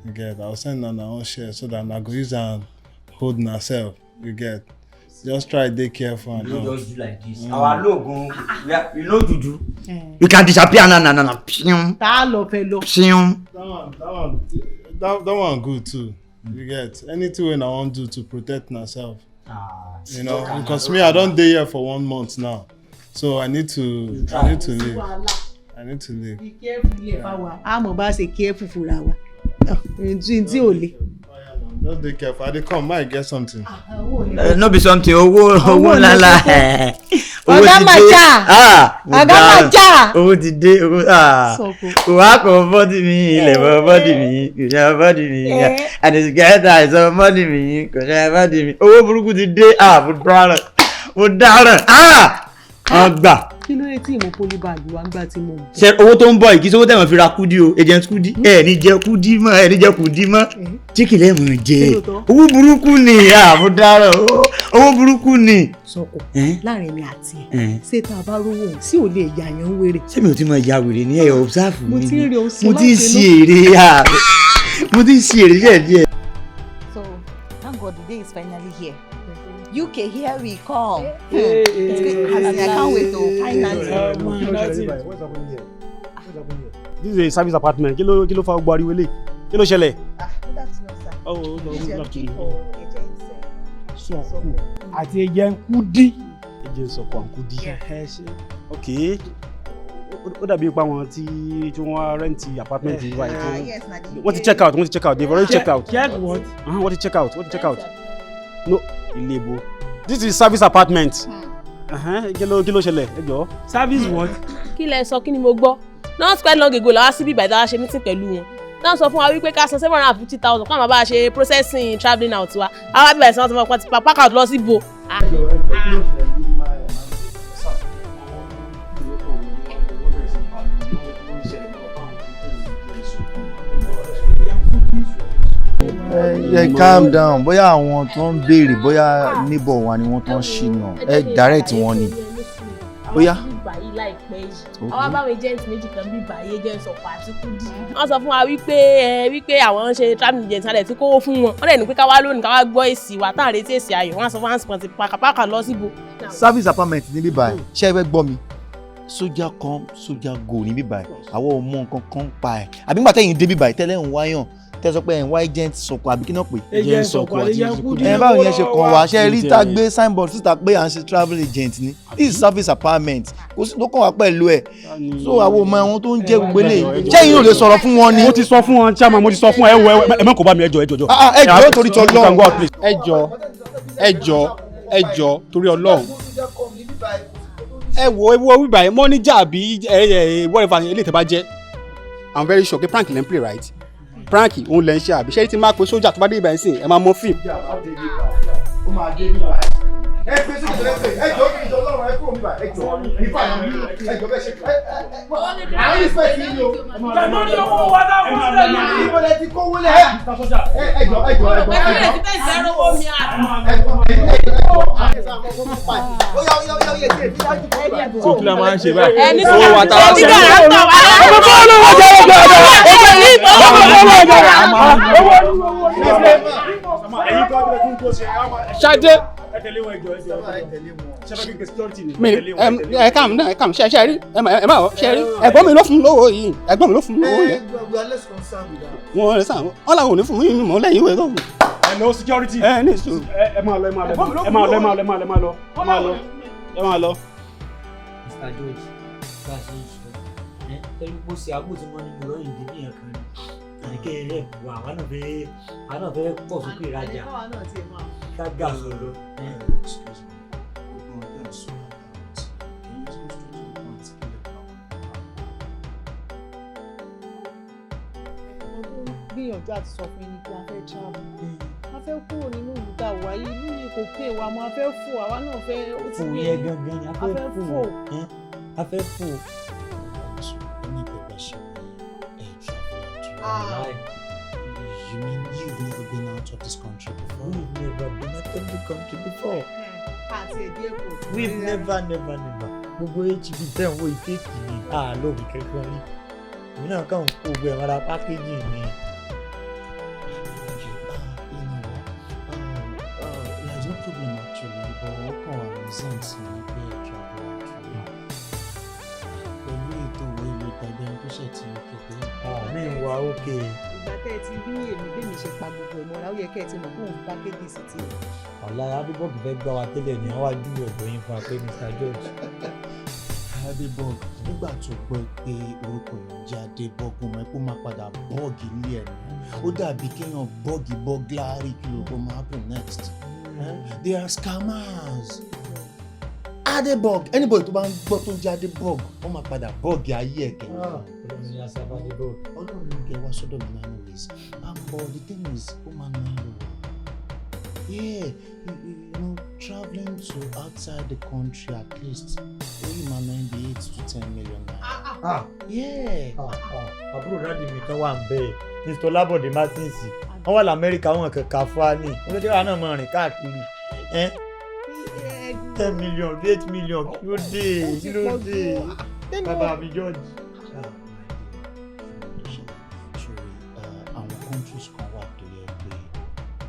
You get? I'll send na my own share so that I go use and hold myself. You get? Just try dey careful and You all. just do like this. Our logo, we no juju. You can disappear na na na na. Pshim. Tá a lọ fẹ́ lọ. Pshim. That one good too. You get? Anything wey I wan do to protect myself. You know, because me, I don dey here for 1 month now, so I need to leave. I need to leave. Be careful ilé fáwa. A mọ̀ bá ṣe careful fúnra wa. Ntí ò le. Just dey careful. I dey come, might get something. No be something, owó owó ńláńlá. Owó Ọ̀gá ti dé. Macha. Ah, mo Ọ̀gá dáràn. Macha. Owó ti dé, owó ah. Sọ̀kò. Kò wá kò bọ́dì mi, ilẹ̀ bọ́ bọ́dì mi, kò ṣe bọ́dì mi. And it's get àìsàn bọ́dì mi, kò ṣe bọ́dì mi. Owó burúkú ti dé, ah, mo dáràn. Mo dáràn. Ah! Wọ́n gbà. Kí ló dé tí ìmọ̀ pólíbàgì wa ń gbà tí mo bọ̀? Ṣé owó tó ń bọ̀ yìí kí sówó tẹ̀wọ̀n fi ra kúdí o, agent kúdí, ẹ ní jẹ kúdí mọ́, ẹ ní jẹ kúdí mọ́, chicken lẹ́mọ̀ jẹ, owó burúkú ni, ah, mo dáràn, owó burúkú ni. Sọ̀kò Eh? láàrin mi àti ẹ̀, Eh? ṣé tá a bá rówó òun sí ò lè yà yàn wèrè? Ṣé mi ò ti mọ ìyá wèrè ní ẹ̀ observe Mo mi ti ń rí òun sí Mo ti ń láti ṣe inú. èrè, ah, mo ti ń ṣe èrè díẹ̀ díẹ̀. So, thank God the day is finally here. UK, here we come. Hey, It's good. As in, I can't wait to finally. This is a service apartment. Kí ló fa gbogbo ariwo eléyìí? Kí ló ṣẹlẹ̀? Good afternoon, sir. Oh, no, This good is afternoon. for agents. Sọ̀kù àti agent Kudi. Agent Sọ̀kù and Kudi. Okay. Ó dàbí ipa wọn tí wọ́n rẹ́ǹtì apartment yìí báyìí. Ah, yes, na the Wọ́n ti check out, wọ́n ti check out, they've already checked out. Check what? Wọ́n ti check out, wọ́n ti check out. No, ilé ibo. This is service apartment. Kí ló ṣẹlẹ̀? Ẹ jọ̀ọ́. Service what? Kí lẹ sọ? Kí ni mo gbọ́? Not quite long ago la wá síbí ìbàdàn wá ṣe meeting pẹ̀lú wọn. Náà sọ fún wa wípé ká san 750,000 káwọn bá ṣe processing travelling out wa. Àwa bíbẹ̀ sí wọn ti fọwọ́ ti pack out lọ síbo. Ẹ calm down, bóyá àwọn tó ń béèrè bóyá neighbor wa ni wọ́n tó ń ṣìnà, ẹ direct wọn ni. Bóyá. Àwọn báwọn agent méjì kan bí báyìí, agent Sọ̀kò àti Kudi. Wọ́n sọ fún wa wípé ẹ wípé àwọn ń ṣe travelling agent alẹ̀ tí kówó fún wọn. Wọ́n dẹ̀ ní pé ká wá lónìí ká wá gbọ́ èsì wa tá à ń retí èsì ayọ̀. Wọ́n sọ fún wa ti pàkàpàkà lọ síbo. Service apartment ní bíbá ẹ, ṣé ẹ fẹ́ gbọ́ mi? Soldier come, soldier go ní bíbá ẹ, àwọn ò mọ nǹkan kan pa ẹ. Àbí nígbà tẹ́yìn dé bíbá ẹ tẹ́lẹ̀ ń wáyàn Tẹ́ sọ pé ẹ̀ ń wá agent Sọ̀kò àbí kí náà pè. Agent Sọ̀kò àti agent Kudi. Ẹ báwo yẹn ṣe kàn wá, ṣe rí tá gbé signboard síta pé à ń ṣe travel agent ni. This is service apartment, kò sí tó kàn wá pẹ̀lú ẹ̀. So àwọn ọmọ àwọn tó ń jẹ́ gbogbo eléyìí, ṣé yín ò lè sọ̀rọ̀ fún wọn ni? Mo ti sọ fún wọn, chairman, mo ti sọ fún ẹ, wo ẹ má kó bá mi, ẹ jọ̀ọ́, ẹ jọ̀ọ́. Ah, ah, ẹ jọ̀ọ́ torí t'Ọlọ́run. Ẹ jọ̀ọ́, ẹ jọ̀ọ́, ẹ jọ̀ọ́ torí Ọlọ́run. Ẹ wo, ẹ wo wíwà ẹ mọ́níjà àbí ẹ ẹ whatever eléyìí tẹ́ bá jẹ́. I'm very sure pé prank lẹ́ ń play, right? Prank òun lẹ́ ń ṣe àbí ṣé tí máa pe sójà tó bá dé ibà yẹn sìn ẹ máa mọ fíìmù. Ó máa dé bíbá ẹ gbé sókè tó lẹ́sẹ̀, ẹ jọ̀ọ́ kí n jọ Ọlọ́run, ẹ kúrò níbà, ẹ jọ̀ọ́ nípa ẹ jọ̀ọ́ bẹ́ẹ̀ ṣe ẹ ẹ à ń respect yín o. Lórí owó wa náà fún sílẹ̀ yìí. Ibo lẹ ti kówó lẹ ẹ jọ̀ọ́ ẹ jọ̀ọ́ ẹ jọ̀ọ́. So kí la máa ń ṣe báyìí? Ẹni Owó wa ta wá sí. Ṣadé mi ẹ kàm náà ẹ kàm ṣe ṣe rí ẹ má ṣe rí ẹ̀gbọ́n mi ló fún lówó yìí, ẹ̀gbọ́n mi ló fún lówó yẹn. Wọn lè sàn wọn làwọn ò ní fún mi mọ́ lẹ́yìn ìwé tó fún. Hello, security. Ẹ ní sùúrù. Ẹ máa lọ, ẹ máa lọ, ẹ máa lọ, ẹ máa lọ, ẹ máa lọ, ẹ máa lọ, ẹ máa lọ, ẹ máa lọ. Mr. George, bá a ṣe ń sọ ẹ tẹ́lú pé ó ṣe àgbò tí wọ́n ní mo lọ́yìn dé ní ẹ̀kan ni àníkẹ́ rẹ̀ wà àwọn náà fẹ́, àwọn náà fẹ́ pọ̀ sókè ìrajà ká gà sọ̀rọ̀. Excuse me. Gbogbo ọ̀dọ́ ẹ̀ sọ about. Can you just go straight to the point? Kí lè bá wa? Mo tó ń gbìyànjú àti sọ fún yín ni pé a fẹ́ travel, a fẹ́ kúrò nínú ìlú tá a wà yìí, ìlú yìí kò pè wá mọ́, a fẹ́ fò, àwa náà fẹ́ ó ti Fò yé yẹn yín. Gangan ni a A fẹ́ fẹ́ fò fò. Ẹ́, a fẹ́ fò. Ẹni pẹpẹ ṣe ẹ travel out. Ah. You mean you've never been out of this country before? We've never been out of the country before. Àti èdè airport. We've never never never. Gbogbo HB tẹ̀ ń wo ìfẹ́ẹ̀kì ni àlọ́bì kankan rí. Èmi náà kàn ń kó gbogbo ẹ̀ mọ́ra pákéjì ni. Okay, you know what? There's no problem actually, but ó kàn wá reason sí ni pé ẹ travel out. Pẹ̀lú ètò owó ìlú ìgbàgbé ẹni tó ṣẹ̀ tí ó kéde. Mi ń wà ókè. Ìgbà tẹ́ ẹ ti rí èmi bẹ́ẹ̀ ṣe pa gbogbo ẹ̀ mọ́ra, ó yẹ kẹ́ ẹ ti mọ̀ pé òun pákéjì sí ti. Ọ̀la Adébọ̀gì fẹ́ gbá wa tẹ́lẹ̀ ni wọ́n wá júwe ọ̀dọ̀ yín fún wa pé Mr. George. Adébọ̀g, nígbà tó gbọ́ pé orúkọ èèyàn jẹ́ Adébọ̀g, mo mọ̀ pé ó máa padà bọ́ọ̀gì ilé ẹ̀ ní. Ó dàbí kéèyàn bọ́ọ̀gì bọ́gláàrì, kí ló kó máa happen next. Eh? They are scammers. Adébọ̀g, anybody tó bá ń gbọ́ tó ń jẹ́ Adébọ̀g, wọ́n máa padà bọ́ọ̀gì ayé ẹ̀ kẹ́. Ọlọ́run ní asáfà Adébọ̀g. Ọlọ́run ló kẹ́ wá sọ́dọ̀ mi náà anyways. But the thing is, ó máa ná ẹ lówó. Yeah, you know, traveling to outside the country at least, ó yìí máa ná bí 8 to 10 million naira. Ah. Yeah. Àbúrò dáàdì mi kan wà ń bẹ́ẹ̀, Mr. Ọlábọ̀dé Martins, wọ́n wà lamẹ́ríkà, wọn kankan fún wa ní wọ́n ló jẹ́ náà máa rìn káàkiri. 10 million, 8 million, kí ló dé, kí ló dé, bàbá mi George. Sorry, àwọn countries kan wà tó yẹ pé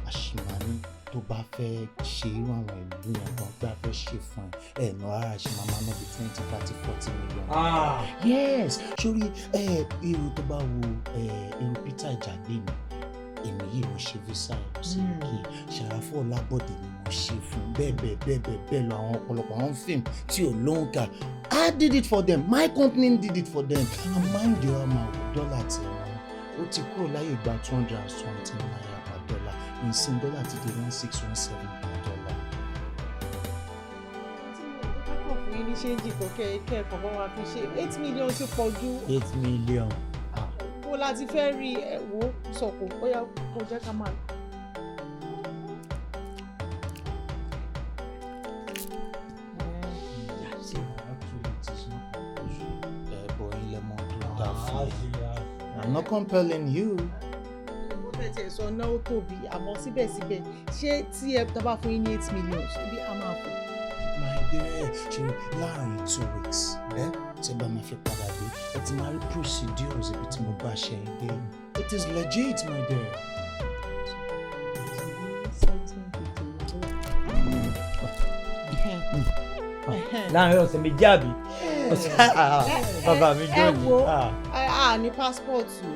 àṣìmání tó bá fẹ́ ṣe irú àwọn ìlú yẹn kan pé a fẹ́ ṣe fún ẹ ẹ̀ nà ara ṣe máa ná bí 20, 30, 40 million. Ah. Yes, sórí ẹ irú tó bá wo ẹ irú Peter Ìjàgbé mi, èmi yìí mo ṣe visa ẹ lọ sí UK, Ṣàràfù Ọlábọ̀dé ni mo ṣe fún, bẹ́ẹ̀ bẹ́ẹ̀ bẹ́ẹ̀ bẹ́ẹ̀ bẹ́ẹ̀ lọ, àwọn ọ̀pọ̀lọpọ̀ àwọn fíìmù tí ò lóǹkà. I did it for them, my company did it for them. And mind you, ọmọ àwọ̀ dọ́là tí wọ́n ó ti kúrò láyé ìgbà 200 and something naira per dollar, ìsìn dọ́là ti di 1617 per dollar. Kákọ̀ fún yín ní ṣéǹjì kan kẹ́ ẹ kàn bá wa fi ṣe, 8 million ti pọ̀ jù. 8 million. Bó la ti fẹ́ rí ẹ? Wò ó sọ̀kò, ó yá, kó jẹ́ ká máa lọ. Actually, it is not compulsory. Ẹ bọ̀ ilẹ̀ mọ́ tó dáa fún ẹ. I'm not compelling you. Bó tẹ̀ tiẹ̀ sọ náà ó tóbi, àmọ́ síbẹ̀síbẹ̀, ṣé tí ẹ tá bá fún yín ní 8 million, ṣé a máa fò? My dear, ṣe láàrin 2 weeks ẹ tí ẹ bá máa fi padà dé, ẹ ti máa rí procedures ibi tí mo bá ṣe é dé. It is legit, my dear. Láàrin ọ̀sẹ̀ 2 àbí bàbá mi Ẹ George. wo, a ní passport o.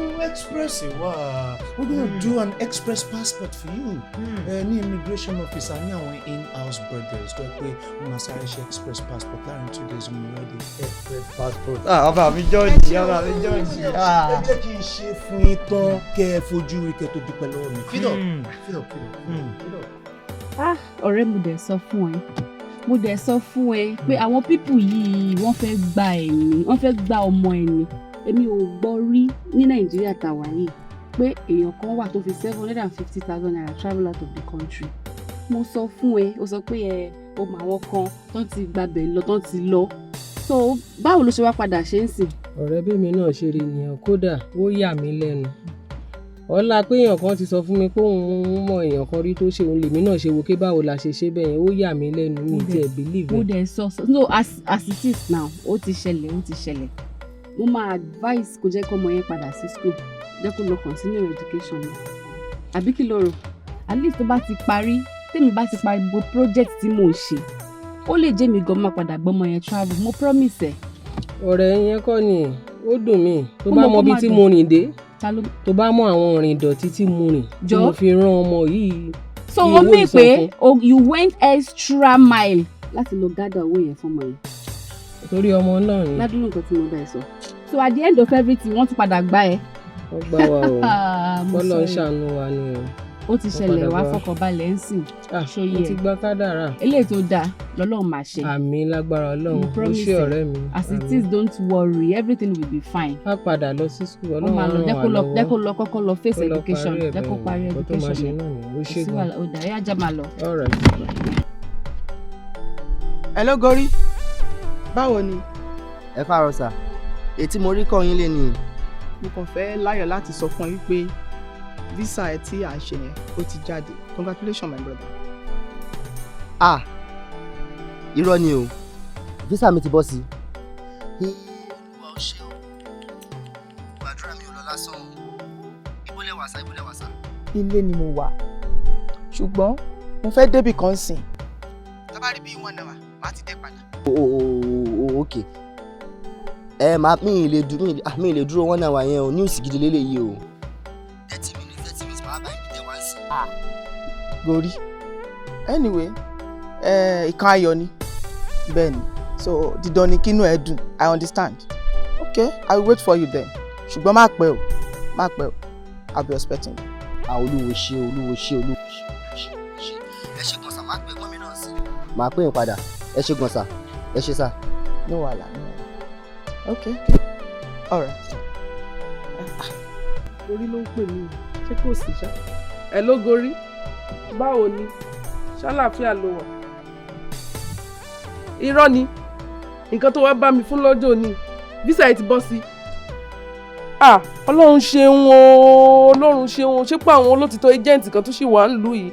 Express wà. We're gonna do an express passport for you. Ẹ ní immigration officer ní àwọn in-house brothers tó yẹ pé wọ́n máa sáré ṣe express passport láàrin 2 days, mo ready. Express passport. Ah, ọba mi jọ́ọ̀jì, ọba mi jọ́ọ̀jì. Ẹ jẹ́ kí n ṣe fún yín tán, kẹ́ ẹ fojú rí, kẹ́ ẹ tó dúpẹ́ lọ́wọ́ mi. Feed up, feed up, feed up, feed up. Ah, ọ̀rẹ́, mo dẹ̀ sọ fún ẹ, mo dẹ̀ sọ fún ẹ pé àwọn people yìí, wọ́n fẹ́ gba ẹ̀mí, wọ́n fẹ́ gba ọmọ ẹni. Èmi ò gbọ́ rí ní Nàìjíríà tàwa yìí pé èèyàn kan wà tó fi ₦750,000 travel out of the country. Mo sọ fún ẹ, o sọ pé ẹ o mọ àwọn kan tó ti gbabẹ̀ lọ, tó ti lọ. So báwo ló ṣe wá padà ṣe ń sìn? Ọ̀rẹ́, bẹ́mi náà ṣe rí nìyẹn. Kódà ó yà mí lẹ́nu ọlá pé èèyàn kan ti sọ fún mi pé òun mọ èèyàn kan rí tó ṣe òun, lèmi náà ṣe wo pé báwo la ṣe ṣe bẹ́ẹ̀ yẹn. Ó yà mí lẹ́nu, mi tiẹ̀ believe Mo ẹ̀. Dẹ̀ sọ no, as it is now, ó ti ṣẹlẹ̀, ó ti ṣẹlẹ̀. Mo máa advice kó jẹ́ kó ọmọ yẹn padà sí school, jẹ́ kó lọ continue education ni, àbí kí ló rò? At least tó bá ti parí, tèmi bá ti parí gbogbo project tí mò ń ṣe, ó lè jẹ́ mi gan máa padà gbọ́mọ yẹn travel, mo promise ẹ̀. Ọ̀rẹ́, yẹn kọ́ ni ó dùn mí tó Ó bá mọ̀ mọ kó ibi má tí dùn. mo rìn dé, Ta ló tó bá mọ àwọn ìrìn ìdọ̀tí tí mo rìn tí Jọ̀ọ́. mo fi rán ọmọ yìí So ní o owó mí pé ìsanfún. You went extra mile láti lọ gather owó yẹn fún ọmọ yẹn. Torí ọmọ náà ni. Ládùúgbò nǹkan tí mo bá ẹ sọ. So at the end of everything, wọ́n tún padà gbá ẹ. Wọ́n gbá wa o. Mo Bọ́lá ń sorry. ṣàánú wa ni o. Ó ti Wọ́n ṣẹlẹ̀ padà wá, gbá wa. fọkànbalẹ̀ ń sìn. Ṣòye Mo ti gba kádàrá. Eléyìí tó dáa lọ́lọ́run máa ṣe. Àmín, lágbára Ọlọ́run. Mo Ó promise ṣé ẹ. ọ̀rẹ́ mi. As it Àmín. is, don't worry, everything will be fine. Á padà lọ sí school. Ó Ọlọ́run máa á lọ, ràn jẹ́ wá kó lọ, lọ́wọ́. jẹ́ kó lọ kọ́kọ́ lọ face Kó lọ education, parí ẹ̀ jẹ́ kó bẹ́ẹ̀ parí ni. Nǹkan tó máa education ṣe yẹn. náà nìyẹn. Ó Kò ṣé sí gan. wàhálà, ó dà, ẹ já máa lọ. All right. Hello Gori, báwo ni? Ẹ káàárọ̀ sà, ètí mo rí kọ́ yín lé ní. Mo kàn fẹ́ láyọ̀ láti sọ fún ẹ wípé visa ẹ tí à ń ṣe yẹn, ó ti jáde. Congratulations, my brother. Ah, irọ́ ni o, visa mi ti bọ́ sí i. Olúwa ó ṣe o, gbàdúrà mi ò lọ lásán o. Ibo lẹ wà sá? Ibo lẹ wà sá? Ilé ni mo wà, ṣùgbọ́n mo fẹ́ débì kan sìn. Tá bá rí bíi one hour, màá ti dé padà. O ok, ẹ máa mi ì lè dúró, mi ì lè dúró one hour yẹn o. News gidi lélẹ́yìí o. 30 minutes, 30 minutes, màá bá ibi tẹ wá sí. Gori, anyway, ìkan ayọ̀ ni, bẹ́ẹ̀ ni, so dídán ni kínú ẹ dùn. I understand. Okay, I will wait for you then, ṣùgbọ́n má pẹ́ o, má pẹ́ o. I will be expecting you. Ah, Olúwo ṣe, Olúwo ṣe, Olúwo ṣe, Olúwo ṣe. Ẹ ṣe gan sà, máa pè mọ́ mi náà sí. Màá pè yín padà. Ẹ ṣe gan sà, ẹ ṣe sà. No wahala, no wahala. Okay, all right. Orí ló ń pè mí, ṣé kò sí ṣá? Ẹ ló gorí, báwo ni? Ṣàlàáfíà ló wà? Irọ́ ni nǹkan tó wá bá mi fún lọ́jọ́ òní, visa ẹ̀ ti bọ́ sí. Ah, Ọlọ́run ṣeun o, Ọlọ́run ṣeun o. Ṣé pé àwọn olótìtọ́ agent kan tó ṣì wà ń lù yìí?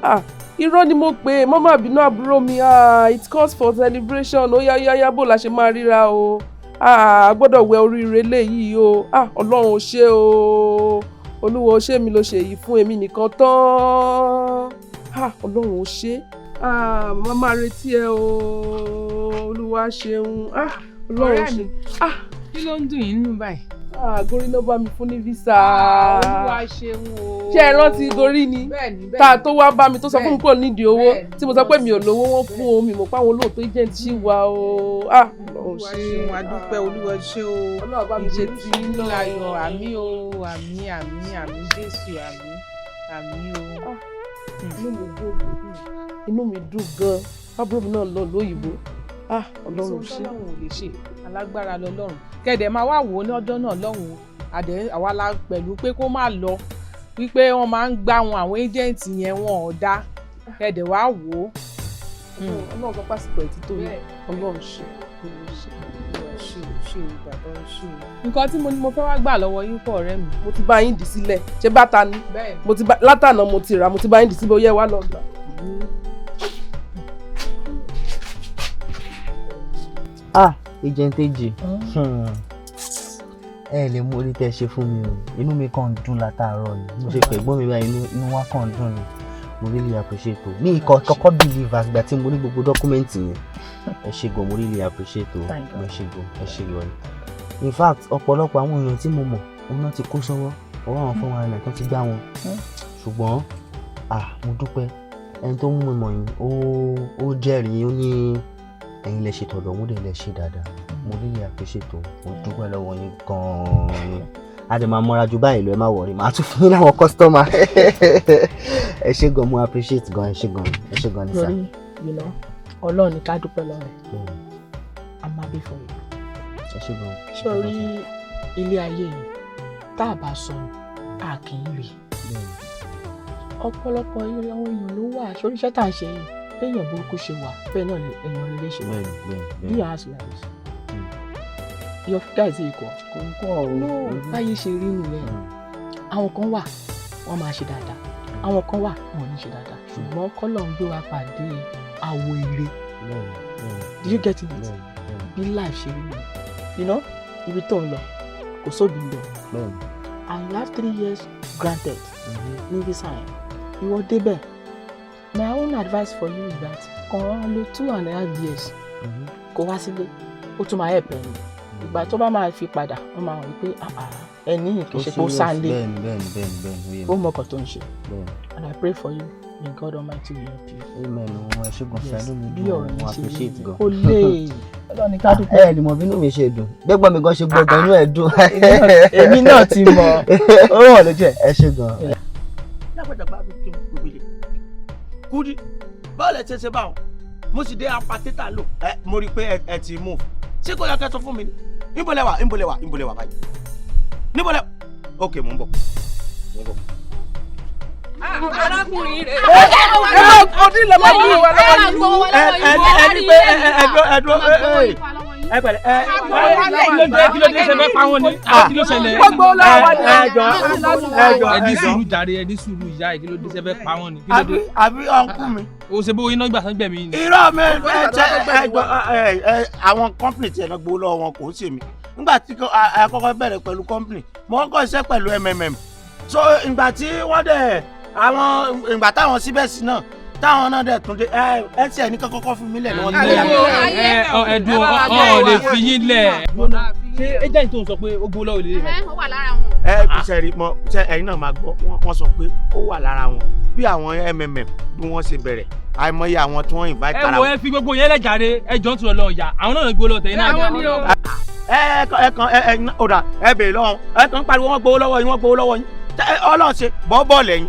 Ah, irọ́ ni mo pè é, mọ́mọ́ àbínú àbúrò mi. Ah, it calls for celebration. Ó yá yá yá, bó la ṣe máa ríra o? Ah, a gbọ́dọ̀ wẹ oríire léyìí o. Ah, Ọlọ́run ò ṣe o, Olúwa ò ṣe, mi ló ṣe èyí fún èmi nìkan tán. Ah, Ọlọ́run ò ṣe. Ah, màmá máa retí ẹ o. Olúwa ṣeun. Ah, Ọlọ́run Ọ̀rẹ́ ṣe. mi, kí ló ń dùn yín nínú báyìí? Ah, Gorí ló bá mi fún ní visa. Olúwa ṣeun o. Ṣé ẹ rántí Gorí ni? Bẹ́ẹ̀ni, bẹ́ẹ̀ni. Tá a tó wá bá mi, tó sọ fún mi kò nídìí owó, Bẹ́ẹ̀ni, tí mo sọ pé mi ò lówó, wọ́n fún omi mọ̀ pé àwọn olóòótọ́ agent ṣì wà o. Ah, Ọlọ́run Olúwa ṣe. ṣeun, adúpẹ́, Olúwa ṣe o. Ọlọ́run bá mi ṣe tí Ìbínú náà. láyọ̀, àmín o, àmín, àmín, àmín Jésù, àmín, àmín o. Inú mi dùn, inú mi dùn gan-an. Àbúrò mi náà lọ lóyìnbó. Ah, Ọlọ́run ṣe. Ọlọ́run ò lè ṣe, alágbára lọ́lọ́run. Kẹ̀dẹ̀ máa wá wò ó lọ́jọ́ náà lọ́hùn-ún, àdẹ àwa la pẹ̀lú pé kó má lọ, wípé wọ́n máa ń gbá wọn, àwọn agent yẹn wọn ò dá. Kẹ̀dẹ̀ wá wò ó. Ọlọ́run sọ pásítọ̀ ẹ̀ ti tó yìí. Ọlọ́run ṣe, Ọlọ́run ṣe. Olúwa ṣe o, ṣe o bàbá, o ṣe o. Nǹkan tí mo ní mo fẹ́ wá gbà lọ́wọ́ yín pọ̀, ọ̀rẹ́ mi. Mo ti bá yín dì sílẹ̀, ṣé bàtà ni? Bẹ́ẹ̀ni. Mo ti bá látànà, mo ti rà, mo ti bá yín dì síbẹ̀, ó yẹ wá lọ gbà. Ah, agent AJ, ẹ lè mú orí tẹ ṣe fún mi o. Inú mi kàn ń dùn látàárọ̀ ni. Mo ṣe pẹ̀gbọ́n mi báyìí, inú wa kàn ń dùn ni. Mo really appreciate o. Mi kò kọ́kọ́ believe àgbà tí mo ní gbogbo document yẹn. Ẹ ṣe gan, mo really appreciate o. Thank God. Ẹ ṣe gan, ẹ ṣe gan. In fact, ọ̀pọ̀lọpọ̀ àwọn èèyàn tí mo mọ̀ Òun náà ti kó sọ́wọ́ ọwọ́ àwọn 419 tó ti gbá wọn. Ṣùgbọ́n mo dúpẹ́, ẹni tó mú mi mọ̀ yín ó jẹ́rìí, ó ní ẹ̀yin lẹ ṣe tọ̀dọ̀ òun, dẹ̀ lẹ ṣe dáadáa. Mo really appreciate o, mo dúpẹ́ lọ́wọ́ yín gan-an ni. A dẹ̀ máa mọ́ra ju báyìí lọ, ẹ má worry, màá tún fún yín láwọn customer. Ẹ ṣé gan, mo appreciate gan, ẹ ṣé gan, ẹ ṣé gan ni sir. Torí Ọlọ́run ní ká dúpẹ́ lọ́wọ́ ẹ̀. I'm happy for you. Ẹ ṣé gan. Sórí ilé ayé yìí, tá a bá sọnù, a kì í rí. Ọ̀pọ̀lọpọ̀ àwọn èèyàn ló wà sórí iṣẹ́ tá à ń ṣe yìí, béèyàn burúkú ṣe wà, bẹ́ẹ̀ náà ni èèyàn rere ṣe wà. Do your house like this. Your guys dey equal. No, báyìí ṣe rí nìyẹn. Àwọn kan wà, wọ́n máa ṣe dáadáa. Àwọn kan wà, wọn ò ní ṣe dáadáa. Ṣùgbọ́n kọ́lọ̀ ń gbé wa pàdé àwo ire. Do you get it? Bí life ṣe rí nìyẹn. Ibi tó ń lọ, kò sóbì ń bẹ̀. And you have 3 years granted ní visa yẹn. Ìwọ débẹ̀. My own advice for you is that kàn án lo 2.5 years kó wá sílé, ó tún máa help ẹ ní. Ìgbà tó bá máa fi padà, wọ́n máa wí pé ẹni yìí kì í ṣe pé ó sáńlé, ó mọ ọkàn tó ń ṣe. And I pray for you, may God Almighty will help you. Amen. Ẹ ṣé gan sir, inú mi dùn, mo appreciate gan. Kò lè Ọlọ́run ní ká dúpẹ́. Ẹ lè mọ bínú mi ṣe dùn, gbẹ́gbọ́n mi gan ṣe gbọ́ gan, inú ẹ̀ dùn. Èmi náà ti mọ̀, ó wọ̀ lójú ẹ̀. Ẹ ṣé gan. Lágbàdàgbà mi kí n gbogbo ilé Kúdí, báwo lẹ ṣe ṣe báwọn? Mo sì dé apá títà lò, ẹ mo rí i pé ẹ ti move. Ṣé kò yẹ kẹ́ sọ fún mi ni? Níbo lẹ wà? Níbo lẹ wà? Níbo lẹ wà báyìí? Níbo lẹ? Ok, mò ń bọ̀, mò ń bọ̀. Arákùnrin rẹ̀. Ọdún ilẹ̀ máa gbowó wa lọ́wọ́ yìí. Ẹ ní pé ẹ dúró, ẹ pẹ̀lẹ́ ẹ. Kí ló dé, ṣe fẹ́ pa wọ́n ni? Kí ló ṣẹlẹ̀? Gbogbo lọ́wọ́ wa ni. Ẹ jọ, ẹ jọ, ẹ ní sùúrù jàre, ẹ ní sùúrù ìyá ẹ, kí ló dé, ṣe fẹ́ pa wọ́n ni? Kí ló dé? Àbí ọ̀nkú mi. O ṣe bó iná gbà sán gbẹ̀mí ni. Irọ́ mi, ẹ jẹ ẹ jọ, ẹ àwọn company tí ẹ lọ gbowó lọ́wọ́ wọn kò ń ṣe mí. Nígbà tí a kọ́kọ́ bẹ̀rẹ̀ pẹ̀lú company, mo kọ́kọ́ iṣẹ́ pẹ̀lú MMM. So ìgbà tí wọ́n dẹ̀ àwọn ìgbà táwọn síbẹ̀sì náà táwọn náà dẹ̀ tún dé ẹ ẹ tí ẹ ní kọ́kọ́ fún mi lẹ̀ ni wọ́n ti lé Ẹ ẹdùn ọ lè fi yín lẹ̀. Ṣé agent tó ń sọ pé ó gbowó lọ́wọ́ ilé rẹ̀? Ó wà lára wọn. Ẹ ṣe rí mọ ṣe ẹ̀yin náà máa gbọ́, wọ́n sọ pé ó wà lára wọn bí àwọn MMM bí wọ́n ṣe bẹ̀rẹ̀, àìmọye àwọn tí wọ́n invite ara ẹ wo, ẹ fi gbogbo yẹn lẹ̀ jàre, ẹ jọ ń tún lọ ọ̀yà, àwọn náà gbowó lọ́wọ́ tẹ̀yìn náà. Ẹ ẹ kan ẹ ẹ ọ̀dà ẹ bèrè lọ́wọ́, ẹ kàn ń pariwo wọ́n gbowó lọ́wọ́ yín, wọ́n gbowó lọ́wọ́ yín, Ọlọ́run ṣe bọ́ bọ́ọ̀lù ẹ̀yìn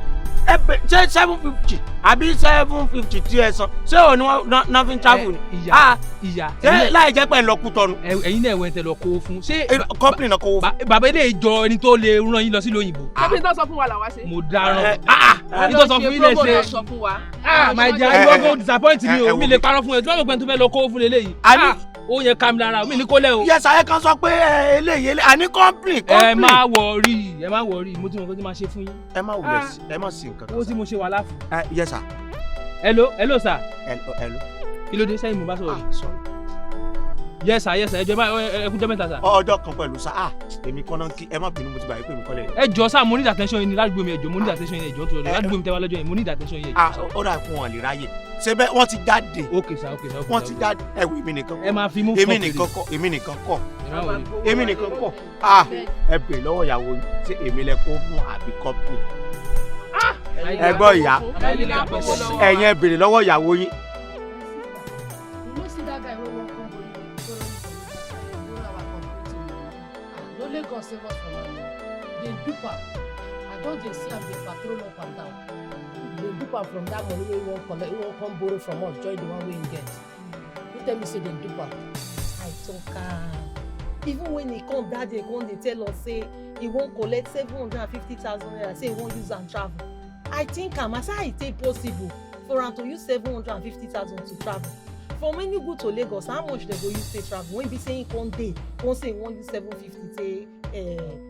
ṣé 750 àbí 750 tí ẹ san, ṣé òun ni wọ́n náà fi ń travel ni? Ìyá, ìyá, ṣé láì jẹ́ pé lọ kú tọnu. Ẹ̀yin náà ẹ̀wẹ̀ tẹ lọ kó fún. Ṣé company náà kówó fún. Bàbá ilé ìjọ ẹni tó lè rán yín lọ sílùú òyìnbó. Ṣé tó sọ fún wa làwa ṣe? Mo dáràn. Ní tó sọ fún yín lè ṣe. My dear, you go disappoint me o, mi lè parọ́ fún ẹ, tí wọ́n mọ̀ pé tó fẹ́ lọ kó fún lélẹ́yìí. Ó yẹ ká mi lára, mi ní kó lẹ́ o. Yes, ayé kan sọ pé eléyìí, àní company. Ẹ má worry, ẹ má worry, mo ti mọ̀ nǹkan tí màá ṣe fún yín. Ẹ má wulẹ̀ sí, ẹ má sí nǹkan kan. Owó tí mo ṣe wà láàfù. Yes sir. Hello, hello sir. Hello, hello. Kí ló dé sẹ́yìn mo bá sọ̀rọ̀ yìí? Sorry. Yes sir, yes sir, ẹ jọ̀ọ́ ẹ kú jọ́ mẹ́ta sir. Ọjọ́ kan pẹ̀lú sir, èmi kọ́ náà kí ẹ má bínú, mo ti gbà pé èmi kọ́ lẹ̀. Ẹ jọ̀ọ́ sir, mo need attention yín ní ládùúgbò mi, ẹ jọ̀ọ́ mo need attention yín, ẹ jọ̀ọ́ tó lọ ládùúgbò mi tẹ́ wá lọ́jọ́ yẹn, mo need attention yín, ẹ jọ̀ọ́. Ó dà kún wọn lè ráyè. Ṣé bẹ́ẹ̀ wọ́n ti jáde. Ok sir, ok sir, ok sir. Wọ́n ti jáde, ẹ wo èmi nìkan kọ́. Ẹ máa fi mú fọ́ Èmi nìkan kọ́, èmi nìkan kọ́. Èmi nìkan kọ́. Ẹ bèrè lọ́wọ́ ìyàwó yín, ṣé èmi lẹ kó fún àbí company? Ẹ gbọ́ ìyá, ẹ̀yin ẹ bèrè lọ́wọ́ ìyàwó yín. Only God save us from am. They dupe am. I don dey see am dey patrol up and down. They dupe am from that money wey he wan collect, he wan come borrow from us, join the one wey he get. You tell me say dem dupe am. I talk am. Even when he come that day, come dey tell us say he wan collect 750,000 naira, say he wan use am travel. I think am, I say how e take possible for am to use 750,000 to travel. From Enugu to Lagos, how much dem go use take travel? When be say he come dey, come say he wan use 750 take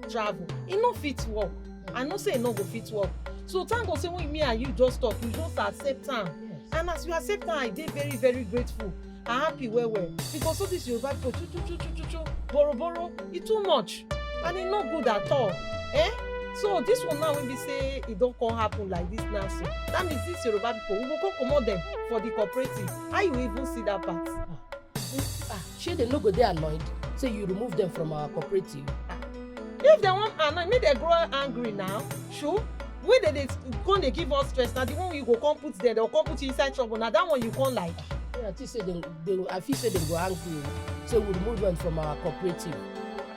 travel. E no fit work. I know say e no go fit work. So thank God say when me and you just talk, you just accept am. Yes. And as you accept am, I dey very, very grateful. I happy well well. Because all this Yoruba people, chu chu chu chu chu chu, borrow borrow, e too much. And e no good at all. Eh? So this one now when we say it don't come happen like this now, so that means this Yoruba people, we go come comot them for the cooperative. How you even see that part? Shey they no go dey annoyed say you remove them from our cooperative? If dem wan annoy, make dem grow angry now. Sure. Wey dem dey come dey give us stress, na the one you go come put there, dem go come put you inside trouble. Na that one you come like. Yeah, I think say dem, they, I feel say dem go angry o. Say we remove them from our cooperative.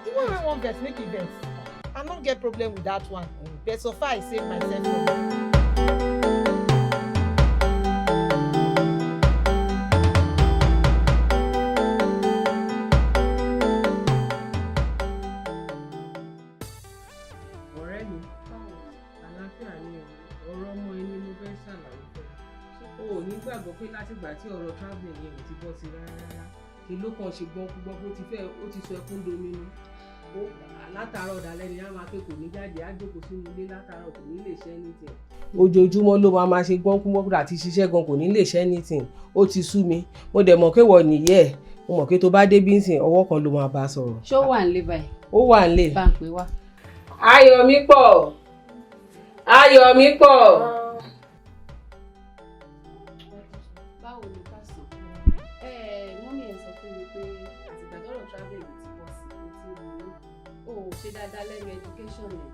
The one wey wan vex, make e vex. I no get problem with that one. But so far, I save myself from it. Ọ̀rẹ́ mi, àlàáfíà ni o. Ọ̀rọ̀ ọmọ ẹni mo fẹ́ ṣàlàyé fún ẹ. O ò ní gbàgbọ́ pé látìgbà tí ọ̀rọ̀ travelling yẹn ò ti bọ́ sí rárá rárá, ṣe ló kàn ṣe gbọ́n ó ti fẹ́, ó ti sọ ẹkún dominú. Ó látàárọ̀ ọ̀dàlẹ́ ni á máa pé kò ní jáde, á jókòó sínú ilé látàárọ̀, kò ní lè ṣe anything. Ojoojúmọ́ ló máa máa ṣe gbọ́nkú àti ṣiṣẹ́ gan, kò ní lè ṣe anything. Ó ti sú mi. Mo dẹ̀ mọ̀ pé wọ́n nìyẹ́ ẹ̀. Mo mọ̀ pé tó bá dé bí ń sìn, ọwọ́ kan ló máa bá a sọ̀rọ̀. Ṣó wà nílé báyìí? Ó wà nílé. Bá ń pè wá. Ayọ̀ mi pọ̀, ayọ̀ mi pọ̀. Báwo ni ká sàn? Mummy ẹ̀ sọ fún mi pé àtìgbà tọ́rọ̀ travel ti pọ̀ sí, o ti ronú. O ò ṣe dáadáa lẹ́nu education ẹ̀.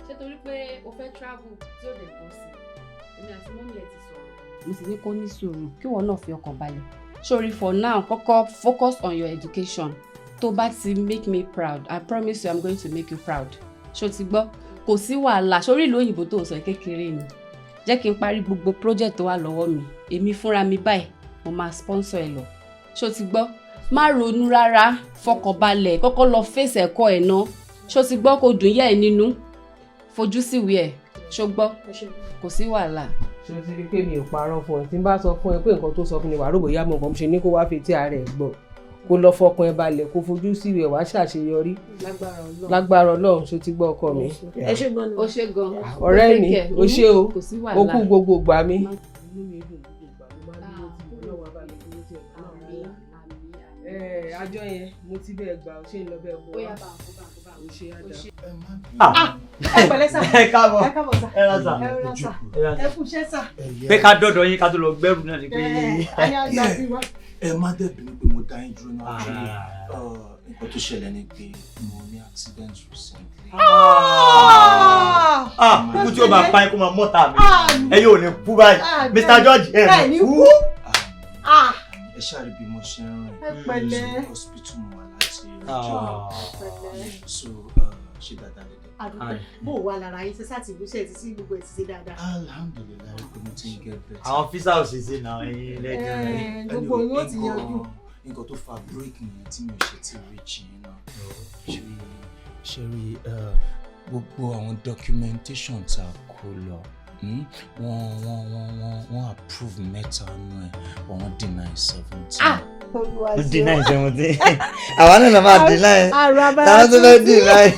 Ṣé torí pé o fẹ́ travel tí ò dẹ̀ bọ́ sí? Èmi àti mummy ẹ̀ ti sọ̀rọ̀. Mo sì ní kó ní sùúrù kí wọ́n náà fi ọkàn balẹ̀. Sorry, for now, kọ́kọ́ focus on your education. Tó bá ti make me proud, I promise you I'm going to make you proud. Ṣó ti gbọ́? Kò sí wàhálà. Sórí ìlú òyìnbó tó ń sọ kékeré ni. Jẹ́ kí n parí gbogbo project tó wà lọ́wọ́ mi. Èmi fúnra mi báyìí, mo máa sponsor ẹ lọ. Ṣó ti gbọ́? Má ronú rárá, fọkànbalẹ̀, kọ́kọ́ lọ fèsì ẹ̀kọ́ ẹ̀ ná. Ṣó ti gbọ́? Kó dùn yá ẹ nínú. Fojú síwèé ẹ̀. Ṣó gbọ́? Kò sí wàhálà. Ṣé o ti rí i pé mi ò parọ́ fún ẹ? Tí n bá sọ fún ẹ pé nǹkan tó sọ fún mi, wàá rò bóyá mo kàn ṣe ní kó wá fi etí ara ẹ̀ gbọ́. Kó lọ fọkàn ẹ balẹ̀, kó fojú síwèé, wàá ṣàṣeyọrí. Lágbára Ọlọ́run. Lágbára Ọlọ́run, ṣó ti gbọ́, ọkọ mi? Ẹ ṣé gan ni. O ṣé gan. Ọ̀rẹ́ mi, o ṣé o. Kò sí wàhálà. O kú gbogbo ìgbà mi. Inú mi dùn gbogbo ìgbà ló máa ń dúró tì mí. Ọlọ́run á bá mi dúró tì ẹ́ náà. Àjọ yẹn mo ti bẹ́ẹ̀ gbà, ó ṣe ń lọ bẹ́ẹ̀ kó Ó yá, wá. bá ń kó, bá ń kó, bá ń O ṣé, àdá. Ẹ pẹ̀lẹ́ sà. Ẹ káàbọ̀. Ẹ káàbọ̀ sà. Ẹ ra sà. Ẹ rọra sà. Ẹ kú iṣẹ́ sà. Pé ká dọ́dọ̀ yín ká tó lọ gbẹ́rù náà ni pé. Ayé àgbà sí wa. Ẹ má dẹ̀ bínú pé mo dá yín dúró náà. Actually, nǹkan tó ṣẹlẹ̀ ni pé mo ní accident recently. Ah, ikú tí ó máa pa ikú máa mọ́ta mi. Ẹ yóò ní kú báyìí. Mr. George, ẹ ní kú. Ẹ ṣáà rí bí mo ṣe ń rìn. Ẹ pẹ̀lẹ́. So hospital mo wà láti ọjọ́. So ṣe dáadáa lẹ́dẹ̀. Àdúpẹ́. Bó o wà lára yín, ṣe sáà ti gbéṣẹ́ ti sí gbogbo ẹ̀ ti ṣe dáadáa? Alhamdulilayi pé mo ti ń get better. Àwọn físà ò ṣe sí náà, ẹ̀yin lẹ́jọ́ rẹ̀. Gbogbo yín ó ti yanjú. Nǹkan tó fa break nìyẹn tí mi ò ṣe ti reach yín náà. Ṣe rí gbogbo àwọn documentation tá a kó lọ, wọ́n approve mẹ́ta nù ẹ̀, but wọ́n deny 17. Ah! Olúwa Ó ṣeun. deny 17. Àwa náà la máa deny. Àrùn abara Táwọn tó fẹ́ títí. deny.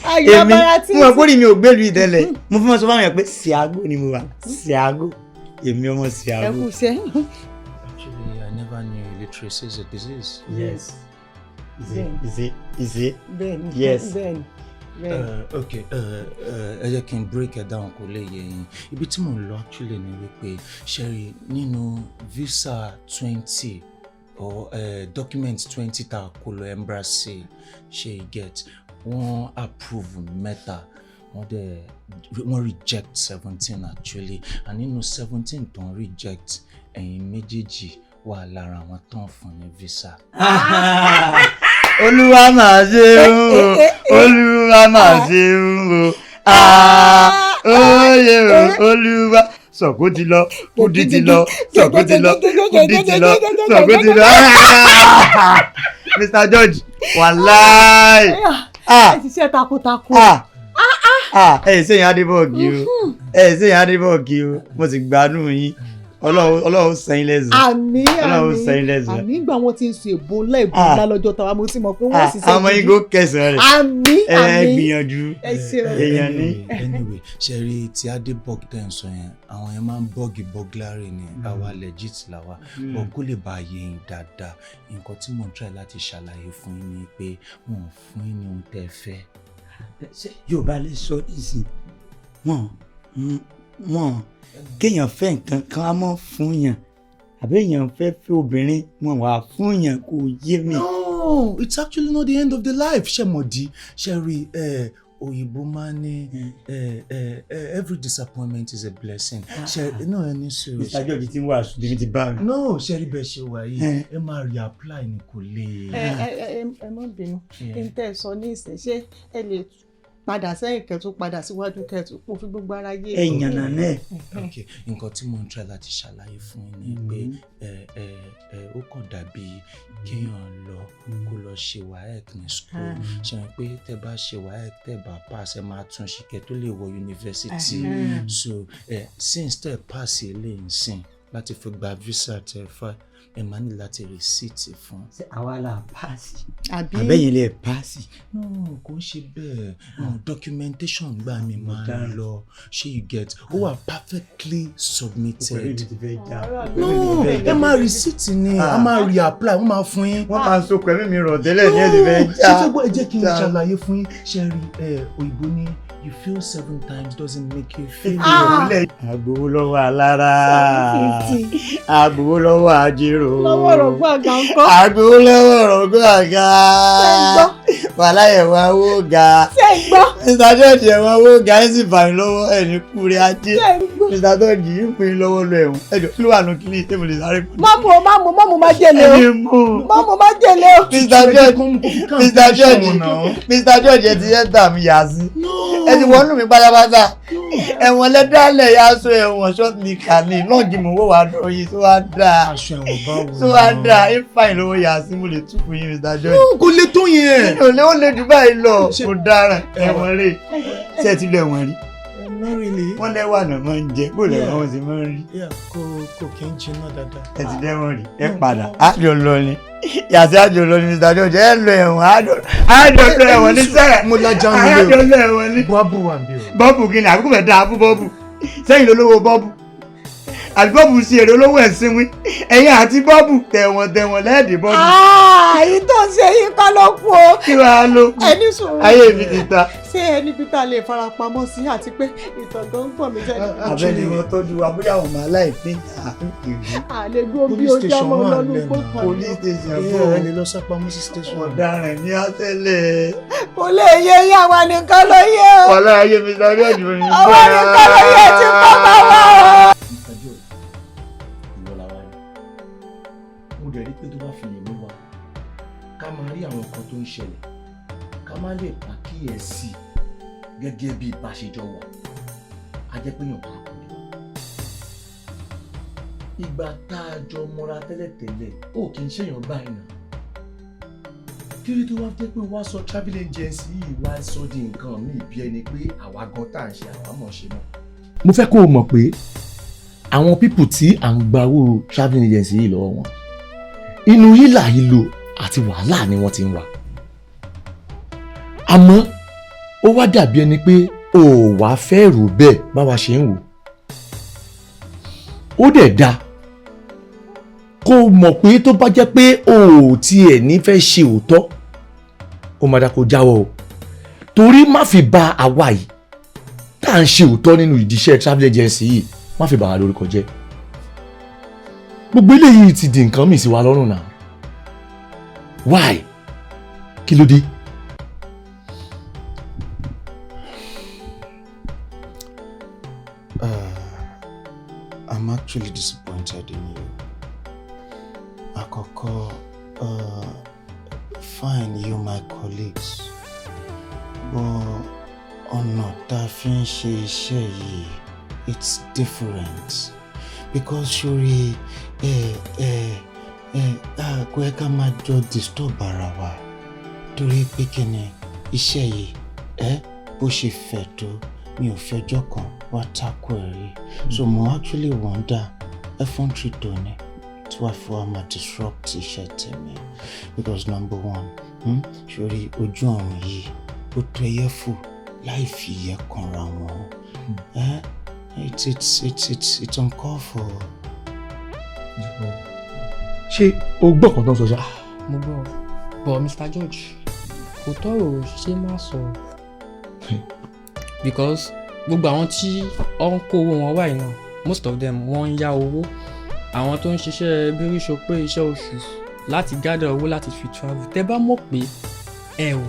Ayọ̀ Èmi abara títí. mo mọ̀ pé orí mi ò gbèlú ìtẹ́lẹ̀. Mo fi mọ́ sọ fáwọn èèyàn pé Siago ni mo wà. Siago. Èmi ọmọ Ẹ Siago. kú iṣẹ́. Actually, I never knew illiteracy is a disease. Yes. Is it? Is it? Bẹ́ẹ̀ni. Yes. Bẹ́ẹ̀ni. Bẹ́ẹ̀ni. Okay, ẹ jẹ́ kí n break it down kó lè yé yín. Ibi tí mò ń lọ actually ni wípé, ṣẹ́rí, nínú visa 20 or document 20 tá a kó lọ embassy, ṣe you get, wọ́n approve mẹ́ta, wọ́n dẹ̀ wọ́n reject 17 actually, and nínú 17 tó ń reject, ẹ̀yin méjèèjì wà lára àwọn tó ń fún ní visa. Olúwa máa ṣe ń o, Olúwa máa ṣe ń o, ah, óyè o, Olúwa. Sọ̀kò ti lọ, Kúdí ti lọ, Sọ̀kò ti lọ, Kúdí ti lọ, Sọ̀kò ti lọ. Mr. George, wàláì. Ẹ ṣiṣẹ́ takuntakun. Ah, ẹ ṣèyàn Adébọ̀gì o, ẹ ṣèyàn Adébọ̀gì o, mo sì gbádùn yín. Ọlọ́run, Ọlọ́run sẹ́yìn lẹ́sàn. Àmín. Ọlọ́run Àmín. sẹ́yìn lẹ́sàn. Àmín. Ìgbà wọn ti ń sọ èbó ńlá, èbó ńlá lọ́jọ́ tàwa, mo ti mọ̀ pé wọ́n ṣiṣẹ́ Àwọn ọmọ yín kò kẹsàn-án rẹ̀. Àmín. Ẹ Àmín. gbìyànjú. Ẹ ṣeun. Èèyàn ní. Anyway, ṣe rí ti Adébọ̀g tẹ̀ ń sọ yẹn, àwọn yẹn máa ń bọ́ọ̀gì burglary ni, àwa legit làwa. But kó lè bá a yé yín dáadáa, nǹkan tí mò ń try láti ṣàlàyé fún yín ni pé wọn ò fún yín ní ohun tẹ́ ẹ fẹ́. Ṣé Yorùbá lè sọ nísìn wọn kéèyàn fẹ́ nǹkan kan á mọ́ fún yàn, àbí èèyàn fẹ́ fẹ́ obìnrin wọn wà fún yàn? Kò yé mi. No. No, it's actually not the end of the life. Ṣé mo di ṣe rí ẹ, òyìnbó máa ń ní every disappointment is a blessing. Ṣe no, ẹni sùúrù. Mr. George ti ń wàásù, tèmi ti bá mi. No, ṣe rí bẹ́ẹ̀ ṣe wà yìí, ẹ máa reapply ni, kò lè. Ẹ ẹ ẹ ẹ má bínú, kí n tẹ́ ẹ sọ ní ìsìn, ṣé ẹ lè padà sẹ́yìn kẹ́tù, padà síwájú kẹ́tù, kó fi gbogbo ara yé? Ẹ yànnà náà. Ok, nǹkan tí mo ń try láti ṣàlàyé fún yín ni pé ẹ ẹ ẹ ó kàn dàbí kéèyàn lọ kó lọ ṣe WAEC ní school. Ṣe wọn pé tẹ́ bá ṣe WAEC, tẹ́ bá pass, ẹ máa tún ṣe kẹ́ tó lè wọ yunifásitì. So since tẹ́ pass eléyìí sìn, láti fi gba visa tẹ́ fà, ẹ máa ní láti resit fún. Ṣé àwa la pass? Àbí? Àbẹ́yìn lè pass? No, kò ń ṣe bẹ́ẹ̀. No, documentation gbà mí máa ń lọ, ṣé you get? Ó wà perfectly submitted. Pẹ̀lú ibi tí fẹ́ já. No, ẹ máa resit ni, a máa reapply, wọ́n máa fún yín. Wọ́n máa so pẹ̀lú mi rọ̀ tẹ́lẹ̀ ní ẹ̀ ti fẹ́ já. Ṣé fẹ́ gbọ́? Ẹ jẹ́ kí n ṣàlàyé fún yín. Ṣe rí ẹ, òyìnbó ní you fail seven times doesn't make you fail. Àgbowó lọ́wọ́ alára, àgbowó lọ́wọ́ àjèrò, Lọ́wọ́ ọ̀rọ̀gbọ́n àga ńkọ́? Àgbowó lọ́wọ́ ọ̀rọ̀gbọ́n àga, wàhálà ẹ̀wọ̀n owó ga. Ṣé ń gbọ́? Mr. George, ẹ̀wọ̀n owó ga ẹ̀ sì bà mí lọ́wọ́ ẹ̀ ní kúrẹ́ ajé. Mr. George yìí ń pín in lọ́wọ́ lọ ẹ̀wọ̀n. Ẹ̀jọ̀ kí ló wà nù kíní tí mo lè sáré fún? Má mú o, má mú, má mú májèlé o. Ẹni mú. Má mú májèlé o. Mr. George, Mr. George, Mr. George, ẹ ti yẹ́ tà mí yà sí. Ẹ ti wọnú mi pátápátá. Ẹ̀wọ̀n lẹ́dálẹ̀ yà aṣọ ẹ̀wọ̀n short knicker ni lọ́ọ̀gì mò ń wò wá lọ yìí tó wá dáa. Aṣọ ẹ̀wọ̀n báwo? Tó wá dáa, ifeanyi lówó yà sí, mo lè tún fún yín, Mr. George. Kò lè tó yẹn. Kò lè, ó lè jù báyìí lọ. Kò dára ẹ̀wọ̀n rè. Ṣé ẹ ti lọ ẹ̀wọ̀n rí? Not really. Wọ́n lẹ́wà náà máa ń jẹ, bó lẹ́wọ̀n wọn sì máa ń rí? Yeah, kò kí ń jiná dáadáa. Ẹ ti dẹ́wọ̀n rí, ẹ padà, àjọ lọ ni. Yàtí àjọ lọ ni, Mr. George, ẹ lọ ẹ̀wọ̀n, àjọ lọ ẹ̀wọ̀n ní sẹ́ẹ̀. Mo lajà ń lé o. Àjọ lọ ẹ̀wọ̀n ní. Bọ́ọ̀bù wà bí o. Bọ́ọ̀bù kí ni? Àbúkù fẹ́ dáa fún bọ́ọ̀bù? Sẹ́yìn lolówó bọ́ọ̀bù. Àbí bọ́ọ̀bù sí èrè olówó ẹ̀sìn wí. Ẹ̀yin àti bọ́ọ̀bù tẹ̀wọ̀n tẹ̀wọ̀n lẹ́ẹ̀dì bọ́ọ̀bù. Èyí tó ń ṣe yín kọ́ ló kú o. Kí wàá ló kù? Ẹni sùúrù. Ayé mi ti ta. Ṣé ẹni bí tá a lè farapamọ́ sí, àti pé ìtàn gan ń pọ̀ mí sẹ́ni? Abẹ́ni wọn tọ́jú wa bóyá àwọn aláìpín Àlejò bí ojú ọmọ ọlọ́dún kó kàn. Police station. Yeah, ẹ lè lọ sápamọ́ sí station. Ọ̀daràn ní àtẹ́lẹ̀. Kò lè yé yín, àwa nìkan ló yé o. Wàhálà ayé mi sáré ẹ̀dùn ní. Àwa nìkan ló yé tí kò bá wà o. Mr. George, ìwọ la wá rí. Mo dẹ̀ rí pé tó bá fi lè mú wa ká máa rí àwọn nǹkan tó ń ṣẹlẹ̀, ká má lè pàkíyèsí gẹ́gẹ́ bí ìbáṣejọ wà, á jẹ́ pé yàn burúkú ni wá. Ìgbà tá a jọ mọra tẹ́lẹ̀tẹ́lẹ̀, ó kì í ṣèyàn báyìí náà. Kí ló tó wá jẹ́ pé wá sọ travel agency yìí wá sọ di nǹkan míì, bí ẹni pé àwa gan tá à ń ṣe àwa mọ̀ ṣe mọ́? Mo fẹ́ kó o mọ̀ pé àwọn people tí à ń gba owó travelling agency yìí lọ́wọ́ wọn, inú hílà hílo àti wàhálà ni wọ́n ti ń wà. Àmọ́ ó wá dàbí ẹni pé o ò wá fẹ́ rò bẹ́ẹ̀ báwa ṣe ń wò ó. Dẹ̀ da kó o mọ̀ pé tó bá jẹ́ pé o ò tiẹ̀ ní fẹ́ ṣe òótọ́, ó máa dá kó jáwọ́ o, torí má fi ba àwa yìí tá à ń ṣe òótọ́ nínú ìdíṣẹ́ travel agency yìí, má fi bà wá lórúkọ jẹ́. Gbogbo eléyìí ti di nǹkan mì sí wa lọ́rùn náà. Why? Kí ló dé? I'm actually disappointed in you. Àkọ́kọ́, fine, you my colleagues, but ọ̀nà tá a fi ń ṣe iṣẹ́ yìí, it's different, because sori ẹ ẹ ẹ kò yẹ ká máa jọ disturb ara wa, torí pé kí ni iṣẹ́ yìí, ẹ bó ṣe fẹ̀ tó, mi ò fẹjọ́ kan wá tako ẹ̀ rí. So mo actually wonder effrontery tó ní tí wàá fi wá máa disrupt iṣẹ́ tèmi, because number one, sori ojú ọ̀run yìí, ó tó ẹyẹ fò láì fi ìyẹ́ kanra wọn. It's uncalled for. Ṣé o gbọ́ kan tó ń sọ ṣá? Mo gbọ́, but Mr. George, kò tọrọ ṣe má sọ, because gbogbo àwọn tí ó ń kó owó wọn wáyé náà, most of them wọ́n ń yá owó. Àwọn tó ń ṣiṣẹ́ bíríṣọ pé iṣẹ́ oṣù láti gather owó láti fi travel. Tẹ́ bá mọ̀ pé ẹ ò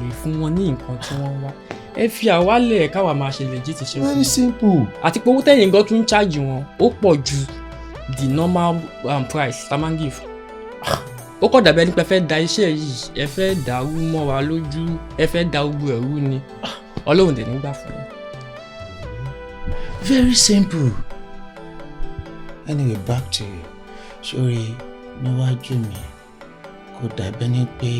lè fún wọn ní nǹkan tí wọ́n ń wá, ẹ fi àwálẹ̀ káwa máa ṣe legit iṣẹ́ fún Very wọn. simple. Àti pé owó tẹ̀yìn gan tún ń charge wọn ó pọ̀ ju the normal price tá a máa ń give. Ó kọ̀ dàbí ẹni pé ẹ fẹ́ da iṣẹ́ yìí, ẹ fẹ́ dàrú mọ́ wa lójú, ẹ fẹ́ da gbogbo ẹ̀rú ni. Ọlọ́run dẹ̀ nígbà fún yín. Very simple. Anyway, back to you. Sorry, níwájú mi, kò dàbẹ́ ní pé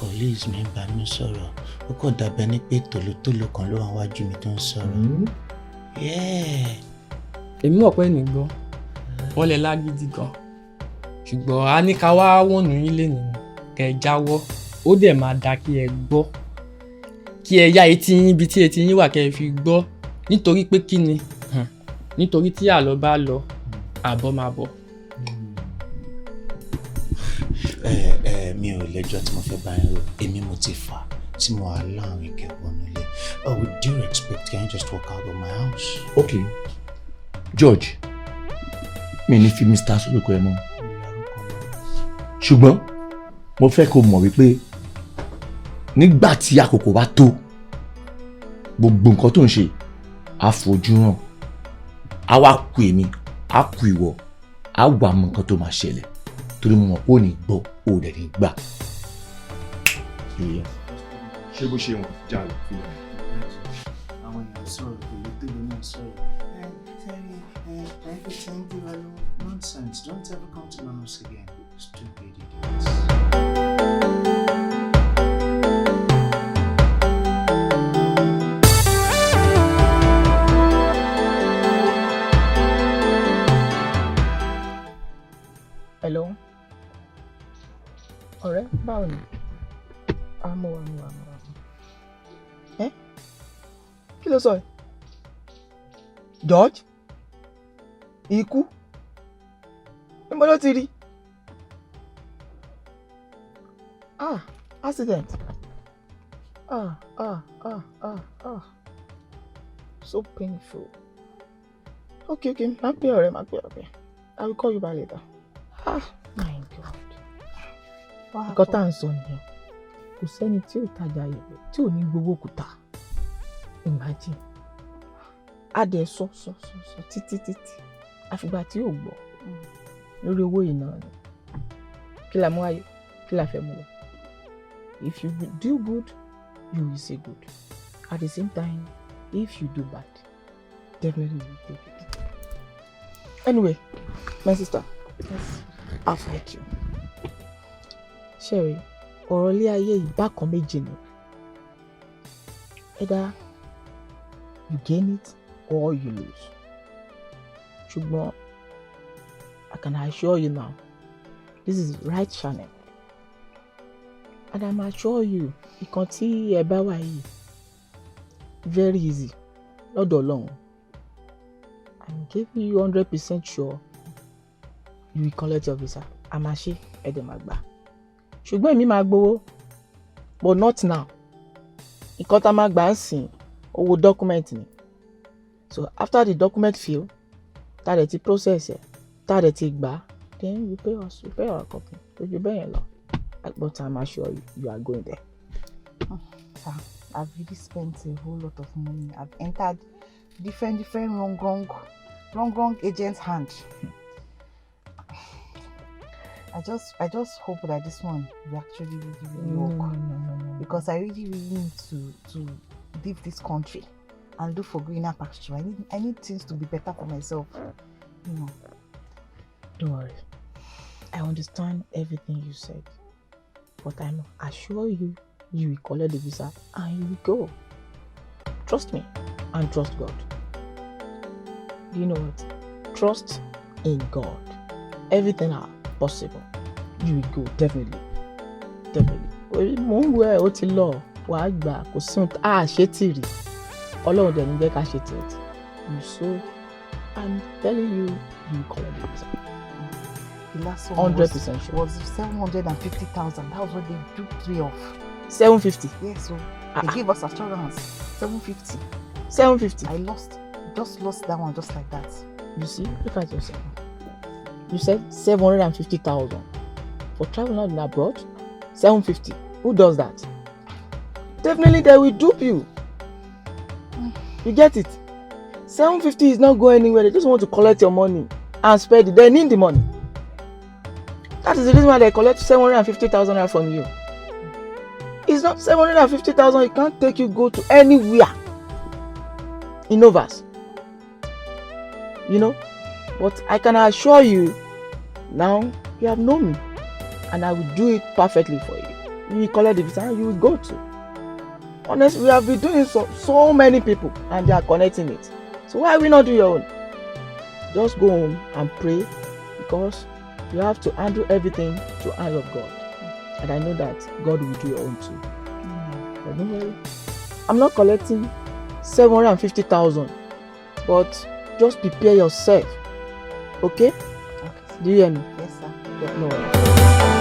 colleagues mi bá mi sọ̀rọ̀. Ó kò dàbẹ́ ní pé tòlótòló kan ló wà wájú mi tó ń sọ̀rọ̀. Yeah. Èmi mọ̀ pé ní gbọ́, wọ́n lẹ lágídí gan. Ṣùgbọ́n a ní ká wá wọ̀nù yín lénìí kẹ́ ẹ jáwọ́, ó dẹ̀ máa da kí ẹ gbọ́. Kí ẹ yá etí yín ibi tí etí yín wà kẹ́ ẹ fi gbọ́. Nítorí pé kí ni? Nítorí tí àlọ́ bá lọ, àbọ̀ máa bọ̀. Ẹ ẹ mi ò lẹ́jọ́ tí mo fẹ́ bá yín rò. Èmi mo ti fà tí mo wà láàrin kẹwọ́n nílé. Oh, with due respect, can you just walk out of my house? Okay, George, mi ní fi Mr. sórúkọ ẹ mọ́, ṣùgbọ́n mo fẹ́ kó mọ̀ wípé nígbà tí àkókò bá tó, gbogbo nǹkan tó ń ṣe á fojú hàn, á wá ku èmi, á ku ìwọ, á wà mọ nǹkan tó máa ṣẹlẹ̀, torí mo mọ̀ pé ò ní gbọ́, ò dẹ̀ ní gbà. Ṣé bó ṣe wọn jà lọ fi hàn. Àwọn èèyàn sọ̀rọ̀, tòlótòló náà sọ̀rọ̀. Ẹ sẹ́rí ẹ ẹ fi ti ń dí wa lọ́wọ́. Nonsense, don't ever come to my house again. Stupid idiots. Hello. Ọ̀rẹ́, báwo ni? Ah, mo wà, mo wà, mo wà. Ẹ́, kí ló sọ ẹ́? George? Ikú? Níbo ló ti rí? Ah, accident. Ah, ah, ah, ah, ah. So painful. Okay, okay, má pè ọ̀rẹ́, má pè ọ̀rẹ́. I will call you back later. Ah, my God. Nǹkan tá à ń sọ nìyẹn. Kò sẹ́ni tí ò tajà yẹ̀pẹ̀ tí ò ní gbowó òkúta. Imagine. A dẹ̀ sọ sọ sọ sọ títí títí. Àfìgbà tí ò gbọ́. Lórí owó yìí náà ni. Kí la mú wáyé? Kí la fẹ́ mú lọ? If you do good, you will see good. At the same time, if you do bad, definitely you will take it. Anyway, my sister, yes. I'll fight you. Sherry, ọ̀rọ̀ ilé ayé yìí bákan méjì ni. Either you gain it or you lose. Ṣùgbọ́n I can assure you now, this is right channel. And I'm assure you, ìkan tí ẹ bá wà yìí very easy lọ́dọ̀ Ọlọ́run. I'm giving you 100% sure you will collect your visa. A máa ṣe, ẹ dẹ̀ máa gbà. Ṣùgbọ́n èmi máa gbowó, but not now. Nǹkan tá a máa gbà ń sìn owó document ni. So after the document fill, tá a dẹ̀ ti process ẹ̀, tá a dẹ̀ ti gbà, then you pay us, you pay our company. Kò ju bẹ́ẹ̀ yẹn lọ. But I'm sure you are going there. Sir, I've really spent a whole lot of money. I've entered different wrong agent's hand. I just hope that this one will actually really work. No. Because I really need to leave this country and look for greener pasture. I need things to be better for myself. You know. Don't worry. I understand everything you said. But I'm assure you, you will collect the visa and you will go. Trust me and trust God. Do you know what? Trust in God. Everything are possible. You will go, definitely. Definitely. Mo ń wẹ̀ ó ti lọ, wàá gbà kò sí ohun tá a ṣe tì rí. Ọlọ́run dẹ̀ ní jẹ́ ká ṣe tiẹ̀ tì. You so, I'm telling you, you will collect the visa. The last one 100% sure. Was 750,000. That was what they duped me of. 750? Yes, so they gave us assurance. 750. 750. I just lost that one just like that. You see, look at yourself. You said 750,000. For traveling abroad, 750. Who does that? Definitely they will dupe you. You get it? 750 is not going anywhere. They just want to collect your money and spend it. They need the money. That is the reason why they collect 750,000 naira from you. It's not 750,000. It can't take you go to anywhere in Novas. You know? But I can assure you, now you have known me, and I will do it perfectly for you. You will collect the visa and you will go to. Honestly, we have been doing so many people and they are connecting it. So why we not do your own? Just go home and pray, because you have to handle everything to hand of God. And I know that God will do your own too. But don't worry. I'm not collecting 750,000, but just prepare yourself. Okay? Okay. Do you hear me? Yes, sir. No worry.